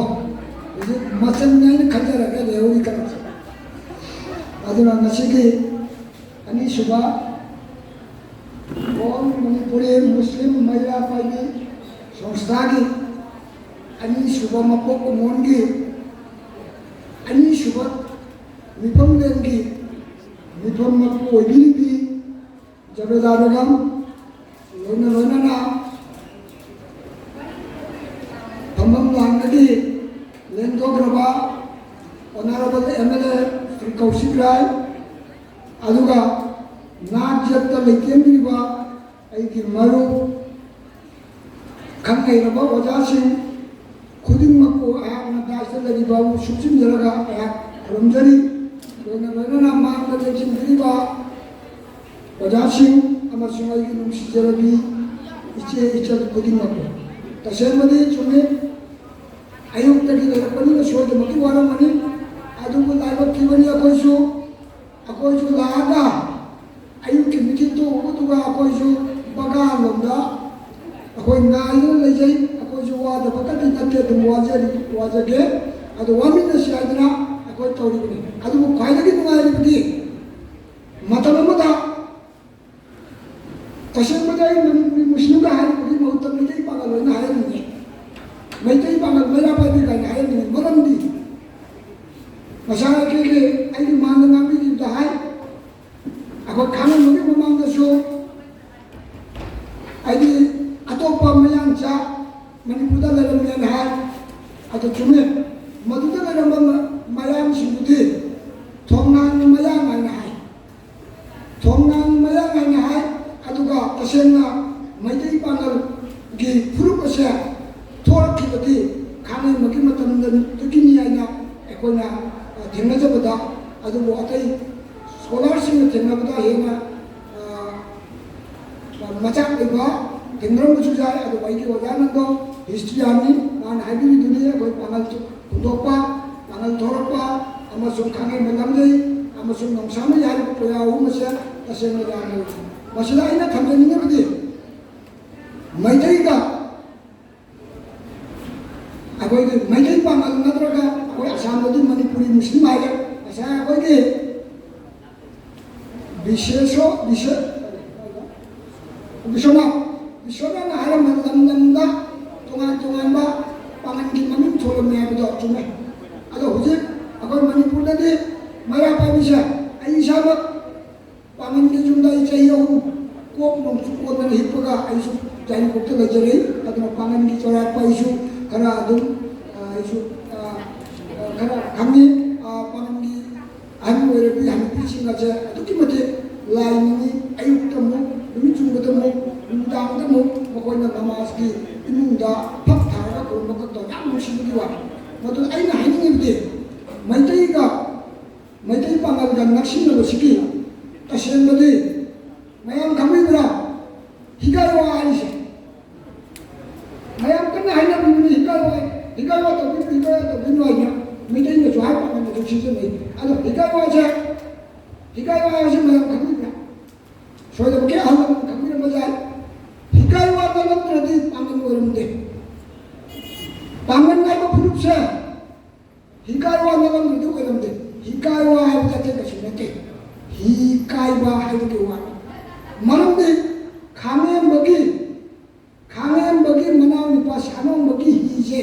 ꯍꯧꯖꯤꯛ ꯃꯆꯟꯅꯤ ꯍꯥꯏꯅ ꯈꯟꯖꯔꯒ ꯂꯩꯍꯧꯔꯤ ꯈꯔꯁꯦ꯫ ꯑꯗꯨꯅ ꯉꯁꯤꯒꯤ ꯑꯅꯤꯁꯨꯕ ꯑꯣꯜ ꯃꯅꯤꯄꯨꯔꯤ ꯃꯨꯁꯂꯤꯝ ꯃꯩꯔꯥ ꯄꯥꯏꯕꯤ ꯁꯪꯁꯊꯥꯒꯤ ꯑꯅꯤꯁꯨꯕ ꯃꯄꯣꯛ ꯀꯨꯝꯑꯣꯟꯒꯤ ꯑꯅꯤꯁꯨꯕ ꯃꯤꯐꯝꯂꯦꯟꯒꯤ ꯃꯤꯐꯝ ꯃꯄꯨ ꯑꯣꯏꯕꯤꯔꯤꯕꯤ ꯖꯕꯦꯗꯥ ꯕꯦꯒꯝ, ꯂꯣꯏꯅ ꯂꯣꯏꯅꯅ ꯐꯝꯐꯝ ꯂꯥꯡꯗꯒꯤ ꯂꯦꯡꯊꯣꯛꯈ꯭ꯔꯕ honourable M L A Shri Kaushik Rai, ꯑꯗꯨꯒ ꯅꯥꯠ ꯖꯠꯇ ꯂꯩꯇꯦꯡꯕꯤꯔꯤꯕ ꯑꯩꯒꯤ ꯃꯔꯨꯞ, ꯈꯪ ꯍꯩꯔꯕ ꯑꯣꯖꯥꯁꯤꯡ ꯈꯨꯗꯤꯡꯃꯛꯄꯨ ꯑꯩꯍꯥꯛꯅ ꯗꯥꯏꯁꯇ ꯂꯩꯔꯤꯕꯕꯨ ꯁꯨꯞꯆꯤꯟꯖꯔꯒ ꯑꯩꯍꯥꯛ ꯈꯨꯔꯨꯝꯖꯔꯤ꯫ ꯂꯣꯏꯅ ꯂꯣꯏꯅꯅ ꯃꯥꯡꯗ ꯂꯦꯡꯁꯤꯟꯕꯤꯔꯤꯕ ꯑꯣꯖꯥꯁꯤꯡ ꯑꯃꯁꯨꯡ ꯑꯩꯒꯤ ꯅꯨꯡꯁꯤꯖꯔꯕꯤ ꯏꯆꯦ ꯏꯆꯜ ꯈꯨꯗꯤꯡꯃꯛꯄꯨ꯫ ꯇꯁꯦꯡꯕꯗꯤ ꯆꯨꯝꯃꯤ, ꯑꯌꯨꯛꯇꯒꯤ ꯂꯩꯔꯛꯄꯅꯤꯅ ꯁꯣꯏꯗꯅꯃꯛꯀꯤ ꯋꯥꯔꯝꯒꯅꯤ, ꯑꯗꯨꯕꯨ ꯂꯥꯏꯕꯛ ꯊꯤꯕꯅꯤ ꯑꯩꯈꯣꯏꯁꯨ꯫ ꯑꯩꯈꯣꯏꯁꯨ ꯂꯥꯛꯑꯒ ꯑꯌꯨꯛꯀꯤ ꯃꯤꯇꯤꯡ ꯇꯣꯛꯎꯕꯗꯨꯒ ꯑꯩꯈꯣꯏꯁꯨ ꯕꯒꯥꯟꯂꯣꯝꯗ ꯑꯩꯈꯣꯏ ꯉꯥꯏꯗꯨꯅ ꯂꯩꯖꯩ꯫ ꯑꯩꯈꯣꯏꯁꯨ ꯋꯥꯗꯕꯒꯗꯤ ꯅꯠꯇꯦ, ꯑꯗꯨꯝ ꯋꯥꯖꯔꯤ, ꯋꯥꯖꯒꯦ꯫ ꯑꯗꯣ ꯋꯥꯃꯤꯟꯅꯁꯤ ꯍꯥꯏꯗꯅ ꯑꯩꯈꯣꯏ ꯇꯧꯔꯤꯕꯅꯤ꯫ ꯑꯗꯨꯕꯨ ꯈ꯭ꯋꯥꯏꯗꯒꯤ ꯅꯨꯡꯉꯥꯏꯔꯤꯕꯗꯤ ꯃꯇꯝ ꯑꯃꯗ ꯇꯁꯦꯡꯕꯗꯤ ꯑꯩ ꯃꯅꯤꯄꯨꯔꯤ ꯃꯨꯁꯂꯤꯝꯒ ꯍꯥꯏꯔꯤꯕꯒꯤ ꯃꯍꯨꯠꯇ ꯃꯩꯇꯩ ꯄꯥꯡꯒꯜ ꯑꯣꯏꯅ ꯍꯥꯏꯍꯟꯅꯤꯡꯉꯤ꯫ ꯃꯩꯇꯩ ꯄꯥꯡꯒꯜ ꯃꯩꯔꯥ ꯄꯥꯏꯕꯤ ꯀꯥꯏꯅ ꯍꯥꯏꯍꯟꯅꯤꯡꯉꯤ꯫ ꯃꯔꯝꯗꯤ ꯉꯁꯥꯏ ꯑꯩꯈꯣꯏꯒꯤ ꯑꯩꯒꯤ ꯃꯥꯡꯗ ꯉꯥꯡꯕꯤꯈꯤꯕꯗ ꯍꯥꯏ, ꯑꯩꯈꯣꯏ ꯈꯥꯡꯉꯕꯣꯛꯀꯤ ꯃꯃꯥꯡꯗꯁꯨ ꯍꯥꯏꯗꯤ ꯑꯇꯣꯞꯄ ꯃꯌꯥꯡꯆꯥ ꯃꯅꯤꯄꯨꯔꯗ ꯂꯩꯔꯝꯃꯦꯅ ꯍꯥꯏ꯫ ꯑꯗꯨ ꯆꯨꯝꯃꯦ, ꯃꯗꯨꯗ ꯂꯩꯔꯝꯕ ꯃ-, ꯃꯌꯥꯡꯁꯤꯡꯗꯨꯗꯤ ꯊꯣꯡꯅꯥꯡ ꯃꯌꯥꯡ ꯍꯥꯏꯅ ꯍꯥꯏ꯫ ꯊꯣꯡꯅꯥꯡ ꯃꯌꯥꯡ ꯍꯥꯏꯅ ꯍꯥꯏ꯫ ꯑꯗꯨꯒ ꯇꯁꯦꯡꯅ ꯃꯩꯇꯩ ꯄꯥꯡꯒꯜꯒꯤ ꯐꯨꯔꯨꯞ ꯑꯁꯦ ꯊꯣꯛꯂꯛꯈꯤꯕꯗꯤ ꯈꯥꯡꯉꯩꯃꯒꯤ ꯃꯇꯝꯗꯒꯤꯅꯤ ꯍꯥꯏꯅ ꯑꯩꯈꯣꯏꯅ, ꯑ, ꯊꯦꯡꯅꯖꯕꯗ, ꯑꯗꯨꯕꯨ ꯑꯇꯩ ꯁ꯭ꯀꯣꯂꯥꯔꯁꯤꯡꯅ ꯊꯦꯡꯅꯕꯗ ꯍꯦꯟꯅ, ꯑ, ꯃꯆꯥꯛ ꯑꯣꯏꯕ ꯊꯦꯡꯅꯔꯝꯕꯁꯨ ꯌꯥꯏ꯫ ꯑꯗꯨꯕꯨ ꯑꯩꯒꯤ ꯑꯣꯖꯥ ꯅꯟꯗꯣ ꯍꯤꯁꯇ꯭ꯔꯤꯌꯥꯟꯅꯤ, ꯃꯥꯅ ꯍꯥꯏꯕꯤꯔꯤꯗꯨꯅꯤ ꯑꯩꯈꯣꯏ ꯄꯥꯡꯒꯜ ꯍꯨꯟꯗꯣꯛꯄ, ꯄꯥꯡꯒꯜ ꯊꯣꯛꯂꯛꯄ, ꯑꯃꯁꯨꯡ ꯈꯥꯡꯉꯦꯝꯕ ꯂꯝꯖꯩ ꯑꯃꯁꯨꯡ ꯅꯣꯡꯁꯥꯃꯩ ꯍꯥꯏꯔꯤꯕ ꯄꯨꯌꯥ ꯑꯍꯨꯝ ꯑꯁꯦ ꯇꯁꯦꯡꯅ ꯌꯥꯝꯅ ꯂꯩ꯫ ꯃꯁꯤꯗ ꯑꯩꯅ ꯊꯝꯖꯅꯤꯡꯉꯤꯕꯗꯤ, ꯃꯩꯇꯩꯒ ꯑꯩꯈꯣꯏꯒꯤ ꯃꯩꯇꯩ ꯄꯥꯉꯜ ꯅꯠꯇ꯭ꯔꯒ ꯑꯩꯈꯣꯏ ꯑꯁꯥꯝꯗꯗꯤ ꯃꯅꯤꯄꯨꯔꯤ ꯃꯨꯁꯂꯤꯝ ꯍꯥꯏꯔꯦ꯫ ꯉꯁꯥꯏ ꯑꯩꯈꯣꯏꯒꯤ ꯕꯤꯁꯦꯁꯣ-, ꯕꯤꯁꯦ-, ꯕꯤꯁꯣꯅꯥꯊ, ꯕꯤꯁꯣꯅꯥꯊꯅ ꯍꯥꯏꯔꯝꯕ ꯂꯝ ꯂꯝꯗ ꯇꯣꯉꯥꯟ ꯇꯣꯉꯥꯟꯕ ꯄꯥꯉꯜꯒꯤ ꯃꯃꯤꯡ ꯊꯣꯜꯂꯝꯃꯦ ꯍꯥꯏꯕꯗꯣ ꯆꯨꯝꯃꯦ꯫ ꯑꯗꯣ ꯍꯧꯖꯤꯛ ꯑꯩꯈꯣꯏ ꯃꯅꯤꯄꯨꯔꯗꯗꯤ ꯃꯩꯔꯥ ꯄꯥꯏꯕꯤꯁꯦ, ꯑꯩ ꯏꯁꯥꯃꯛ ꯄꯥꯉꯜꯒꯤ ꯌꯨꯝꯗ ꯑꯩ ꯆꯍꯤ ꯑꯍꯨꯝ ꯀꯣꯛ ꯅꯣꯡꯆꯨꯞ ꯑꯣꯟꯗꯅ ꯍꯤꯞꯄꯒ ꯑꯩꯁꯨ ꯌꯥꯏꯔꯤꯄꯣꯛꯇ ꯂꯩꯖꯔꯛꯏ꯫ ꯑꯗꯨꯅ ꯄꯥꯉꯜꯒꯤ ꯆꯥꯎꯔꯥꯛꯄ ꯑꯩꯁꯨ ꯈꯔ ꯑꯗꯨꯝ, ꯑ, ꯑꯩꯁꯨ, ꯑ, ꯑ, ꯈꯔ ꯈꯪꯉꯤ꯫ ꯑ, ꯄꯥꯉꯜꯒꯤ ꯑꯍꯟ ꯑꯣꯏꯔꯕꯤ ꯍꯅꯨꯕꯤꯁꯤꯡ ꯑꯁꯦ ꯑꯗꯨꯛꯀꯤ ꯃꯇꯤꯛ ꯂꯥꯏ ꯅꯤꯡꯉꯤ꯫ ꯑꯌꯨꯛꯇ ꯑꯃꯨꯛ, ꯅꯨꯃꯤꯠ ꯆꯨꯝꯕꯗ ꯑꯃꯨꯛ, ꯅꯨꯃꯤꯗꯥꯡꯗ ꯑꯃꯨꯛ ꯃꯈꯣꯏꯅ ꯅꯃꯥꯖꯀꯤ ꯏꯃꯨꯡꯗ ꯐꯛ ꯊꯥꯔꯒ ꯈꯨꯔꯨꯝꯕ ꯈꯛꯇ ꯌꯥꯝ ꯅꯨꯡꯁꯤꯕꯒꯤ ꯋꯥꯅꯤ꯫ ꯃꯗꯨ ꯑꯩꯅ ꯍꯥꯏꯅꯤꯡꯉꯤꯕꯗꯤ, ꯃꯩꯇꯩꯒ ꯃꯩꯇꯩ ꯄꯥꯉꯜꯒ ꯅꯛꯁꯤꯟꯅꯕꯁꯤꯒꯤ ꯇꯁꯦꯡꯕꯗꯤ ꯃꯌꯥꯝ ꯈꯪꯕꯤꯕ꯭ꯔꯥ? ꯍꯤꯒꯥꯏ ꯋꯥ ꯍꯥꯏꯔꯤꯁꯦ꯫ ꯃꯌꯥꯝ ꯀꯟꯅ ꯍꯥꯏꯅꯕꯤꯕꯅꯤ, ꯍꯤꯒꯥꯏ ꯋꯥ, ꯍꯤꯒꯥꯏ ꯋꯥ ꯇꯧꯕꯤꯕ, ꯍꯤꯒꯥꯏ ꯋꯥ ꯇꯧꯕꯤꯕ ꯍꯥꯏꯅ꯫ ꯃꯩꯇꯩꯅꯁꯨ ꯍꯥꯏ, ꯄꯥꯉꯜꯅꯁꯨ ꯁꯤꯖꯤꯟꯅꯩ꯫ ꯑꯗꯣ ꯍꯤꯒꯥꯏ ꯋꯥꯁꯦ, ꯍꯤꯒꯥꯏ ꯋꯥ ꯍꯥꯏꯁꯦ ꯃꯌꯥꯝ ꯈꯪꯕꯤꯕ꯭ꯔꯥ? ꯁꯣꯏꯗꯅꯃꯛꯀꯤ ꯑꯍꯜ ꯂꯃꯟ ꯈꯪꯕꯤꯔꯝꯕ ꯌꯥꯏ꯫ ꯍꯤꯒꯥꯏ ꯋꯥ ꯅꯠꯂꯝꯗ꯭ꯔꯗꯤ ꯄꯥꯉꯜ ꯑꯣꯏꯔꯝꯗꯦ꯫ ꯄꯥꯉꯜ ꯍꯥꯏꯕ ꯐꯨꯔꯨꯞꯁꯦ ꯍꯤꯒꯥꯏ ꯋꯥ ꯅꯠꯂꯝꯗ꯭ꯔꯗꯤ ꯑꯣꯏꯔꯝꯗꯦ꯫ ꯍꯤꯒꯥꯏ ꯋꯥ ꯍꯥꯏꯕꯗꯤ ꯑꯇꯩ ꯀꯩꯁꯨ ꯅꯠꯇꯦ꯫ ꯍꯤ ꯀꯥꯏꯕ ꯍꯥꯏꯕꯒꯤ ꯋꯥꯅꯤ꯫ ꯃꯔꯝꯗꯤ ꯈꯥꯡꯉꯦꯝꯕꯒꯤ, ꯈꯥꯡꯉꯦꯝꯕꯒꯤ ꯃꯅꯥꯎꯅꯨꯄꯥ ꯁꯥꯅꯣꯝꯕꯒꯤ ꯍꯤꯁꯦ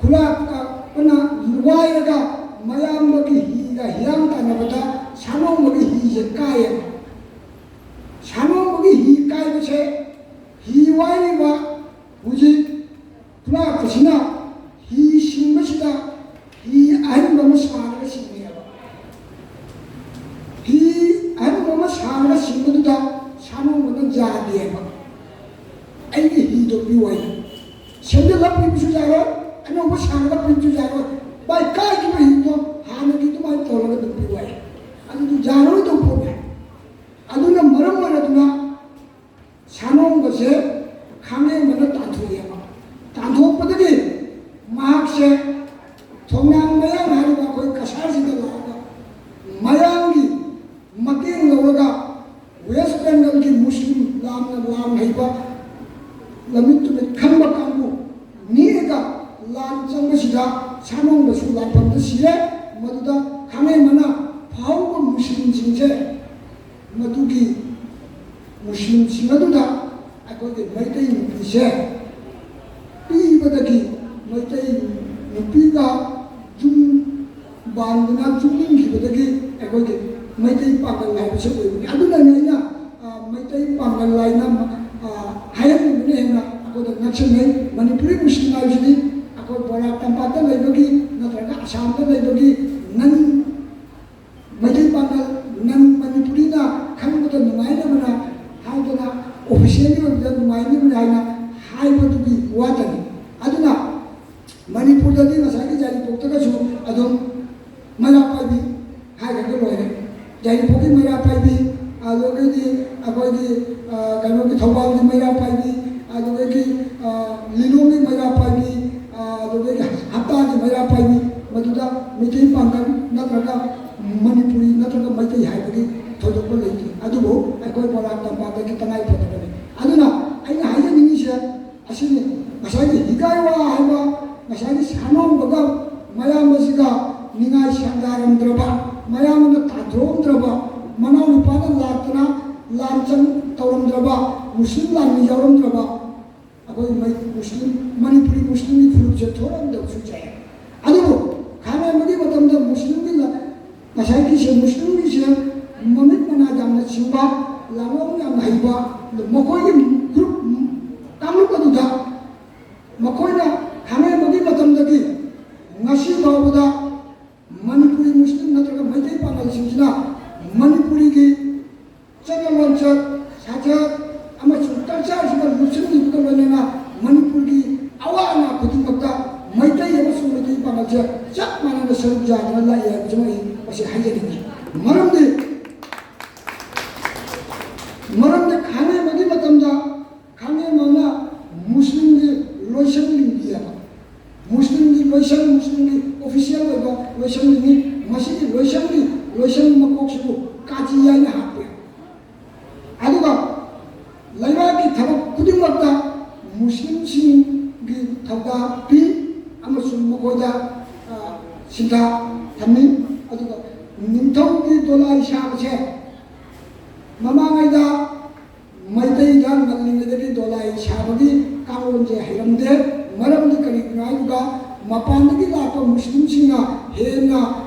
ꯈꯨꯂꯥꯛꯄꯅ ꯋꯥꯏꯔꯒ ꯃꯌꯥꯝꯕꯒꯤ ꯍꯤꯒ ꯍꯤꯌꯥꯡ ꯇꯥꯟꯅꯕꯗ ꯁꯥꯅꯣꯝꯕꯒꯤ ꯍꯤꯁꯦ ꯀꯥꯏꯌꯦꯕ꯫ ꯁꯥꯅꯣꯝꯕꯒꯤ ꯍꯤ ꯀꯥꯏꯕꯁꯦ, ꯍꯤ ꯋꯥꯏꯔꯤꯕ ꯍꯧꯖꯤꯛ ꯈꯨꯂꯥꯛꯄꯁꯤꯅ ꯍꯤ ꯁꯤꯡꯕꯁꯤꯗ ꯍꯤ ꯑꯍꯟꯕ ꯑꯃ ꯁꯥꯔꯒ ꯁꯤꯡꯉꯦꯕ꯫ ꯍꯤ ꯑꯍꯟꯕ ꯑꯃ ꯁꯥꯔꯒ ꯁꯤꯡꯕꯗꯨꯗ ꯁꯥꯅꯣꯝꯕꯅ ꯌꯥꯗꯦꯕ꯫ "ꯑꯩꯒꯤ ꯍꯤꯗꯣ ꯄꯤꯌꯨ" ꯍꯥꯏꯅ꯫ ꯁꯦꯝꯖꯤꯜꯂꯒ ꯄꯤꯕꯁꯨ ꯌꯥꯔꯣꯏ, ꯑꯅꯧꯕ ꯁꯥꯔꯒ ꯄꯤꯕꯁꯨ ꯌꯥꯔꯣꯏ꯫ "ꯚꯥꯏ, ꯀꯥꯏꯈꯤꯕ ꯍꯤꯗꯣ ꯍꯥꯟꯅꯒꯤ ꯑꯗꯨꯃꯥꯏꯅ ꯇꯧꯔꯒ ꯑꯗꯨꯝ ꯄꯤꯌꯨ" ꯍꯥꯏ꯫ ꯑꯗꯨꯗꯤ ꯌꯥꯔꯣꯏꯗꯧꯕ ꯄꯣꯠꯅꯦ꯫ ꯑꯗꯨꯅ ꯃꯔꯝ ꯑꯣꯏꯔꯗꯨꯅ ꯁꯥꯅꯣꯝꯕꯁꯦ ꯈꯥꯡꯉꯦꯝꯕꯅ ꯇꯥꯟꯊꯣꯛꯑꯦꯕ꯫ ꯇꯥꯟꯊꯣꯛꯄꯗꯒꯤ ꯃꯍꯥꯛꯁꯦ ꯊꯣꯡꯅꯥꯡ ꯃꯌꯥ ꯍꯥꯏꯔꯤꯕ ꯑꯩꯈꯣꯏ ꯃꯨꯁꯂꯤꯝꯁꯤꯡ ꯑꯗꯨꯗ ꯑꯩꯈꯣꯏꯒꯤ ꯃꯩꯇꯩ ꯅꯨꯄꯤꯁꯦ ꯄꯤꯕꯗꯒꯤ ꯃꯩꯇꯩ ꯅꯨꯄꯤꯒ ꯌꯨꯝ ꯄꯥꯟꯗꯨꯅ ꯆꯨꯞꯅꯤꯡꯈꯤꯕꯗꯒꯤ ꯑꯩꯈꯣꯏꯒꯤ ꯃꯩꯇꯩ ꯄꯥꯡꯒꯜ ꯍꯥꯏꯕꯁꯦ ꯑꯣꯏꯕꯅꯤ꯫ ꯑꯗꯨꯅꯅꯤ ꯑꯩꯅ, ꯑ, ꯃꯩꯇꯩ ꯄꯥꯡꯒꯜ ꯍꯥꯏꯅ, ꯑ, ꯍꯥꯏꯍꯟꯅꯤꯡꯕꯅ ꯍꯦꯟꯅ ꯑꯩꯈꯣꯏꯗ ꯅꯛꯁꯤꯟꯅꯩ꯫ ꯃꯅꯤꯄꯨꯔꯤ ꯃꯨꯁꯂꯤꯝ ꯍꯥꯏꯕꯁꯤꯗꯤ ꯑꯩꯈꯣꯏ ꯕꯣꯔꯥ ꯇꯝꯄꯥꯛꯇ ꯂꯩꯕꯒꯤ ꯅꯠꯇ꯭ꯔꯒ ꯑꯁꯥꯝꯗ ꯂꯩꯕꯒꯤ ꯅꯟ ꯃꯩꯇꯩ ꯄꯥꯡꯒꯜ, ꯅꯟ ꯃꯅꯤꯄꯨꯔꯤꯅ ꯈꯪꯕꯗ ꯅꯨꯡꯉꯥꯏꯅꯕꯅ ꯍꯥꯏꯗꯅ, ꯑꯣꯐꯤꯁꯤꯌꯦꯜꯒꯤ ꯑꯣꯏꯕꯗ ꯅꯨꯡꯉꯥꯏꯅꯕꯅꯤ ꯍꯥꯏꯅ ꯍꯥꯏꯕꯗꯨꯒꯤ ꯋꯥꯇꯅꯤ꯫ ꯑꯗꯨꯅ ꯃꯅꯤꯄꯨꯔꯗꯗꯤ ꯉꯁꯥꯏꯒꯤ ꯌꯥꯏꯔꯤꯄꯣꯛꯇꯒꯁꯨ ꯑꯗꯨꯝ ꯃꯩꯔꯥ ꯄꯥꯏꯕꯤ ꯍꯥꯏꯈ꯭ꯔꯒ ꯂꯣꯏꯔꯦ꯫ ꯌꯥꯏꯔꯤꯄꯣꯛꯀꯤ ꯃꯩꯔꯥ ꯄꯥꯏꯕꯤ, ꯑꯗꯨꯗꯒꯤꯗꯤ ꯑꯩꯈꯣꯏꯒꯤ, ꯑ, ꯀꯩꯅꯣꯒꯤ ꯊꯧꯕꯥꯜꯒꯤ ꯃꯩꯔꯥ ꯄꯥꯏꯕꯤ, ꯑꯗꯨꯗꯒꯤ, ꯑ, ꯂꯤꯂꯣꯡꯒꯤ ꯃꯩꯔꯥ ꯄꯥꯏꯕꯤ, ꯑ, ꯑꯗꯨꯗꯒꯤ ꯍꯞꯇꯥꯒꯤ ꯃꯩꯔꯥ ꯄꯥꯏꯕꯤ, ꯃꯗꯨꯗ ꯃꯩꯇꯩ ꯄꯥꯡꯒꯜ ꯅꯠꯇ꯭ꯔꯒ ꯃꯅꯤꯄꯨꯔꯤ ꯅꯠꯇ꯭ꯔꯒ ꯃꯩꯇꯩ ꯍꯥꯏꯕꯒꯤ ꯊꯣꯏꯗꯣꯛꯄ ꯂꯩꯇꯦ꯫ ꯑꯗꯨꯕꯨ ꯑꯩꯈꯣꯏ ꯕꯣꯔꯥ ꯇꯝꯄꯥꯛꯇꯒꯤ ꯇꯉꯥꯏ ꯐꯗꯕꯅꯤ꯫ ꯑꯗꯨꯅ ꯑꯩꯅ ꯍꯥꯏꯖꯅꯤꯡꯉꯤꯁꯦ, ꯑꯁꯤꯅꯤ ꯉꯁꯥꯏꯒꯤ ꯍꯤꯒꯥꯏꯋꯥ ꯍꯥꯏꯕ ꯉꯁꯥꯏꯒꯤ ꯁꯥꯅꯣꯡꯕꯒ ꯃꯌꯥꯝꯕꯁꯤꯒ ꯅꯤꯡꯉꯥꯏ ꯁꯪꯗꯥꯔꯝꯗ꯭ꯔꯕ, ꯃꯌꯥꯝꯕꯅ ꯇꯥꯟꯊꯣꯛꯑꯝꯗ꯭ꯔꯕ, ꯃꯅꯥꯎ ꯅꯨꯄꯥꯅ ꯂꯥꯛꯇꯅ ꯂꯥꯟ ꯆꯪ ꯇꯧꯔꯝꯗ꯭ꯔꯕ, ꯃꯨꯁꯂꯤꯝ ꯂꯥꯟꯃꯤ ꯌꯥꯎꯔꯝꯗ꯭ꯔꯕ, ꯑꯩꯈꯣꯏ ꯃꯩ-, ꯃꯨꯁꯂꯤꯝ, ꯃꯅꯤꯄꯨꯔꯤ ꯃꯨꯁꯂꯤꯝꯒꯤ ꯐꯨꯔꯨꯞꯁꯦ ꯊꯣꯛꯂꯛꯑꯝꯗꯕꯁꯨ ꯌꯥꯏ꯫ ꯑꯗꯨꯕꯨ ꯈꯥꯃꯦꯟꯕꯒꯤ ꯃꯇꯝꯗ ꯃꯨꯁꯂꯤꯝꯒꯤ ꯂ-, ꯉꯁꯥꯏꯒꯤꯁꯦ ꯃꯨꯁꯂꯤꯝꯒꯤꯁꯦ ꯃꯃꯤꯠ ꯃꯅꯥ ꯌꯥꯝꯅ ꯆꯤꯡꯕ, ꯂꯥꯂꯣꯡ ꯌꯥꯝꯅ ꯍꯩꯕ, ꯃꯈꯣꯏꯒꯤ ꯒ꯭ꯔꯨꯞ ꯀꯥꯡꯂꯨꯞ ꯑꯗꯨꯗ ꯃꯈꯣꯏꯅ ꯈꯥꯃꯦꯟꯕꯒꯤ ꯃꯇꯝꯗꯒꯤ ꯉꯁꯤ ꯐꯥꯎꯕꯗ ꯃꯅꯤꯄꯨꯔꯤ ꯃꯨꯁꯂꯤꯝ ꯅꯠꯇ꯭ꯔꯒ ꯃꯩꯇꯩ ꯄꯥꯉꯜꯁꯤꯡꯁꯤꯅ ꯃꯅꯤꯄꯨꯔꯤꯒꯤ ꯆꯠꯅ ꯂꯣꯟꯆꯠ, ꯁꯥꯖꯠ ꯑꯃꯁꯨꯡ ꯀꯜꯆꯔꯁꯤꯗ ꯂꯨꯞꯁꯤꯟꯈꯤꯕꯒ ꯂꯣꯏꯅꯅ ꯃꯅꯤꯄꯨꯔꯒꯤ ꯑꯋꯥ ꯑꯅꯥ ꯈꯨꯗꯤꯡꯃꯛꯇ ꯃꯩꯇꯩ ꯑꯃꯁꯨꯡ ꯃꯩꯇꯩ ꯄꯥꯉꯜꯁꯦ ꯆꯞ ꯃꯥꯟꯅꯅ ꯁꯔꯨꯛ ꯌꯥꯗꯨꯅ ꯂꯥꯛꯏ ꯍꯥꯏꯕꯁꯤꯃ ꯑꯩ ꯃꯁꯤ ꯍꯥꯏꯖꯅꯤꯡꯉꯤ꯫ ꯃꯔꯝꯗꯤ, ꯃꯔꯝꯗꯤ ꯈꯥꯡꯉꯩꯕꯒꯤ ꯃꯇꯝꯗ ꯈꯥꯡꯉꯩꯕꯅ ꯃꯨꯁꯂꯤꯝꯒꯤ ꯂꯣꯏꯁꯪ ꯂꯤꯡꯕꯤ ꯍꯥꯏꯕ, ꯃꯨꯁꯂꯤꯝꯒꯤ ꯂꯣꯏꯁꯪ, ꯃꯨꯁꯂꯤꯝꯒꯤ ꯑꯣꯐꯤꯁꯤꯌꯦꯜ ꯑꯣꯏꯕ ꯂꯣꯏꯁꯪ ꯂꯤꯡꯉꯤ꯫ ꯃꯁꯤꯒꯤ ꯂꯣꯏꯁꯪꯒꯤ ꯂꯣꯏꯁꯪ ꯃꯀꯣꯛꯁꯤꯕꯨ ꯀꯥꯖꯤ ꯍꯥꯏꯅ ꯍꯥꯞꯄꯦ꯫ ꯑꯗꯨꯒ ꯂꯩꯕꯥꯛꯀꯤ ꯊꯕꯛ ꯈꯨꯗꯤꯡꯃꯛꯇ ꯃꯨꯁꯂꯤꯝꯁꯤꯡꯒꯤ ꯊꯧꯗꯥꯡ ꯄꯤ ꯑꯃꯁꯨꯡ ꯃꯈꯣꯏꯗ, ꯑ, ꯁꯤꯟꯊꯥ ꯊꯝꯃꯤ꯫ ꯑꯗꯨꯒ ꯅꯤꯡꯊꯧꯒꯤ ꯗꯣꯂꯥꯏ ꯁꯥꯕꯁꯦ ꯃꯃꯥꯡꯉꯩꯗ ꯃꯩꯇꯩꯗ ꯉꯜꯂꯤꯉꯩꯗꯒꯤ ꯗꯣꯂꯥꯏ ꯁꯥꯕꯒꯤ ꯀꯥꯡꯂꯣꯟꯁꯦ ꯍꯩꯔꯝꯗꯦ꯫ ꯃꯔꯝꯗꯤ ꯀꯔꯤꯒꯤꯅꯣ ꯍꯥꯏꯕꯗ, ꯃꯄꯥꯟꯗꯒꯤ ꯂꯥꯛꯄ ꯃꯨꯁꯂꯤꯝꯁꯤꯡꯅ ꯍꯦꯟꯅ,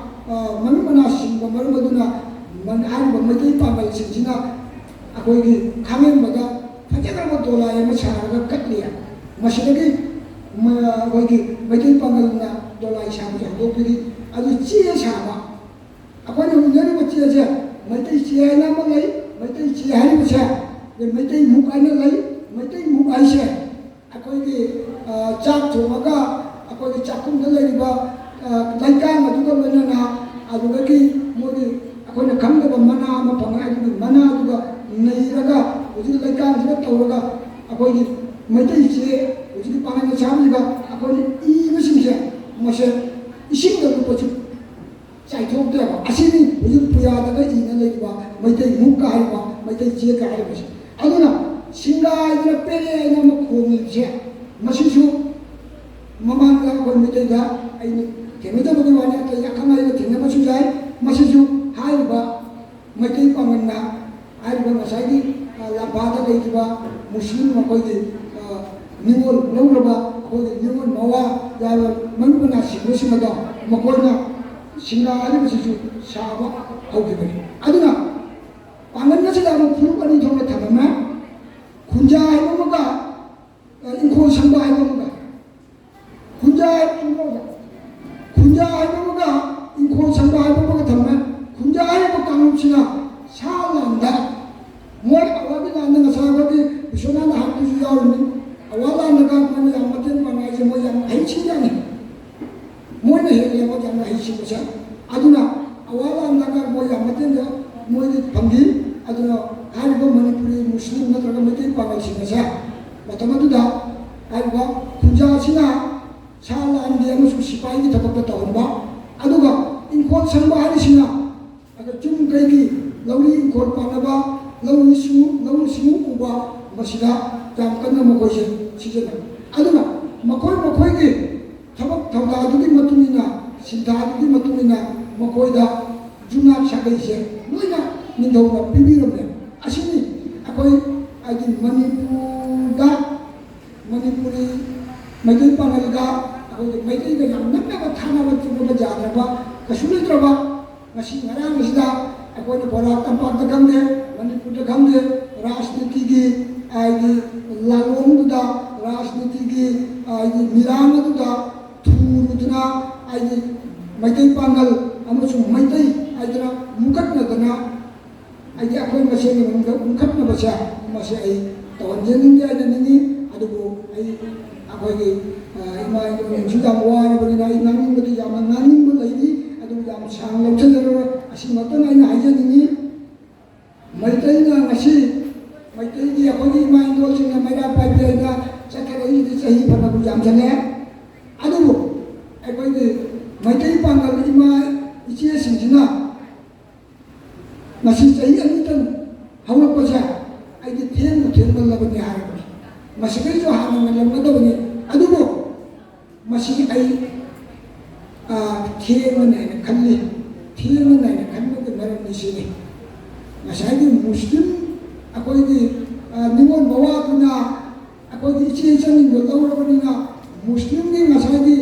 ꯑ, ꯃꯃꯤꯠ ꯃꯅꯥ ꯁꯤꯡꯕ ꯃꯔꯝ ꯑꯗꯨꯅ ꯃꯟ-, ꯍꯥꯏꯔꯤꯕ ꯃꯩꯇꯩ ꯄꯥꯡꯒꯜꯁꯤꯡꯁꯤꯅ ꯑꯩꯈꯣꯏꯒꯤ ꯈꯥꯡꯉꯦꯟꯕꯗ ꯐꯖꯈ꯭ꯔꯕ ꯗꯣꯂꯥꯏ ꯑꯃ ꯁꯥꯔꯒ ꯀꯠꯂꯤ꯫ ꯃꯁꯤꯗꯒꯤ ꯃ-, ꯑꯩꯈꯣꯏꯒꯤ ꯃꯩꯇꯩ ꯄꯥꯡꯒꯜꯅ ꯗꯣꯂꯥꯏ ꯁꯥꯕꯁꯦ ꯍꯧꯗꯣꯛꯄꯤꯔꯤ꯫ ꯑꯗꯨ ꯆꯦ ꯁꯥꯕ, ꯑꯩꯈꯣꯏꯅ ꯎꯅꯔꯤꯕ ꯆꯦꯁꯦ, ꯃꯩꯇꯩ ꯆꯦ ꯍꯥꯏꯅ ꯑꯃ ꯂꯩ꯫ ꯃꯩꯇꯩ ꯆꯦ ꯍꯥꯏꯔꯤꯕꯁꯦ, ꯑꯗꯩ ꯃꯩꯇꯩ ꯃꯨꯛ ꯍꯥꯏꯅ ꯂꯩ꯫ ꯃꯩꯇꯩ ꯃꯨꯛ ꯍꯥꯏꯁꯦ ꯑꯩꯈꯣꯏꯒꯤ, ꯑ, ꯆꯥꯛ ꯊꯣꯡꯉꯒ ꯑꯩꯈꯣꯏꯒꯤ ꯆꯥꯛꯈꯨꯝꯗ ꯂꯩꯔꯤꯕ, ꯑ, ꯂꯩꯀꯥꯡ ꯑꯗꯨꯒ ꯂꯣꯏꯅꯅ, ꯑꯗꯨꯗꯒꯤ ꯃꯣꯏꯒꯤ ꯑꯩꯈꯣꯏꯅ ꯈꯪꯗꯕ ꯃꯅꯥ ꯑꯃ ꯐꯪꯉꯦ, ꯑꯗꯨꯒꯤ ꯃꯅꯥꯗꯨꯒ ꯅꯩꯔꯒ ꯍꯧꯖꯤꯛ ꯂꯩꯀꯥꯡꯁꯤꯗ ꯇꯧꯔꯒ ꯑꯩꯈꯣꯏꯒꯤ ꯃꯩꯇꯩ ꯆꯦ, ꯍꯧꯖꯤꯛꯀꯤ ꯄꯥꯡꯒꯜ ꯁꯥꯕꯁꯤꯗ ꯑꯩꯈꯣꯏꯅ ꯏꯕꯁꯤꯡꯁꯦ, ꯃꯁꯦ ꯏꯁꯤꯡꯗ ꯂꯨꯞꯄꯁꯨ ꯆꯥꯏꯊꯣꯛꯇꯦꯕ꯫ ꯑꯁꯤꯅꯤ ꯍꯧꯖꯤꯛ ꯄꯨꯌꯥꯗꯒ ꯏꯅ ꯂꯩꯔꯤꯕ ꯃꯩꯇꯩ ꯃꯨꯛꯀ ꯍꯥꯏꯔꯤꯕ, ꯃꯩꯇꯩ ꯆꯦꯒ ꯍꯥꯏꯔꯤꯕꯁꯦ꯫ ꯑꯗꯨꯅ ꯁꯤꯡꯒꯥꯏꯗꯅ ꯄꯦꯔꯦ ꯍꯥꯏꯅ ꯑꯃ ꯈꯣꯡꯉꯤꯕꯁꯦ, ꯃꯁꯤꯁꯨ ꯃꯃꯥꯡꯗ ꯑꯩꯈꯣꯏ ꯃꯩꯇꯩꯗ ꯑꯩꯅ ꯊꯦꯡꯅꯖꯕꯒꯤ ꯋꯥꯅꯤ, ꯑꯇꯩ ꯑꯈꯪ ꯑꯍꯩꯒ ꯊꯦꯡꯅꯕꯁꯨ ꯌꯥꯏ꯫ ꯃꯁꯤꯁꯨ ꯍꯥꯏꯔꯤꯕ ꯃꯩꯇꯩ ꯄꯥꯡꯒꯜꯅ ꯍꯥꯏꯔꯤꯕ ꯉꯁꯥꯏꯒꯤ, ꯑ, ꯂꯝꯐꯥꯗ ꯂꯩꯔꯤꯕ ꯃꯨꯁꯂꯤꯝ ꯃꯈꯣꯏꯒꯤ, ꯑ, ꯅꯤꯉꯣꯜ ꯂꯧꯔꯕ ꯑꯩꯈꯣꯏꯒꯤ ꯅꯤꯉꯣꯜ ꯃꯋꯥ ꯌꯥꯎꯔꯕ ꯃꯃꯤꯠ ꯃꯅꯥ ꯁꯤꯡꯕꯁꯤꯡ ꯑꯗꯣ ꯃꯈꯣꯏꯅ ꯁꯤꯡꯒꯥ ꯍꯥꯏꯔꯤꯕꯁꯤꯁꯨ ꯁꯥꯕ ꯍꯧꯈꯤꯕꯅꯤ꯫ ꯑꯗꯨꯅ ꯄꯥꯡꯒꯜ ꯑꯁꯤꯗ ꯑꯃꯨꯛ ꯐꯨꯔꯨꯞ ꯑꯅꯤ ꯊꯣꯛꯅ ꯊꯝꯃꯝꯃꯦ꯫ ꯈꯨꯟꯖꯥ ꯍꯥꯏꯕ ꯑꯃꯒ, ꯑ, ꯏꯪꯈꯣꯜ ꯁꯪꯕ ꯍꯥꯏꯕ ꯑꯃꯒ꯫ ꯈꯨꯟꯖꯥ ꯍꯥꯏꯕ ꯑꯃꯒ, ꯈꯨꯟꯖꯥ ꯍꯥꯏꯕ ꯑꯃꯒ ꯏꯪꯈꯣꯜ ꯁꯪꯕ ꯍꯥꯏꯕ ꯑꯃꯒ ꯊꯝꯃꯦ꯫ ꯈꯨꯟꯖꯥ ꯍꯥꯏꯔꯤꯕ ꯀꯥꯡꯂꯨꯞꯁꯤꯅ ꯁꯥ ꯂꯥꯟꯗ, ꯃꯣꯏ ꯑꯋꯥꯒꯤ ꯂꯥꯟꯗ ꯉꯁꯥꯏ ꯑꯩꯈꯣꯏꯒꯤ ꯕꯤꯁ꯭ꯋꯅꯥꯊ ꯍꯥꯏꯕꯗꯨꯁꯨ ꯌꯥꯎꯔꯤꯅꯤ꯫ ꯑꯋꯥ ꯂꯥꯟꯗꯒ ꯃꯣꯏꯅ ꯌꯥꯝ ꯃꯇꯦꯡ ꯄꯥꯡꯉꯦ ꯍꯥꯏꯁꯦ, ꯃꯣꯏ ꯌꯥꯝ ꯍꯩꯁꯤꯡꯖꯥꯠꯅꯤ꯫ ꯃꯣꯏꯅ ꯍꯦꯜꯂꯦꯕ ꯌꯥꯝꯅ ꯍꯩꯁꯤꯡꯕꯁꯦ꯫ ꯑꯗꯨꯅ ꯑꯋꯥ ꯂꯥꯟꯗꯒ ꯃꯣꯏ ꯌꯥꯝ ꯃꯇꯦꯡ ꯃꯣꯏꯗꯤ ꯐꯪꯈꯤ꯫ ꯑꯗꯨꯅ ꯍꯥꯏꯔꯤꯕ ꯃꯅꯤꯄꯨꯔꯤ ꯃꯨꯁꯂꯤꯝ ꯅꯠꯇ꯭ꯔꯒ ꯃꯩꯇꯩ ꯄꯥꯡꯒꯜꯁꯤꯡ ꯑꯁꯦ ꯃꯇꯝ ꯑꯗꯨꯗ ꯍꯥꯏꯔꯤꯕ ꯈꯨꯟꯖꯥꯁꯤꯅ ꯁꯥ ꯂꯥꯟꯒꯤ ꯑꯃꯁꯨꯡ ꯁꯤꯐꯥꯏꯒꯤ ꯊꯕꯛꯇ ꯇꯧꯍꯟꯕ, ꯑꯗꯨꯒ ꯏꯪꯈꯣꯜ ꯁꯪꯕ ꯍꯥꯏꯔꯤꯁꯤꯅ ꯑꯗ ꯌꯨꯝ ꯀꯩꯒꯤ ꯂꯧꯔꯤ ꯏꯪꯈꯣꯜ ꯄꯥꯟꯅꯕ, ꯂꯧꯎ ꯁꯤꯡꯎ, ꯂꯧꯎ ꯁꯤꯡꯎ ꯎꯕ, ꯃꯁꯤꯗ ꯌꯥꯝ ꯀꯟꯅ ꯃꯈꯣꯏꯁꯦ ꯁꯤꯖꯤꯟꯅꯩ꯫ ꯑꯗꯨꯅ ꯃꯈꯣꯏ ꯃꯈꯣꯏꯒꯤ ꯊꯕꯛ ꯊꯧꯗꯥꯗꯨꯒꯤ ꯃꯇꯨꯡ ꯏꯟꯅ, ꯁꯤꯟꯊꯥꯗꯨꯒꯤ ꯃꯇꯨꯡ ꯏꯟꯅ ꯃꯈꯣꯏꯗ ꯌꯨꯝꯅꯥꯛ ꯁꯥꯒꯩꯁꯦ ꯂꯣꯏꯅ ꯅꯤꯡꯊꯧꯅ ꯄꯤꯕꯤꯔꯝꯃꯦ꯫ ꯃꯅꯤꯄꯨꯔꯗ ꯃꯅꯤꯄꯨꯔꯤ ꯃꯩꯇꯩ ꯄꯥꯉꯜꯒ ꯑꯩꯈꯣꯏꯒꯤ ꯃꯩꯇꯩꯒ ꯌꯥꯝ ꯅꯛꯅꯕ ꯊꯥꯅꯕ ꯆꯨꯅꯕ ꯌꯥꯗ꯭ꯔꯕ ꯀꯩꯁꯨ ꯂꯩꯇ꯭ꯔꯕ ꯉꯁꯤ ꯉꯔꯥꯡ ꯑꯁꯤꯗ ꯑꯩꯈꯣꯏꯅ ꯕꯣꯔꯥ ꯇꯝꯄꯥꯛꯇ ꯈꯪꯗꯦ, ꯃꯅꯤꯄꯨꯔꯗ ꯈꯪꯗꯦ, ꯔꯥꯖꯅꯤꯇꯤꯒꯤ ꯍꯥꯏꯗꯤ ꯂꯥꯂꯣꯡꯗꯨꯗ, ꯔꯥꯖꯅꯤꯇꯤꯒꯤ ꯍꯥꯏꯗꯤ ꯃꯤꯔꯥꯡ ꯑꯗꯨꯗ ꯊꯨꯔꯨꯗꯨꯅ ꯍꯥꯏꯗꯤ ꯃꯩꯇꯩ ꯄꯥꯉꯜ ꯑꯃꯁꯨꯡ ꯃꯩꯇꯩ ꯍꯥꯏꯗꯅ ꯃꯨꯀꯠꯅꯗꯅ ꯍꯥꯏꯗꯤ ꯑꯩꯈꯣꯏ ꯃꯁꯦꯟꯒꯤ ꯃꯅꯨꯡꯗ ꯎꯟꯈꯠꯅꯕꯁꯦ ꯃꯁꯤ ꯑꯩ ꯇꯧꯍꯟꯖꯅꯤꯡꯗꯦ ꯍꯥꯏꯅ ꯅꯤꯡꯉꯤ꯫ ꯑꯗꯨꯕꯨ ꯑꯩ ꯑꯩꯈꯣꯏꯒꯤ ꯏꯃꯥ ꯏꯟꯗꯣꯜꯁꯤꯡꯁꯨ ꯌꯥꯝ ꯋꯥꯔꯕꯅꯤꯅ ꯑꯩ ꯉꯥꯡꯅꯤꯡꯕꯗꯤ ꯌꯥꯝꯅ ꯉꯥꯡꯅꯤꯡꯕ ꯂꯩꯔꯤ꯫ ꯑꯗꯨꯕꯨ ꯌꯥꯝ ꯁꯥꯡꯅ ꯂꯧꯁꯤꯜꯂꯔꯣꯏ꯫ ꯑꯁꯤꯃꯛꯇꯪ ꯑꯩꯅ ꯍꯥꯏꯖꯅꯤꯡꯉꯤ꯫ ꯃꯩꯇꯩꯅ ꯉꯁꯤ ꯃꯩꯇꯩꯒꯤ ꯑꯩꯈꯣꯏꯒꯤ ꯏꯃꯥ ꯏꯟꯗꯣꯜꯁꯤꯡꯅ ꯃꯩꯔꯥ ꯄꯥꯏꯕꯤ ꯍꯥꯏꯅ ꯆꯠꯊꯔꯛꯏꯁꯤꯗꯤ ꯆꯍꯤ ꯐꯅꯕꯨ ꯌꯥꯝꯁꯤꯜꯂꯦ꯫ ꯑꯗꯨꯕꯨ ꯑꯩꯈꯣꯏꯒꯤ ꯃꯩꯇꯩ ꯄꯥꯡꯒꯜ ꯏꯃꯥ ꯏꯆꯦꯁꯤꯡꯁꯤꯅ ꯃꯁꯤ ꯆꯍꯤ ꯑꯅꯤꯇꯪ ꯍꯧꯔꯛꯄꯁꯦ ꯑꯩꯗꯤ ꯊꯦꯡꯕꯨ ꯊꯦꯡꯃꯜꯂꯕꯅꯤ ꯍꯥꯏꯔꯕꯅꯤ꯫ ꯃꯁꯤꯗꯩꯁꯨ ꯍꯥꯟꯅ ꯉꯜꯂꯝꯒꯗꯕꯅꯤ꯫ ꯑꯗꯨꯕꯨ ꯃꯁꯤ ꯑꯩ ꯊꯦꯡꯃꯟ ꯍꯥꯏꯅ ꯈꯜꯂꯤ꯫ ꯊꯦꯡꯃꯟ ꯍꯥꯏꯅ ꯈꯟꯕꯒꯤ ꯃꯔꯝꯗꯤ ꯁꯤꯅꯤ꯫ ꯉꯁꯥꯏꯒꯤ ꯃꯨꯁꯂꯤꯝ ꯑꯩꯈꯣꯏꯒꯤ ꯅꯤꯉꯣꯜ ꯃꯋꯥꯗꯨꯅ ꯑꯩꯈꯣꯏꯒꯤ ꯏꯆꯦ ꯏꯆꯟꯁꯤꯡꯗꯣ ꯂꯧꯔꯕꯅꯤꯅ ꯃꯨꯁꯂꯤꯝꯒꯤ ꯉꯁꯥꯏꯒꯤ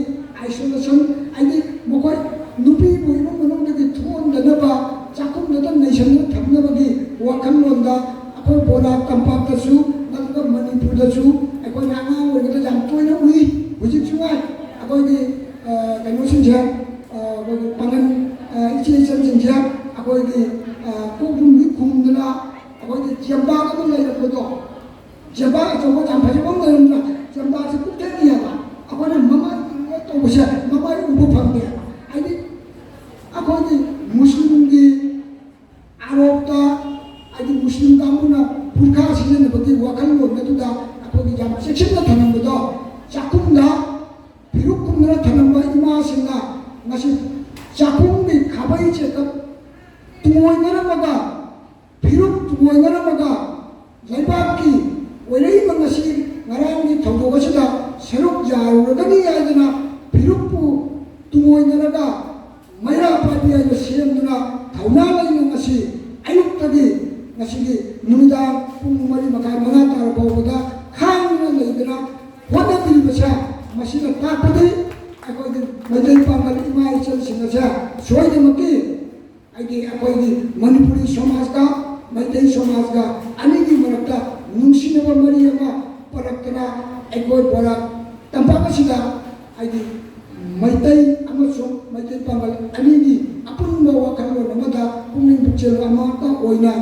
isolation ꯍꯥꯏꯗꯤ ꯃꯈꯣꯏ ꯅꯨꯄꯤꯕꯨ ꯏꯃꯨꯡ ꯃꯅꯨꯡꯗꯒꯤ ꯊꯣꯛꯍꯟꯗꯅꯕ ꯆꯥꯛꯈꯨꯝꯗꯨꯗ ꯅꯩꯁꯟꯗꯨꯅ ꯊꯝꯅꯕꯒꯤ ꯋꯥꯈꯜꯂꯣꯟꯗ ꯑꯩꯈꯣꯏ ꯕꯣꯔꯥ ꯇꯝꯄꯥꯛꯇꯁꯨ ꯅꯠꯇ꯭ꯔꯒ ꯃꯅꯤꯄꯨꯔꯗꯁꯨ ꯑꯩꯈꯣꯏꯅ ꯑꯉꯥꯡ ꯑꯣꯏꯔꯤꯉꯩꯗ ꯌꯥꯝ ꯇꯣꯏꯅ ꯎꯏ꯫ ꯍꯧꯖꯤꯛꯁꯨ ꯉꯥꯏ ꯑꯩꯈꯣꯏꯒꯤ ꯀꯩꯅꯣꯁꯤꯡꯁꯦ ꯑꯩꯈꯣꯏꯒꯤ ꯄꯥꯡꯒꯜ ꯏꯆꯦ ꯏꯆꯟꯁꯤꯡꯁꯦ ꯑꯩꯈꯣꯏꯒꯤ ꯀꯣꯛ ꯂꯨꯝꯕꯤ ꯈꯨꯝꯗꯅ ꯑꯩꯈꯣꯏꯒꯤ ꯆꯦꯝꯕꯥꯛ ꯑꯃ ꯂꯩꯔꯝꯕꯗꯣ ꯆꯦꯕꯥꯛ ꯑꯆꯧꯕ ꯌꯥꯝ ꯐꯖꯕ ꯑꯃ ꯂꯩꯔꯝꯗ꯭ꯔꯥ? ꯆꯦꯕꯥꯛꯁꯦ ꯀꯨꯞꯊꯦꯛꯅꯦꯕ꯫ ꯑꯩꯈꯣꯏꯅ ꯃꯃꯥꯏ ꯇꯧꯕꯁꯦ ꯃꯃꯥꯏ ꯎꯕ ꯐꯪꯗꯦ꯫ ꯍꯥꯏꯗꯤ ꯑꯩꯈꯣꯏꯒꯤ ꯃꯨꯁꯂꯤꯝꯒꯤ ꯑꯥꯔꯣꯞꯇ ꯍꯥꯏꯗꯤ ꯃꯨꯁꯂꯤꯝ ꯀꯥꯡꯕꯨꯅ ꯕꯨꯔꯈꯥ ꯁꯤꯖꯤꯟꯅꯕꯒꯤ ꯋꯥꯈꯜꯂꯣꯟ ꯑꯗꯨꯗ ꯑꯩꯈꯣꯏꯒꯤ ꯌꯥꯝ ꯆꯦꯛꯁꯤꯟꯅ ꯊꯝꯃꯝꯕꯗꯣ ꯆꯥꯛꯈꯨꯝꯗ ꯐꯤꯔꯨꯛ ꯈꯨꯝꯗꯨꯅ ꯊꯝꯂꯝꯕ ꯏꯃꯥꯁꯤꯡꯅ ꯉꯁꯤ ꯆꯥꯛꯈꯨꯝꯒꯤ ꯈꯥꯕꯩ ꯆꯦꯀꯞ ꯇꯨꯡꯑꯣꯏꯅꯔꯝꯃꯒ ꯐꯤꯔꯨꯛ ꯇꯨꯡꯑꯣꯏꯅꯔꯝꯃꯒ ꯂꯩꯕꯥꯛꯀꯤ ꯑꯣꯏꯔꯛꯏꯕ ꯉꯁꯤ ꯉꯔꯥꯡꯒꯤ ꯊꯧꯗꯣꯛ ꯑꯁꯤꯗ ꯁꯔꯨꯛ ꯌꯥꯔꯨꯔꯒꯅꯤ ꯍꯥꯏꯗꯅ ꯐꯤꯔꯨꯛꯄꯨ ꯇꯨꯡꯑꯣꯏꯅꯔꯒ ꯃꯩꯔꯥ ꯄꯥꯏꯕꯤ ꯍꯥꯏꯅ ꯁꯦꯝꯗꯨꯅ ꯊꯧꯅꯥ ꯂꯩꯅ ꯉꯁꯤ ꯑꯌꯨꯛꯇꯒꯤ ꯉꯁꯤꯒꯤ ꯅꯨꯃꯤꯗꯥꯡ ꯄꯨꯡ ꯃꯔꯤ ꯃꯈꯥꯏ, ꯃꯉꯥ ꯇꯥꯔ ꯐꯥꯎꯕꯗ ꯈꯥꯡꯗꯨꯅ ꯂꯩꯗꯅ ꯍꯣꯠꯅꯕꯤꯔꯤꯕꯁꯦ, ꯃꯁꯤꯅ ꯇꯥꯛꯄꯗꯤ ꯑꯩꯈꯣꯏꯒꯤ ꯃꯩꯇꯩ ꯄꯥꯉꯜ ꯏꯃꯥ ꯏꯆꯜꯁꯤꯡ ꯑꯁꯦ ꯁꯣꯏꯗꯅꯃꯛꯀꯤ ꯍꯥꯏꯗꯤ ꯑꯩꯈꯣꯏꯒꯤ ꯃꯅꯤꯄꯨꯔꯤ ꯁꯃꯥꯖꯀ ꯃꯩꯇꯩ ꯁꯃꯥꯖꯀ ꯑꯅꯤꯒꯤ ꯃꯔꯛꯇ ꯅꯨꯡꯁꯤꯅꯕ ꯃꯔꯤ ꯑꯃ ꯄꯨꯔꯛꯇꯅ ꯑꯩꯈꯣꯏ ꯕꯣꯔꯥ ꯇꯝꯄꯥꯛ ꯑꯁꯤꯗ ꯍꯥꯏꯗꯤ ꯃꯩꯇꯩ ꯑꯃꯁꯨꯡ ꯃꯩꯇꯩ ꯄꯥꯉꯜ ꯑꯅꯤꯒꯤ ꯑꯄꯨꯟꯕ ꯋꯥꯈꯜꯂꯣꯟ ꯑꯃꯗ ꯄꯨꯛꯅꯤꯡ ꯄꯨꯛꯆꯦꯜ ꯑꯃꯠꯇ ꯑꯣꯏꯅ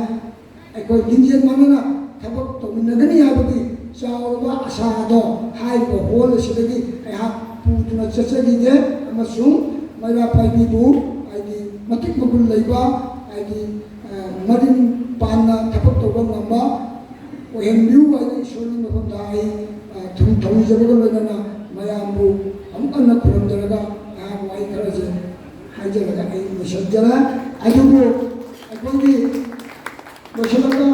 ꯑꯩꯈꯣꯏ ꯂꯤꯡꯖꯦꯜ ꯃꯥꯟꯅꯅ ꯊꯕꯛ ꯇꯧꯃꯤꯟꯅꯒꯅꯤ ꯍꯥꯏꯕꯒꯤ ꯆꯥꯎꯔꯕ ꯑꯁꯥ ꯑꯗꯣ ꯍꯥꯏꯔꯤꯕ ꯍꯣꯜ ꯑꯁꯤꯗꯒꯤ ꯑꯩꯍꯥꯛ ꯄꯨꯗꯨꯅ ꯆꯠꯆꯈꯤꯒꯦ ꯑꯃꯁꯨꯡ ꯃꯩꯔꯥ ꯄꯥꯏꯕꯤꯕꯨ ꯍꯥꯏꯗꯤ ꯃꯇꯤꯛ ꯃꯒꯨꯟ ꯂꯩꯕ ꯍꯥꯏꯗꯤ ꯃꯔꯤꯟ ꯄꯥꯟꯅ ꯊꯕꯛ ꯇꯧꯕ ꯉꯝꯕ ꯑꯣꯏꯍꯟꯕꯤꯌꯨ ꯍꯥꯏꯅ ꯏꯁꯣꯔꯒꯤ ꯃꯐꯝꯗ ꯑꯩ ꯊꯧꯅꯤꯖꯕꯒ ꯂꯣꯏꯅꯅ ꯃꯌꯥꯝꯕꯨ ꯑꯃꯨꯛ ꯍꯟꯅ ꯈꯨꯔꯨꯝꯖꯔꯒ ꯑꯩꯍꯥꯛ ꯋꯥꯍꯩ ꯈꯔꯁꯦ ꯍꯥꯏꯖꯔꯒ ꯑꯩ ꯂꯣꯏꯁꯤꯟꯖꯔꯦ꯫ ꯑꯗꯨꯕꯨ ꯑꯩꯈꯣꯏꯒꯤ ꯂꯣꯏꯁꯤꯜꯂꯒ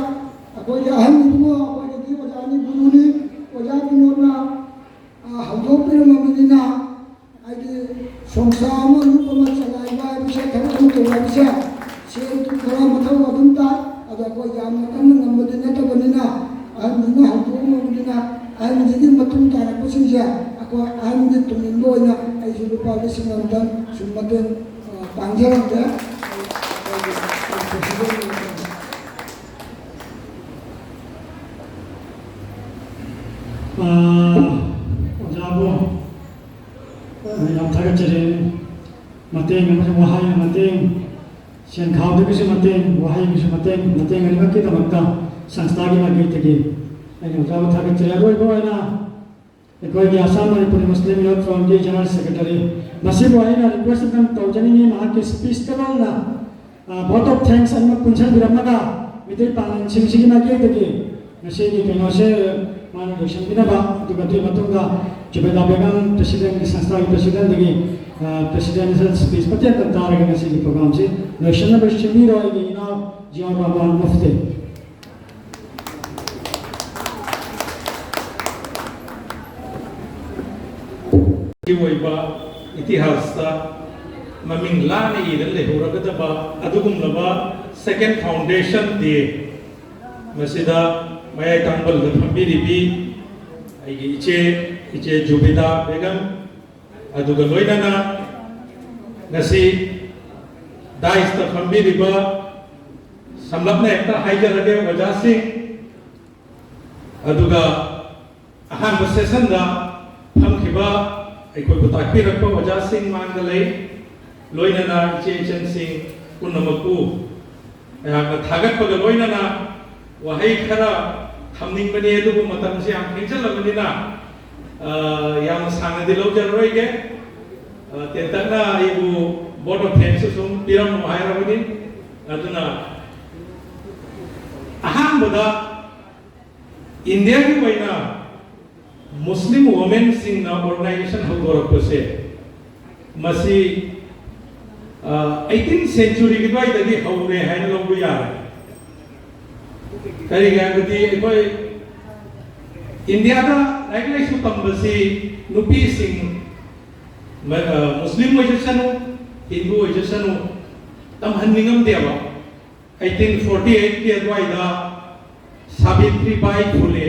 ꯑꯩꯈꯣꯏꯒꯤ ꯑꯍꯟ ꯏꯕꯨꯡꯉꯣ ꯑꯩꯈꯣꯏꯒꯤꯗꯤ ꯑꯣꯖꯥꯅꯤ ꯒꯨꯔꯨꯅꯤ, ꯑꯣꯖꯥ ꯕꯤꯅꯣꯗꯅ ꯍꯧꯗꯣꯛꯄꯤꯔꯝꯃꯕꯅꯤꯅ ꯍꯥꯏꯗꯤ ꯁꯣꯡꯁꯥ ꯑꯃ ꯂꯨꯞ ꯑꯃ ꯆꯂꯥꯏꯕ ꯍꯥꯏꯕꯁꯦ ꯊꯕꯛ ꯑꯃ ꯇꯧꯕ ꯍꯥꯏꯕꯁꯦ ꯁꯦꯜ ꯊꯨꯝ ꯈꯔ ꯃꯊꯧ ꯑꯗꯨꯝ ꯇꯥꯏ꯫ ꯑꯗꯣ ꯑꯩꯈꯣꯏ ꯌꯥꯝꯅ ꯀꯟꯅ ꯉꯝꯕꯗꯤ ꯅꯠꯇꯕꯅꯤꯅ ꯑꯍꯟꯗꯨꯅ ꯍꯧꯗꯣꯛꯑꯝꯃꯕꯅꯤꯅ ꯑꯍꯟꯁꯤꯒꯤ ꯃꯇꯨꯡ ꯇꯥꯔꯛꯄꯁꯤꯡꯁꯦ ꯑꯩꯈꯣꯏ ꯑꯍꯟꯒꯤ ꯇꯨꯡ ꯏꯟꯕ ꯑꯣꯏꯅ ꯑꯩꯁꯨ ꯂꯨꯄꯥ ꯂꯤꯁꯤꯡ ꯑꯃꯇꯪ ꯁꯨꯝ ꯃꯇꯦꯡ ꯄꯥꯡꯖꯔꯝꯒꯦ꯫ ꯑꯣꯖꯥꯕꯨ ꯌꯥꯝ ꯊꯥꯒꯠꯆꯔꯤ꯫ ꯃꯇꯦꯡ ꯑꯃꯁꯨꯡ ꯋꯥꯍꯩꯅ ꯃꯇꯦꯡ, ꯁꯦꯟꯈꯥꯎꯗꯒꯤꯁꯨ ꯃꯇꯦꯡ, ꯋꯥꯍꯩꯒꯤꯁꯨ ꯃꯇꯦꯡ, ꯃꯇꯦꯡ ꯑꯅꯤꯃꯛꯀꯤꯗꯃꯛꯇ ꯁꯪꯁꯊꯥꯒꯤ ꯃꯥꯏꯀꯩꯗꯒꯤ ꯑꯩꯅ ꯑꯣꯖꯥꯕꯨ ꯊꯥꯒꯠꯆꯔꯤ꯫ ꯑꯔꯣꯏꯕ ꯑꯣꯏꯅ ꯑꯩꯈꯣꯏꯒꯤ ꯑꯁꯥꯝ ꯃꯅꯤꯄꯨꯔꯤ ꯃꯨꯁꯂꯤꯝ ꯌꯨꯠ ꯐꯣꯔꯝꯒꯤ ꯖꯦꯅꯔꯦꯜ ꯁꯦꯀ꯭ꯔꯦꯇꯔꯤ, ꯃꯁꯤꯕꯨ ꯑꯩꯅ ꯔꯤꯀ꯭ꯋꯦꯁ ꯑꯃꯇꯪ ꯇꯧꯖꯅꯤꯡꯉꯤ, ꯃꯍꯥꯛꯀꯤ ꯁ꯭ꯄꯤꯁꯇ ꯅꯧꯅ ꯚꯣꯠ ꯑꯣꯐ ꯊꯦꯡꯛꯁ ꯑꯅꯤꯃꯛ ꯄꯨꯟꯁꯤꯟꯕꯤꯔꯝꯃꯒ ꯃꯤꯇꯩ ꯄꯥꯡꯒꯜꯁꯤꯡꯁꯤꯒꯤ ꯃꯥꯏꯀꯩꯗꯒꯤ ꯉꯁꯤꯒꯤ ꯀꯩꯅꯣꯁꯦ ꯃꯥꯅ ꯂꯣꯏꯁꯤꯟꯕꯤꯅꯕ, ꯑꯗꯨꯒ ꯑꯗꯨꯒꯤ ꯃꯇꯨꯡꯗ ꯖꯨꯕꯦꯗꯥ ꯕꯦꯒꯝ ꯄ꯭ꯔꯦꯁꯤꯗꯦꯟꯒꯤ ꯁꯪꯁꯊꯥꯒꯤ ꯄ꯭ꯔꯦꯁꯤꯗꯦꯟꯗꯒꯤ ꯄ꯭ꯔꯦꯁꯤꯗꯦꯟꯁꯤꯌꯦꯜ ꯁ꯭ꯄꯤꯁ ꯃꯇꯦꯛ ꯑꯃ ꯇꯥꯔꯒ ꯉꯁꯤꯒꯤ ꯄ꯭ꯔꯣꯒ꯭ꯔꯥꯝꯁꯤ ꯂꯣꯏꯁꯤꯟꯅꯕ ꯁꯤꯟꯕꯤꯔꯣ꯫ ꯑꯩꯒꯤ ꯏꯅꯥꯎ ꯖꯤꯌꯥꯎꯔ ꯔꯍꯃꯥꯟ ꯃꯨꯐꯇꯤ꯫ ꯑꯣꯏꯕ ꯏꯇꯤꯍꯥꯁꯇ ꯃꯃꯤꯡ ꯂꯥꯅ ꯏꯔ ꯂꯩꯍꯧꯔꯒꯗꯕ ꯑꯗꯨꯒꯨꯝꯂꯕ Second Foundation Day ꯃꯁꯤꯗ ꯃꯌꯥꯏ ꯇꯥꯡꯕꯜꯗ ꯐꯝꯕꯤꯔꯤꯕꯤ ꯑꯩꯒꯤ ꯏꯆꯦ, ꯏꯆꯦ ꯖꯨꯕꯤꯗꯥ ꯕꯦꯒꯝ, ꯑꯗꯨꯒ ꯂꯣꯏꯅꯅ ꯉꯁꯤ ꯗꯥꯏꯁꯇ ꯐꯝꯕꯤꯔꯤꯕ, ꯁꯝꯂꯞꯅ ꯍꯦꯛꯇ ꯍꯥꯏꯖꯔꯒꯦ ꯑꯣꯖꯥꯁꯤꯡ, ꯑꯗꯨꯒ ꯑꯍꯥꯟꯕ ꯁꯦꯁꯟꯗ ꯐꯝꯈꯤꯕ ꯑꯩꯈꯣꯏꯕꯨ ꯇꯥꯛꯄꯤꯔꯛꯄ ꯑꯣꯖꯥꯁꯤꯡ ꯃꯥꯡꯗ ꯂꯩ, ꯂꯣꯏꯅꯅ ꯏꯆꯦ ꯏꯆꯟꯁꯤꯡ ꯄꯨꯝꯅꯃꯛꯄꯨ ꯑꯩꯍꯥꯛꯅ ꯊꯥꯒꯠꯄꯒ ꯂꯣꯏꯅꯅ ꯋꯥꯍꯩ ꯈꯔ ꯊꯝꯅꯤꯡꯕꯅꯤ, ꯑꯗꯨꯕꯨ ꯃꯇꯝꯁꯤ ꯌꯥꯝ ꯊꯦꯡꯖꯜꯂꯕꯅꯤꯅ, ꯑ, ꯌꯥꯝꯅ ꯁꯥꯡꯅꯗꯤ ꯂꯧꯖꯔꯔꯣꯏꯒꯦ꯫ ꯑ, ꯇꯦꯟꯇꯛꯅ ꯑꯩꯕꯨ vote of thanks ꯁꯨ ꯁꯨꯝ ꯄꯤꯔꯝꯃꯣ ꯍꯥꯏꯔꯕꯅꯤ꯫ ꯑꯗꯨꯅ ꯑꯍꯥꯟꯕꯗ ꯏꯟꯗꯤꯌꯥꯒꯤ ꯑꯣꯏꯅ ꯃꯨꯁꯂꯤꯝ ꯋꯨꯃꯦꯟꯁꯤꯡꯅ ꯑꯣꯔꯒꯅꯥꯏꯖꯦꯁꯟ ꯍꯧꯗꯣꯔꯛꯄꯁꯦ, ꯃꯁꯤ, ꯑ, ꯑꯩꯠꯇꯤꯟ ꯁꯦꯟꯆꯨꯔꯤꯒꯤ ꯑꯗꯨꯋꯥꯏꯗꯒꯤ ꯍꯧꯔꯦ ꯍꯥꯏꯅ ꯂꯧꯕ ꯌꯥꯔꯦ꯫ ꯀꯔꯤꯒꯤ ꯍꯥꯏꯕꯗꯤ ꯑꯩꯈꯣꯏ ꯏꯟꯗꯤꯌꯥꯗ ꯂꯥꯏꯔꯤꯛ ꯂꯥꯏꯁꯨ ꯇꯝꯕꯁꯤ ꯅꯨꯄꯤꯁꯤꯡ, ꯃ-, ꯑ, ꯃꯨꯁꯂꯤꯝ ꯑꯣꯏꯖꯁꯅꯨ, ꯍꯤꯟꯗꯨ ꯑꯣꯏꯖꯁꯅꯨ, ꯇꯝꯍꯟꯅꯤꯡꯉꯝꯗꯦꯕ꯫ ꯑꯩꯠꯇꯤꯟ ꯐꯣꯔꯇꯤ ꯑꯩꯠꯀꯤ ꯑꯗꯨꯋꯥꯏꯗ ꯁꯥꯕꯤꯇ꯭ꯔꯤꯕꯥꯏ ꯐꯨꯂꯦ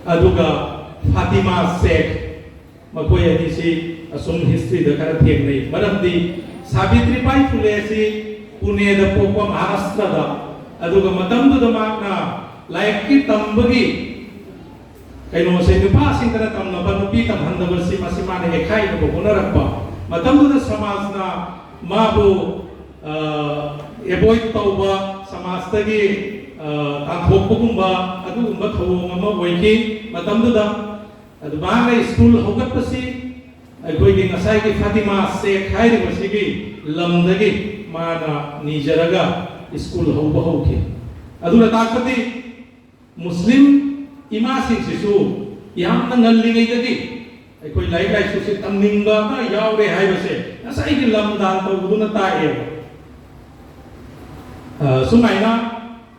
ꯑꯗꯨꯒ ꯐꯥꯇꯤꯃꯥ ꯁꯦꯈ, ꯃꯈꯣꯏ ꯑꯅꯤꯁꯤ ꯑꯁꯨꯝ ꯍꯤꯁꯇ꯭ꯔꯤꯗ ꯈꯔ ꯊꯦꯡꯅꯩ꯫ ꯃꯔꯝꯗꯤ ꯁꯥꯕꯤꯇ꯭ꯔꯤꯕꯥꯏ ꯐꯨꯂꯦ ꯑꯁꯤ ꯄꯨꯅꯦꯗ ꯄꯣꯛꯄ, ꯃꯍꯥꯔꯥꯁꯇ꯭ꯔꯗ, ꯑꯗꯨꯒ ꯃꯇꯝꯗꯨꯗ ꯃꯍꯥꯛꯅ ꯂꯥꯏꯔꯤꯛꯀꯤ ꯇꯝꯕꯒꯤ ꯀꯩꯅꯣꯁꯦ ꯅꯨꯄꯥꯁꯤꯡꯗꯅ ꯇꯝꯅꯕ, ꯅꯨꯄꯤ ꯇꯝꯍꯟꯗꯕꯁꯤ ꯃꯁꯤ ꯃꯥꯅ ꯍꯦꯛꯈꯥꯏꯅꯕ ꯍꯣꯠꯅꯔꯛꯄ꯫ ꯃꯇꯝꯗꯨꯗ ꯁꯃꯥꯖꯅ ꯃꯥꯕꯨ, ꯑ, ꯑꯦꯚꯣꯏꯗ ꯇꯧꯕ, ꯁꯃꯥꯖꯇꯒꯤ, ꯑ, ꯇꯥꯟꯊꯣꯛꯄꯒꯨꯝꯕ ꯑꯗꯨꯒꯨꯝꯕ ꯊꯧꯑꯣꯡ ꯑꯃ ꯑꯣꯏꯈꯤ ꯃꯇꯝꯗꯨꯗ꯫ ꯑꯗꯨ ꯃꯍꯥꯛꯅ ꯁ꯭ꯀꯨꯜ ꯍꯧꯒꯠꯄꯁꯤ ꯑꯩꯈꯣꯏꯒꯤ ꯉꯁꯥꯏꯒꯤ ꯐꯥꯇꯤꯃꯥ ꯁꯦꯈ ꯍꯥꯏꯔꯤꯕꯁꯤꯒꯤ ꯂꯝꯗꯒꯤ ꯃꯥꯅ ꯅꯤꯖꯔꯒ ꯁ꯭ꯀꯨꯜ ꯍꯧꯕ ꯍꯧꯈꯤ꯫ ꯑꯗꯨꯅ ꯇꯥꯛꯄꯗꯤ ꯃꯨꯁꯂꯤꯝ ꯏꯃꯥꯁꯤꯡꯁꯤꯁꯨ ꯌꯥꯝꯅ ꯉꯜꯂꯤꯉꯩꯗꯒꯤ ꯑꯩꯈꯣꯏ ꯂꯥꯏꯔꯤꯛ ꯂꯥꯏꯁꯨꯁꯦ ꯇꯝꯅꯤꯡꯕ ꯑꯃ ꯌꯥꯎꯔꯦ ꯍꯥꯏꯕꯁꯦ ꯉꯁꯥꯏꯒꯤ ꯂꯝ ꯗꯥꯟ ꯇꯧꯕꯗꯨꯅ ꯇꯥꯛꯑꯦꯕ꯫ ꯑ, ꯁꯨꯃꯥꯏꯅ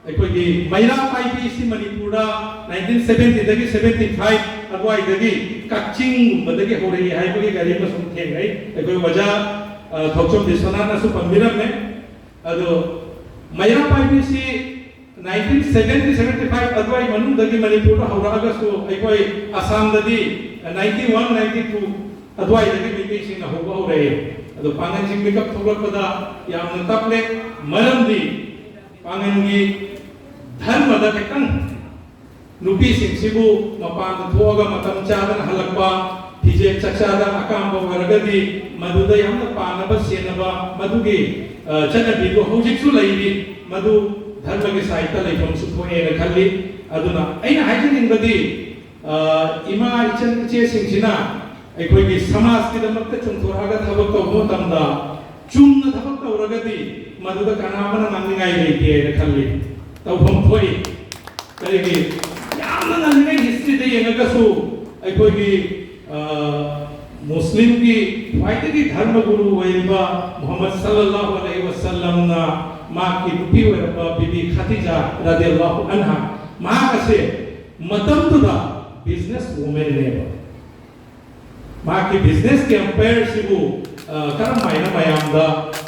ꯑꯩꯈꯣꯏꯒꯤ ꯃꯩꯔꯥ ꯄꯥꯏꯕꯤꯁꯤ ꯃꯅꯤꯄꯨꯔꯗ ꯅꯥꯏꯟꯇꯤꯟ ꯁꯕꯦꯟꯇꯤꯗꯒꯤ ꯁꯕꯦꯟꯇꯤ ꯐꯥꯏꯚ ꯑꯗꯨꯋꯥꯏꯗꯒꯤ ꯀꯛꯆꯤꯡꯒꯨꯝꯕꯗꯒꯤ ꯍꯧꯔꯛꯏ ꯍꯥꯏꯕꯒꯤ ꯒꯥꯔꯤ ꯑꯃꯁꯨ ꯊꯦꯡꯅꯩ꯫ ꯑꯩꯈꯣꯏ ꯑꯣꯖꯥ, ꯑ, ꯊꯣꯛꯆꯣꯝ ꯕꯤꯁ꯭ꯋꯅꯥꯊꯅꯁꯨ ꯄꯟꯕꯤꯔꯝꯃꯦ꯫ ꯑꯗꯣ ꯃꯩꯔꯥ ꯄꯥꯏꯕꯤꯁꯤ ꯅꯥꯏꯟꯇꯤꯟ ꯁꯚꯦꯟꯇꯤ ꯁꯚꯦꯟꯇꯤ ꯐꯥꯏꯚ ꯑꯗꯨꯋꯥꯏ ꯃꯅꯨꯡꯗꯒꯤ ꯃꯅꯤꯄꯨꯔꯗ ꯍꯧꯔꯛꯑꯒꯁꯨ, ꯑꯩꯈꯣꯏ ꯑꯁꯥꯝꯗꯗꯤ ꯅꯥꯏꯟꯇꯤ ꯋꯥꯟ ꯅꯥꯏꯟꯇꯤ ꯇꯨ ꯑꯗꯨꯋꯥꯏꯗꯒꯤ ꯃꯩꯇꯩꯁꯤꯡꯅ ꯍꯧꯕ ꯍꯧꯔꯛꯑꯦ꯫ ꯑꯗꯣ ꯄꯥꯡꯒꯜꯁꯤꯡ ꯃꯤꯀꯞ ꯊꯣꯛꯂꯛꯄꯗ ꯌꯥꯝꯅ ꯇꯞꯂꯦ꯫ ꯃꯔꯝꯗꯤ ꯄꯥꯡꯒꯜꯒꯤ ꯙꯔꯃꯗ ꯈꯤꯇꯪ ꯅꯨꯄꯤꯁꯤꯡꯁꯤꯕꯨ ꯃꯄꯥꯟꯗ ꯊꯣꯛꯑꯒ ꯃꯇꯝ ꯆꯥꯗꯅ ꯍꯜꯂꯛꯄ, ꯐꯤꯖꯦꯠ ꯆꯥꯛꯆꯥꯗ ꯑꯀꯥꯝꯕ ꯑꯣꯏꯔꯒꯗꯤ ꯃꯗꯨꯗ ꯌꯥꯝꯅ ꯄꯥꯟꯅꯕ ꯁꯦꯟꯅꯕ, ꯃꯗꯨꯒꯤ, ꯑ, ꯆꯠꯅꯕꯤꯗꯨ ꯍꯧꯖꯤꯛꯁꯨ ꯂꯩꯔꯤ꯫ ꯃꯗꯨ ꯙꯔꯃꯒꯤ ꯁꯥꯏꯠꯇ ꯂꯩꯐꯝꯁꯨ ꯊꯣꯛꯑꯦꯅ ꯈꯜꯂꯤ꯫ ꯑꯗꯨꯅ ꯑꯩꯅ ꯍꯥꯏꯖꯅꯤꯡꯕꯗꯤ, ꯑ, ꯏꯃꯥ ꯏꯆꯟ ꯏꯆꯦꯁꯤꯡꯁꯤꯅ ꯑꯩꯈꯣꯏꯒꯤ ꯁꯃꯥꯖꯀꯤꯗꯃꯛꯇ ꯆꯣꯡꯊꯣꯔꯛꯑꯒ ꯊꯕꯛ ꯇꯧꯕ ꯃꯇꯝꯗ ꯆꯨꯝꯅ ꯊꯕꯛ ꯇꯧꯔꯒꯗꯤ ꯃꯗꯨꯗ ꯀꯅꯥ ꯑꯃꯅ ꯉꯥꯡꯅꯤꯡꯉꯥꯏ ꯂꯩꯇꯦ ꯍꯥꯏꯅ ꯈꯜꯂꯤ꯫ ꯇꯧꯐꯝ ꯊꯣꯛꯏ꯫ ꯀꯔꯤꯒꯤ? ꯌꯥꯝꯅ ꯉꯜꯂꯤꯉꯩ ꯍꯤꯁꯇ꯭ꯔꯤꯗ ꯌꯦꯡꯉꯒꯁꯨ ꯑꯩꯈꯣꯏꯒꯤ, ꯑ, ꯃꯨꯁꯂꯤꯝꯒꯤ ꯈ꯭ꯋꯥꯏꯗꯒꯤ ꯙꯔꯃ ꯒꯨꯔꯨ ꯑꯣꯏꯔꯤꯕ ꯃꯨꯍꯝꯃꯗ ꯁꯜꯂꯜꯂꯥꯍꯨ ꯑꯂꯩꯍꯤ ꯋꯁꯜꯂꯝꯅ ꯃꯍꯥꯛꯀꯤ ꯅꯨꯄꯤ ꯑꯣꯏꯔꯝꯕ ꯕꯤꯕꯤ ꯈꯗꯤꯖꯥ ꯔꯗꯤꯌꯜꯂꯥꯍꯨ ꯑꯟꯍꯥ, ꯃꯍꯥꯛ ꯑꯁꯦ ꯃꯇꯝꯗꯨꯗ ꯕꯤꯖꯤꯅꯦꯁ ꯋꯨꯃꯦꯟꯅꯦꯕ꯫ ꯃꯍꯥꯛꯀꯤ ꯕꯤꯖꯤꯅꯦꯁꯀꯤ ꯑꯦꯝꯄꯥꯌꯔꯁꯤꯕꯨ, ꯑ, ꯀꯔꯝ ꯍꯥꯏꯅ ꯃꯌꯥꯝꯗ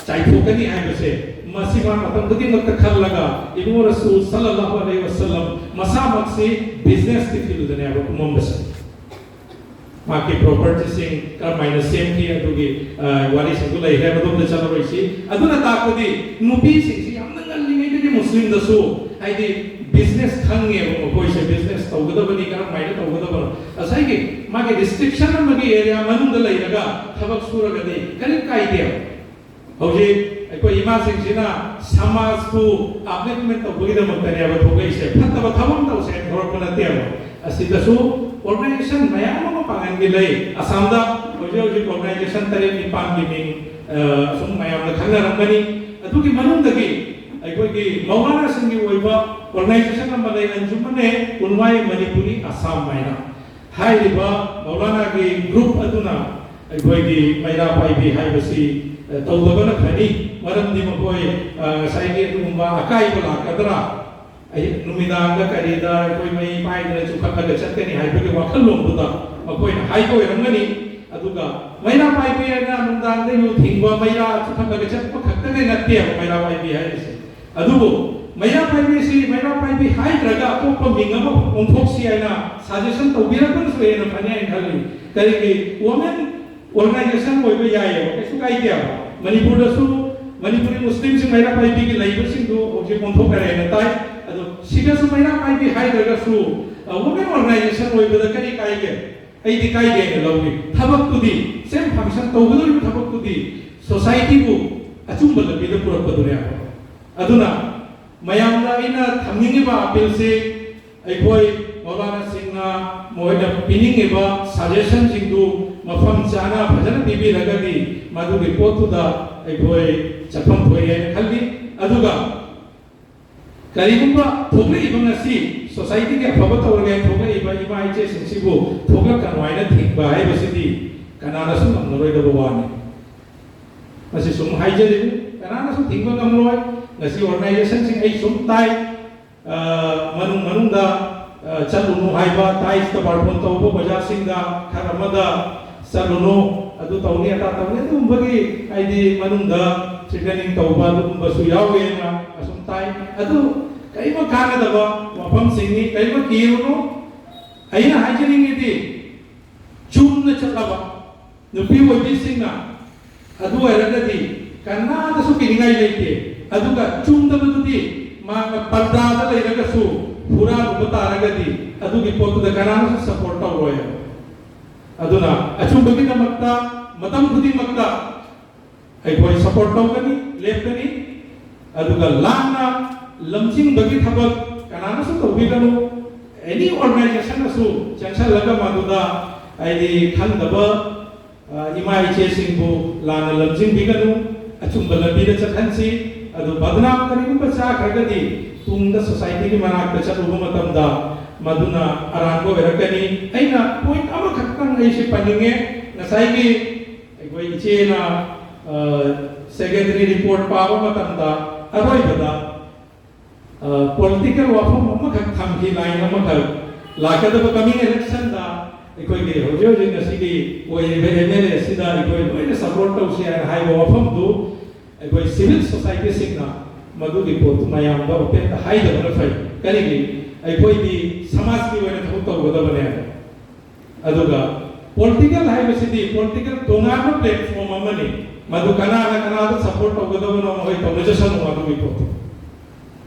ꯆꯥꯏꯊꯣꯛꯀꯅꯤ ꯍꯥꯏꯕꯁꯦ, ꯃꯁꯤ ꯃꯥ ꯃꯇꯝ ꯈꯨꯗꯤꯡꯃꯛꯇ ꯈꯜꯂꯒ ꯏꯕꯨꯡꯉꯣ ꯔꯁꯨꯜ ꯁꯜꯂꯜꯂꯥꯍꯨ ꯑꯂꯩꯍꯤ ꯋꯁꯜꯂꯝ ꯃꯁꯥꯃꯛꯁꯤ ꯕꯤꯖꯤꯅꯦꯁꯀꯤ ꯐꯤꯜꯗꯅꯦꯕ ꯀꯨꯝꯃꯝꯕꯁꯦ꯫ ꯃꯍꯥꯛꯀꯤ ꯄ꯭ꯔꯣꯄꯔꯇꯤꯁꯤꯡ ꯀꯔꯝ ꯍꯥꯏꯅ ꯁꯦꯝꯈꯤ, ꯑꯗꯨꯒꯤ, ꯑ, ꯋꯥꯔꯤꯁꯤꯡꯗꯨ ꯂꯩꯈ꯭ꯔꯦ, ꯃꯗꯣꯝꯗ ꯆꯠꯂꯔꯣꯏꯁꯤ꯫ ꯑꯗꯨꯅ ꯇꯥꯛꯄꯗꯤ ꯅꯨꯄꯤꯁꯤꯡꯁꯤ ꯌꯥꯝꯅ ꯉꯜꯂꯤꯉꯩꯗꯒꯤ ꯃꯨꯁꯂꯤꯝꯗꯁꯨ, ꯍꯥꯏꯗꯤ, ꯕꯤꯖꯤꯅꯦꯁ ꯈꯪꯉꯦꯕ ꯃꯈꯣꯏꯁꯦ, ꯕꯤꯖꯤꯅꯦꯁ ꯇꯧꯒꯗꯕꯅꯤ, ꯀꯔꯝ ꯍꯥꯏꯅ ꯇꯧꯒꯗꯕꯅꯣ꯫ ꯉꯁꯥꯏꯒꯤ ꯃꯥꯒꯤ ꯔꯤꯁꯇ꯭ꯔꯤꯛꯁꯟ ꯑꯃꯒꯤ ꯑꯦꯔꯤꯌꯥ ꯃꯅꯨꯡꯗ ꯂꯩꯔꯒ ꯊꯕꯛ ꯁꯨꯔꯒꯗꯤ ꯀꯔꯤꯝ ꯀꯥꯏꯗꯦꯕ꯫ ꯍꯧꯖꯤꯛ ꯑꯩꯈꯣꯏ ꯏꯃꯥꯁꯤꯡꯁꯤꯅ ꯁꯃꯥꯖꯄꯨ ꯑꯞꯂꯤꯐꯃꯦꯟ ꯇꯧꯕꯒꯤꯗꯃꯛꯇꯅꯦꯕ ꯊꯣꯛꯂꯛꯏꯁꯦ, ꯐꯠꯇꯕ ꯊꯕꯛ ꯇꯧꯁꯦ ꯍꯥꯏꯅ ꯊꯣꯛꯂꯛꯄ ꯅꯠꯇꯦꯕ꯫ ꯑꯁꯤꯗꯁꯨ ꯑꯣꯔꯒꯅꯥꯏꯖꯦꯁꯟ ꯃꯌꯥꯝ ꯑꯃ ꯄꯥꯡꯒꯟꯒꯤ ꯂꯩ꯫ ꯑꯁꯥꯝꯗ ꯍꯧꯖꯤꯛ ꯍꯧꯖꯤꯛ ꯑꯣꯔꯒꯅꯥꯏꯖꯦꯁꯟ ꯇꯔꯦꯠ ꯅꯤꯄꯥꯟꯒꯤ ꯃꯤꯡ, ꯑ, ꯁꯨꯝ ꯃꯌꯥꯝꯅ ꯈꯪꯅꯔꯝꯒꯅꯤ꯫ ꯑꯗꯨꯒꯤ ꯃꯅꯨꯡꯗꯒꯤ ꯑꯩꯈꯣꯏꯒꯤ ꯃꯧꯂꯥꯅꯥꯁꯤꯡꯒꯤ ꯑꯣꯏꯕ ꯑꯣꯔꯒꯅꯥꯏꯖꯦꯁꯟ ꯑꯃ ꯂꯩ, ꯑꯟꯖꯨꯃꯅꯦ ꯎꯟꯋꯥꯏ ꯃꯅꯤꯄꯨꯔꯤ ꯑꯁꯥꯝ ꯍꯥꯏꯅ꯫ ꯍꯥꯏꯔꯤꯕ ꯃꯧꯂꯥꯅꯥꯒꯤ ꯒ꯭ꯔꯨꯞ ꯑꯗꯨꯅ ꯑꯩꯈꯣꯏꯒꯤ ꯃꯩꯔꯥ ꯄꯥꯏꯕꯤ ꯍꯥꯏꯕꯁꯤ, ꯑ, ꯇꯧꯗꯕꯅ ꯐꯅꯤ꯫ ꯃꯔꯝꯗꯤ ꯃꯈꯣꯏ, ꯑ, ꯉꯁꯥꯏꯒꯤ ꯑꯗꯨꯒꯨꯝꯕ ꯑꯀꯥꯏꯕ ꯂꯥꯛꯀꯗ꯭ꯔꯥ, ꯑꯍꯤꯡ ꯅꯨꯃꯤꯗꯥꯡꯗ ꯀꯔꯤꯗ ꯑꯩꯈꯣꯏ ꯃꯩ ꯄꯥꯏꯗꯅ ꯆꯨꯞꯈꯠꯂꯒ ꯆꯠꯀꯅꯤ ꯍꯥꯏꯕꯒꯤ ꯋꯥꯈꯜꯂꯣꯟꯗꯨꯗ ꯃꯈꯣꯏꯅ ꯍꯥꯏꯕ ꯑꯣꯏꯔꯝꯒꯅꯤ꯫ ꯑꯗꯨꯒ ꯃꯩꯔꯥ ꯄꯥꯏꯕꯤ ꯍꯥꯏꯅ ꯅꯨꯡꯗꯥꯡꯗ ꯌꯨ ꯊꯤꯡꯕ, ꯃꯩꯔꯥ ꯆꯨꯞꯈꯠꯂꯒ ꯆꯠꯄ ꯈꯛꯇꯗꯤ ꯅꯠꯇꯦꯕ ꯃꯩꯔꯥ ꯄꯥꯏꯕꯤ ꯍꯥꯏꯔꯤꯁꯦ꯫ ꯑꯗꯨꯕꯨ ꯃꯩꯔꯥ ꯄꯥꯏꯕꯤꯁꯤ ꯃꯩꯔꯥ ꯄꯥꯏꯕꯤ ꯍꯥꯏꯗ꯭ꯔꯒ ꯑꯇꯣꯞꯄ ꯃꯤꯡ ꯑꯃ ꯑꯣꯟꯊꯣꯛꯁꯤ ꯍꯥꯏꯅ ꯁꯖꯦꯁꯟ ꯇꯧꯕꯤꯔꯛꯄꯅꯁꯨ ꯍꯦꯟꯅ ꯐꯅꯤ ꯍꯥꯏꯅ ꯈꯜꯂꯤ꯫ ꯀꯔꯤꯒꯤ? ꯋꯨꯃꯦꯟ ꯑꯣꯔꯒꯅꯥꯏꯖꯦꯁꯟ ꯑꯣꯏꯕ ꯌꯥꯏꯑꯕ, ꯀꯩꯁꯨ ꯀꯥꯏꯗꯦꯕ꯫ ꯃꯅꯤꯄꯨꯔꯗꯁꯨ ꯃꯅꯤꯄꯨꯔꯤ ꯃꯨꯁꯂꯤꯝꯁꯤꯡ ꯃꯩꯔꯥ ꯄꯥꯏꯕꯤꯒꯤ ꯂꯩꯕꯁꯤꯡꯗꯨ ꯍꯧꯖꯤꯛ ꯑꯣꯟꯊꯣꯛꯈꯔꯦꯅ ꯇꯥꯏ꯫ ꯑꯗꯣ ꯁꯤꯗꯁꯨ ꯃꯩꯔꯥ ꯄꯥꯏꯕꯤ ꯍꯥꯏꯗ꯭ꯔꯒꯁꯨ ꯋꯨꯃꯦꯟ ꯑꯣꯔꯒꯅꯥꯏꯖꯦꯁꯟ ꯑꯣꯏꯕꯗ ꯀꯔꯤ ꯀꯥꯏꯒꯦ? ꯑꯩꯗꯤ ꯀꯥꯏꯗꯦꯅ ꯂꯧꯏ꯫ ꯊꯕꯛꯇꯨꯗꯤ, ꯁꯦꯝ ꯐꯪꯁꯟ ꯇꯧꯒꯗꯧꯔꯤꯕ ꯊꯕꯛꯇꯨꯗꯤ ꯁꯣꯁꯥꯏꯇꯤꯕꯨ ꯑꯆꯨꯝꯕ ꯂꯝꯕꯤꯗ ꯄꯨꯔꯛꯄꯗꯨꯅꯦꯕ꯫ ꯑꯗꯨꯅ ꯃꯌꯥꯝꯗ ꯑꯩꯅ ꯊꯝꯅꯤꯡꯉꯤꯕ ꯑꯄꯤꯜꯁꯤ, ꯑꯩꯈꯣꯏ ꯃꯧꯂꯥꯅꯥꯁꯤꯡꯅ ꯃꯈꯣꯏꯅ ꯄꯤꯅꯤꯡꯉꯤꯕ ꯁꯖꯦꯁꯟꯁꯤꯡꯗꯨ ꯃꯐꯝ ꯆꯥꯅ ꯐꯖꯅ ꯄꯤꯕꯤꯔꯒꯗꯤ ꯃꯗꯨꯒꯤ ꯄꯣꯠꯇꯨꯗ ꯑꯩꯈꯣꯏ ꯆꯠꯐꯝ ꯊꯣꯛꯏ ꯍꯥꯏꯅ ꯈꯜꯂꯤ꯫ ꯑꯗꯨꯒ ꯀꯔꯤꯒꯨꯝꯕ ꯊꯣꯛꯂꯛꯏꯕ ꯉꯁꯤ ꯁꯣꯁꯥꯏꯇꯤꯒꯤ ꯑꯐꯕ ꯇꯧꯔꯒꯦ ꯍꯥꯏꯅ ꯊꯣꯛꯂꯛꯏꯕ ꯏꯃꯥ ꯏꯆꯦꯁꯤꯡꯁꯤꯕꯨ ꯊꯣꯛꯂꯛꯀꯅꯨ ꯍꯥꯏꯅ ꯊꯤꯡꯕ ꯍꯥꯏꯕꯁꯤꯗꯤ ꯀꯅꯥꯅꯁꯨ ꯉꯝꯅꯔꯣꯏꯗꯕ ꯋꯥꯅꯤ꯫ ꯃꯁꯤ ꯁꯨꯝ ꯍꯥꯏꯖꯔꯤꯕꯅꯤ, ꯀꯅꯥꯅꯁꯨ ꯊꯤꯡꯕ ꯉꯝꯂꯣꯏ꯫ ꯉꯁꯤ ꯑꯣꯔꯒꯅꯥꯏꯖꯦꯁꯟꯁꯤꯡ ꯑꯩ ꯁꯨꯝ ꯇꯥꯏ, ꯑ, ꯃꯅꯨꯡ ꯃꯅꯨꯡꯗ, ꯑ, ꯆꯠꯂꯨꯅꯨ ꯍꯥꯏꯕ, ꯇꯥꯏꯁꯇ ꯕꯥꯔꯇꯣꯟ ꯇꯧꯕ ꯑꯣꯖꯥꯁꯤꯡꯗ ꯈꯔ ꯑꯃꯗ ꯆꯠꯂꯨꯅꯨ, ꯑꯗꯨ ꯇꯧꯅꯤ ꯑꯗꯥ ꯇꯧꯅꯤ, ꯑꯗꯨꯒꯨꯝꯕꯒꯤ ꯍꯥꯏꯗꯤ ꯃꯅꯨꯡꯗ ꯊ꯭ꯔꯤꯇꯅꯤꯡ ꯇꯧꯕ ꯑꯗꯨꯒꯨꯝꯕꯁꯨ ꯌꯥꯎꯋꯦꯅ ꯑꯁꯨꯝ ꯇꯥꯏ꯫ ꯑꯗꯨ ꯀꯔꯤꯃ ꯀꯥꯟꯅꯗꯕ ꯋꯥꯐꯝꯁꯤꯡꯅꯤ, ꯀꯔꯤꯃ ꯀꯤꯔꯨꯅꯨ꯫ ꯑꯩꯅ ꯍꯥꯏꯖꯅꯤꯡꯉꯤꯗꯤ ꯆꯨꯝꯅ ꯆꯠꯂꯕ ꯅꯨꯄꯤ ꯑꯣꯏꯕꯤꯁꯤꯡꯅ ꯑꯗꯨ ꯑꯣꯏꯔꯒꯗꯤ ꯀꯅꯥꯗꯁꯨ ꯀꯤꯅꯤꯡꯉꯥꯏ ꯂꯩꯇꯦ꯫ ꯑꯗꯨꯒ ꯆꯨꯝꯗꯕꯗꯨꯗꯤ ꯃꯥꯅ ꯄꯔꯗꯥꯗ ꯂꯩꯔꯒꯁꯨ ꯍꯨꯔꯥꯜꯂꯨꯕ ꯇꯥꯔꯒꯗꯤ ꯑꯗꯨꯒꯤ ꯄꯣꯠꯇꯨꯗ ꯀꯅꯥꯅꯁꯨ ꯁꯄꯣꯔꯠ ꯇꯧꯔꯣꯏ꯫ ꯑꯗꯨꯅ ꯑꯆꯨꯝꯕꯒꯤꯗꯃꯛꯇ ꯃꯇꯝ ꯈꯨꯗꯤꯡꯃꯛꯇ ꯑꯩꯈꯣꯏ ꯁꯄꯣꯔꯠ ꯇꯧꯒꯅꯤ, ꯂꯦꯞꯀꯅꯤ꯫ ꯑꯗꯨꯒ ꯂꯥꯟꯅ ꯂꯝꯖꯤꯡꯕꯒꯤ ꯊꯕꯛ ꯀꯅꯥꯅꯁꯨ ꯇꯧꯕꯤꯒꯅꯨ꯫ ꯑꯦꯅꯤ ꯑꯣꯔꯒꯅꯥꯏꯖꯦꯁꯟꯅꯁꯨ ꯆꯪꯁꯜꯂꯒ ꯃꯗꯨꯗ ꯍꯥꯏꯗꯤ ꯈꯪꯗꯕ, ꯑ, ꯏꯃꯥ ꯏꯆꯦꯁꯤꯡꯕꯨ ꯂꯥꯟꯅ ꯂꯝꯖꯤꯡꯕꯤꯒꯅꯨ, ꯑꯆꯨꯝꯕ ꯂꯝꯕꯤꯗ ꯆꯠꯍꯟꯁꯤ꯫ ꯑꯗꯨ ꯕꯗꯅꯥꯝ ꯀꯔꯤꯒꯨꯝꯕ ꯆꯥꯈ꯭ꯔꯒꯗꯤ ꯇꯨꯡꯗ ꯁꯣꯁꯥꯏꯇꯤꯒꯤ ꯃꯅꯥꯛꯇ ꯆꯠꯂꯨꯕ ꯃꯇꯝꯗ ꯃꯗꯨꯅ ꯑꯔꯥꯟꯕ ꯑꯣꯏꯔꯛꯀꯅꯤ꯫ ꯑꯩꯅ ꯄꯣꯏꯟꯠ ꯑꯃꯈꯛꯇꯪ ꯑꯩꯁꯦ ꯄꯟꯅꯤꯡꯉꯦ꯫ ꯉꯁꯥꯏꯒꯤ ꯑꯩꯈꯣꯏ ꯏꯆꯦꯅ, ꯑ, ꯁꯦꯀ꯭ꯔꯦꯇꯔꯤ ꯔꯤꯄꯣꯔꯠ ꯄꯥꯕ ꯃꯇꯝꯗ ꯑꯔꯣꯏꯕꯗ, ꯑ, ꯄꯣꯂꯤꯇꯤꯀꯦꯜ ꯋꯥꯐꯝ ꯑꯃꯈꯛ ꯊꯝꯈꯤ, ꯂꯥꯏꯟ ꯑꯃꯈꯛ꯫ ꯂꯥꯛꯀꯗꯕ ꯀꯃꯤꯡ ꯏꯂꯦꯛꯁꯟꯗ ꯑꯩꯈꯣꯏꯒꯤ ꯍꯧꯖꯤꯛ ꯍꯧꯖꯤꯛ ꯉꯁꯤꯒꯤ ꯑꯣꯏꯔꯤꯕ ꯑꯦꯝ ꯑꯦꯜ ꯑꯦ ꯑꯁꯤꯗ ꯑꯩꯈꯣꯏ ꯂꯣꯏꯅ ꯁꯄꯣꯔꯠ ꯇꯧꯁꯤ ꯍꯥꯏꯅ ꯍꯥꯏꯕ ꯋꯥꯐꯝꯗꯨ ꯑꯩꯈꯣꯏ ꯁꯤꯚꯤꯜ ꯁꯣꯁꯥꯏꯇꯤꯁꯤꯡꯅ ꯃꯗꯨꯒꯤ ꯄꯣꯠꯇꯨ ꯃꯌꯥꯝꯗ ꯑꯣꯄꯦꯟꯗ ꯍꯥꯏꯗꯕꯅ ꯐꯩ꯫ ꯀꯔꯤꯒꯤ? ꯑꯩꯈꯣꯏꯗꯤ ꯁꯃꯥꯖꯀꯤ ꯑꯣꯏꯅ ꯊꯕꯛ ꯇꯧꯒꯗꯕꯅꯦ꯫ ꯑꯗꯨꯒ ꯄꯣꯂꯤꯇꯤꯀꯦꯜ ꯍꯥꯏꯕꯁꯤꯗꯤ ꯄꯣꯂꯤꯇꯤꯀꯦꯜ ꯇꯣꯉꯥꯟꯕ ꯄ꯭ꯂꯦꯠꯐꯣꯝ ꯑꯃꯅꯤ꯫ ꯃꯗꯨ ꯀꯅꯥꯅ ꯀꯅꯥꯗ ꯁꯄꯣꯔꯠ ꯇꯧꯒꯗꯕꯅꯣ ꯃꯈꯣꯏ ꯇꯧꯅꯖꯁꯅꯨ ꯑꯗꯨꯒꯤ ꯄꯣꯠꯇꯨ꯫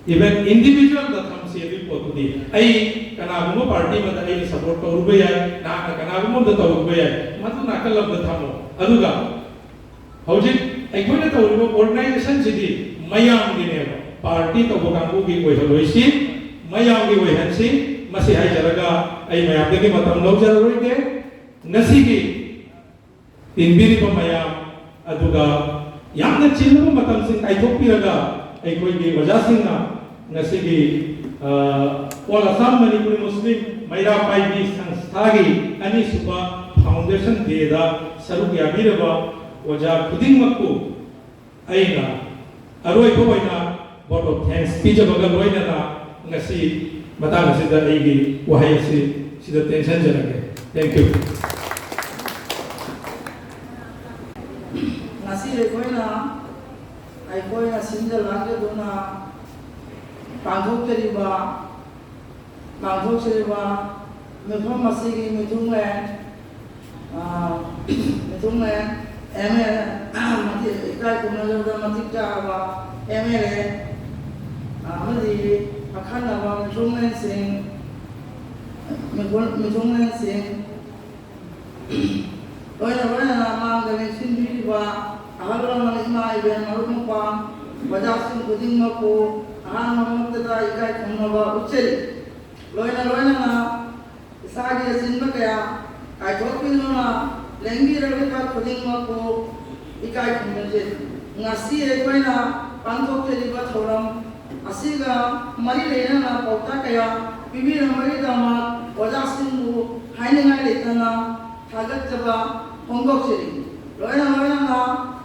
ꯏꯚꯟ ꯏꯟꯗꯤꯚꯤꯖꯨꯋꯦꯜꯗ ꯊꯝꯁꯤ ꯑꯗꯨꯒꯤ ꯄꯣꯠꯇꯨꯗꯤ꯫ ꯑꯩ ꯀꯅꯥꯒꯨꯝꯕ ꯄꯥꯔꯇꯤ ꯑꯃꯗ ꯑꯩꯅ ꯁꯄꯣꯔꯠ ꯇꯧꯔꯨꯕ ꯌꯥꯏ, ꯅꯍꯥꯛꯅ ꯀꯅꯥꯒꯨꯝꯕ ꯑꯃꯗ ꯇꯧꯔꯨꯕ ꯌꯥꯏ, ꯃꯗꯨ ꯅꯥꯀꯜ ꯑꯃꯗ ꯊꯝꯃꯣ꯫ ꯑꯗꯨꯒ ꯍꯧꯖꯤꯛ ꯑꯩꯈꯣꯏꯅ ꯇꯧꯔꯤꯕ ꯑꯣꯔꯒꯅꯥꯏꯖꯦꯁꯟꯁꯤꯗꯤ ꯃꯌꯥꯝꯒꯤꯅꯦꯕ꯫ ꯄꯥꯔꯇꯤ ꯇꯧꯕ ꯀꯥꯡꯕꯨꯒꯤ ꯑꯣꯏꯍꯜꯂꯣꯏꯁꯤ, ꯃꯌꯥꯝꯒꯤ ꯑꯣꯏꯍꯟꯁꯤ꯫ ꯃꯁꯤ ꯍꯥꯏꯖꯔꯒ ꯑꯩ ꯃꯌꯥꯝꯗꯒꯤ ꯃꯇꯝ ꯂꯧꯖꯔꯔꯣꯏꯒꯦ꯫ ꯉꯁꯤꯒꯤ ꯇꯤꯟꯕꯤꯔꯤꯕ ꯃꯌꯥꯝ, ꯑꯗꯨꯒ ꯌꯥꯝꯅ ꯆꯤꯜꯂꯕ ꯃꯇꯝꯁꯤꯡ ꯀꯥꯏꯊꯣꯛꯄꯤꯔꯒ ꯑꯩꯈꯣꯏꯒꯤ ꯑꯣꯖꯥꯁꯤꯡꯅ ꯉꯁꯤꯒꯤ, ꯑ, All Assam Manipuri Muslim ꯃꯩꯔꯥ ꯄꯥꯏꯕꯤ ꯁꯪꯁꯊꯥꯒꯤ ꯑꯅꯤꯁꯨꯕ Foundation Dayꯗ ꯁꯔꯨꯛ ꯌꯥꯕꯤꯔꯕ ꯑꯣꯖꯥ ꯈꯨꯗꯤꯡꯃꯛꯄꯨ ꯑꯩꯅ ꯑꯔꯣꯏꯕ ꯑꯣꯏꯅ vote of thanks ꯄꯤꯖꯕꯒ ꯂꯣꯏꯅꯅ ꯉꯁꯤ ꯃꯇꯥꯡ ꯑꯁꯤꯗ ꯑꯩꯒꯤ ꯋꯥꯍꯩ ꯑꯁꯤ ꯁꯤꯗ ꯇꯦꯟꯁꯤꯟꯖꯔꯒꯦ꯫ Thank you꯫ ꯉꯁꯤ ꯑꯩꯈꯣꯏꯅ, ꯑꯩꯈꯣꯏꯅ ꯁꯤꯟꯖ ꯂꯥꯡꯖꯗꯨꯅ ꯄꯥꯡꯊꯣꯛꯆꯔꯤꯕ ꯄꯥꯡꯊꯣꯛꯆꯔꯤꯕ ꯃꯤꯐꯝ ꯑꯁꯤꯒꯤ ꯃꯤꯊꯨꯡꯂꯦꯟ, ꯑ, ꯃꯤꯊꯨꯡꯂꯦꯟ ꯑꯦꯝ ꯑꯦꯜ ꯑꯦ, ꯃꯇꯤꯛ, ꯏꯀꯥꯏ ꯈꯨꯝꯅꯖꯕꯗ ꯃꯇꯤꯛ ꯆꯥꯔꯕ ꯑꯦꯝ ꯑꯦꯜ ꯑꯦ, ꯑ, ꯑꯃꯗꯤ ꯑꯈꯟꯅꯕ ꯃꯤꯊꯨꯡꯂꯦꯟꯁꯤꯡ, ꯃꯤꯊꯨꯡ-, ꯃꯤꯊꯨꯡꯂꯦꯟꯁꯤꯡ, ꯂꯣꯏꯅ ꯂꯣꯏꯅꯅ ꯃꯥꯡꯗ ꯂꯦꯡꯁꯤꯟꯕꯤꯔꯤꯕ ꯑꯍꯜ ꯂꯃꯟ, ꯏꯃꯥ ꯏꯕꯦꯟ, ꯃꯔꯨꯞ ꯃꯄꯥꯡ, ꯑꯣꯖꯥꯁꯤꯡ ꯈꯨꯗꯤꯡꯃꯛꯄꯨ ꯑꯍꯥꯟꯕ ꯃꯛꯇꯗ ꯏꯀꯥꯏ ꯈꯨꯝꯅꯕ ꯎꯠꯆꯔꯤ꯫ ꯂꯣꯏꯅ ꯂꯣꯏꯅꯅ ꯏꯁꯥꯒꯤ ꯑꯆꯤꯟꯕ ꯀꯌꯥ ꯀꯥꯏꯊꯣꯛꯄꯤꯗꯨꯅ ꯂꯦꯡꯕꯤꯔꯛꯂꯤꯕ ꯈꯨꯗꯤꯡꯃꯛꯄꯨ ꯏꯀꯥꯏ ꯈꯨꯝꯅꯖꯔꯤ꯫ ꯉꯁꯤ ꯑꯩꯈꯣꯏꯅ ꯄꯥꯡꯊꯣꯛꯆꯔꯤꯕ ꯊꯧꯔꯝ ꯑꯁꯤꯒ ꯃꯔꯤ ꯂꯩꯅꯅ ꯄꯥꯎꯇꯥꯛ ꯀꯌꯥ ꯄꯤꯕꯤꯔꯝꯕꯒꯤꯗꯃꯛ ꯑꯣꯖꯥꯁꯤꯡꯕꯨ ꯍꯥꯏꯅꯤꯡꯉꯥꯏ ꯂꯩꯇꯅ ꯊꯥꯒꯠꯆꯕ ꯐꯣꯡꯗꯣꯛꯆꯔꯤ꯫ ꯂꯣꯏꯅ ꯂꯣꯏꯅꯅ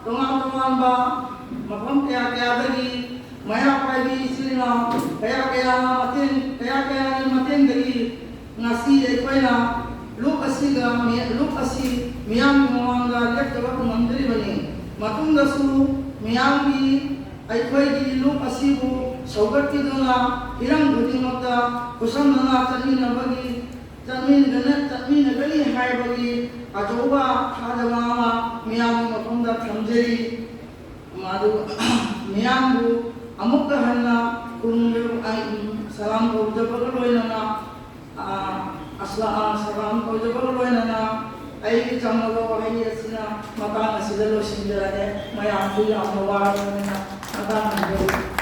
ꯇꯣꯉꯥꯟ ꯇꯣꯉꯥꯟꯕ ꯃꯐꯝ ꯀꯌꯥ ꯀꯌꯥꯗꯒꯤ ꯃꯩꯔꯥ ꯄꯥꯏꯕꯤ ꯏꯆꯤꯜ ꯏꯅꯥꯎ ꯀꯌꯥ ꯀꯌꯥꯅ ꯃꯇꯦꯡ, ꯀꯌꯥ ꯀꯌꯥꯒꯤ ꯃꯇꯦꯡꯗꯒꯤ ꯉꯁꯤ ꯑꯩꯈꯣꯏꯅ ꯂꯨꯞ ꯑꯁꯤꯒ ꯃꯤ-, ꯂꯨꯞ ꯑꯁꯤ ꯃꯤꯌꯥꯝꯒꯤ ꯃꯃꯥꯡꯗ ꯂꯦꯞꯇꯕ ꯉꯝꯖꯔꯤꯕꯅꯤ꯫ ꯃꯇꯨꯡꯗꯁꯨ ꯃꯤꯌꯥꯝꯒꯤ ꯑꯩꯈꯣꯏꯒꯤ ꯂꯨꯞ ꯑꯁꯤꯕꯨ ꯁꯧꯒꯠꯄꯤꯗꯨꯅ ꯍꯤꯔꯝ ꯈꯨꯗꯤꯡꯃꯛꯇ ꯈꯨꯠꯁꯝꯅꯅ ꯆꯠꯃꯤꯟꯅꯕꯒꯤ, ꯆꯠꯃꯤꯟꯅꯒꯅ-, ꯆꯠꯃꯤꯟꯅꯒꯅꯤ ꯍꯥꯏꯕꯒꯤ ꯑꯆꯧꯕ ꯊꯥꯖꯕ ꯑꯃ ꯃꯤꯌꯥꯝꯒꯤ ꯃꯐꯝꯗ ꯊꯝꯖꯔꯤ꯫ ꯑꯗꯨꯒ ꯃꯤꯌꯥꯝꯕꯨ ꯑꯃꯨꯛꯀ ꯍꯟꯅ ꯈꯨꯔꯨꯝꯖꯕ, ꯑꯩ ꯁꯂꯥꯝ ꯇꯧꯖꯕꯒ ꯂꯣꯏꯅꯅ, ꯑ, ꯑꯁꯂꯥ-, ꯑ, ꯁꯂꯥꯝ ꯇꯧꯖꯕꯒ ꯂꯣꯏꯅꯅ ꯑꯩꯒꯤ ꯆꯝꯂꯕ ꯋꯥꯍꯩ ꯑꯁꯤꯅ ꯃꯇꯥꯡ ꯑꯁꯤꯗ ꯂꯣꯏꯁꯤꯟꯖꯔꯒꯦ꯫ ꯃꯌꯥꯝꯁꯨ ꯌꯥꯝꯅ ꯋꯥꯔꯕꯅꯤꯅ ꯃꯇꯥꯡ ꯑꯁꯤꯗ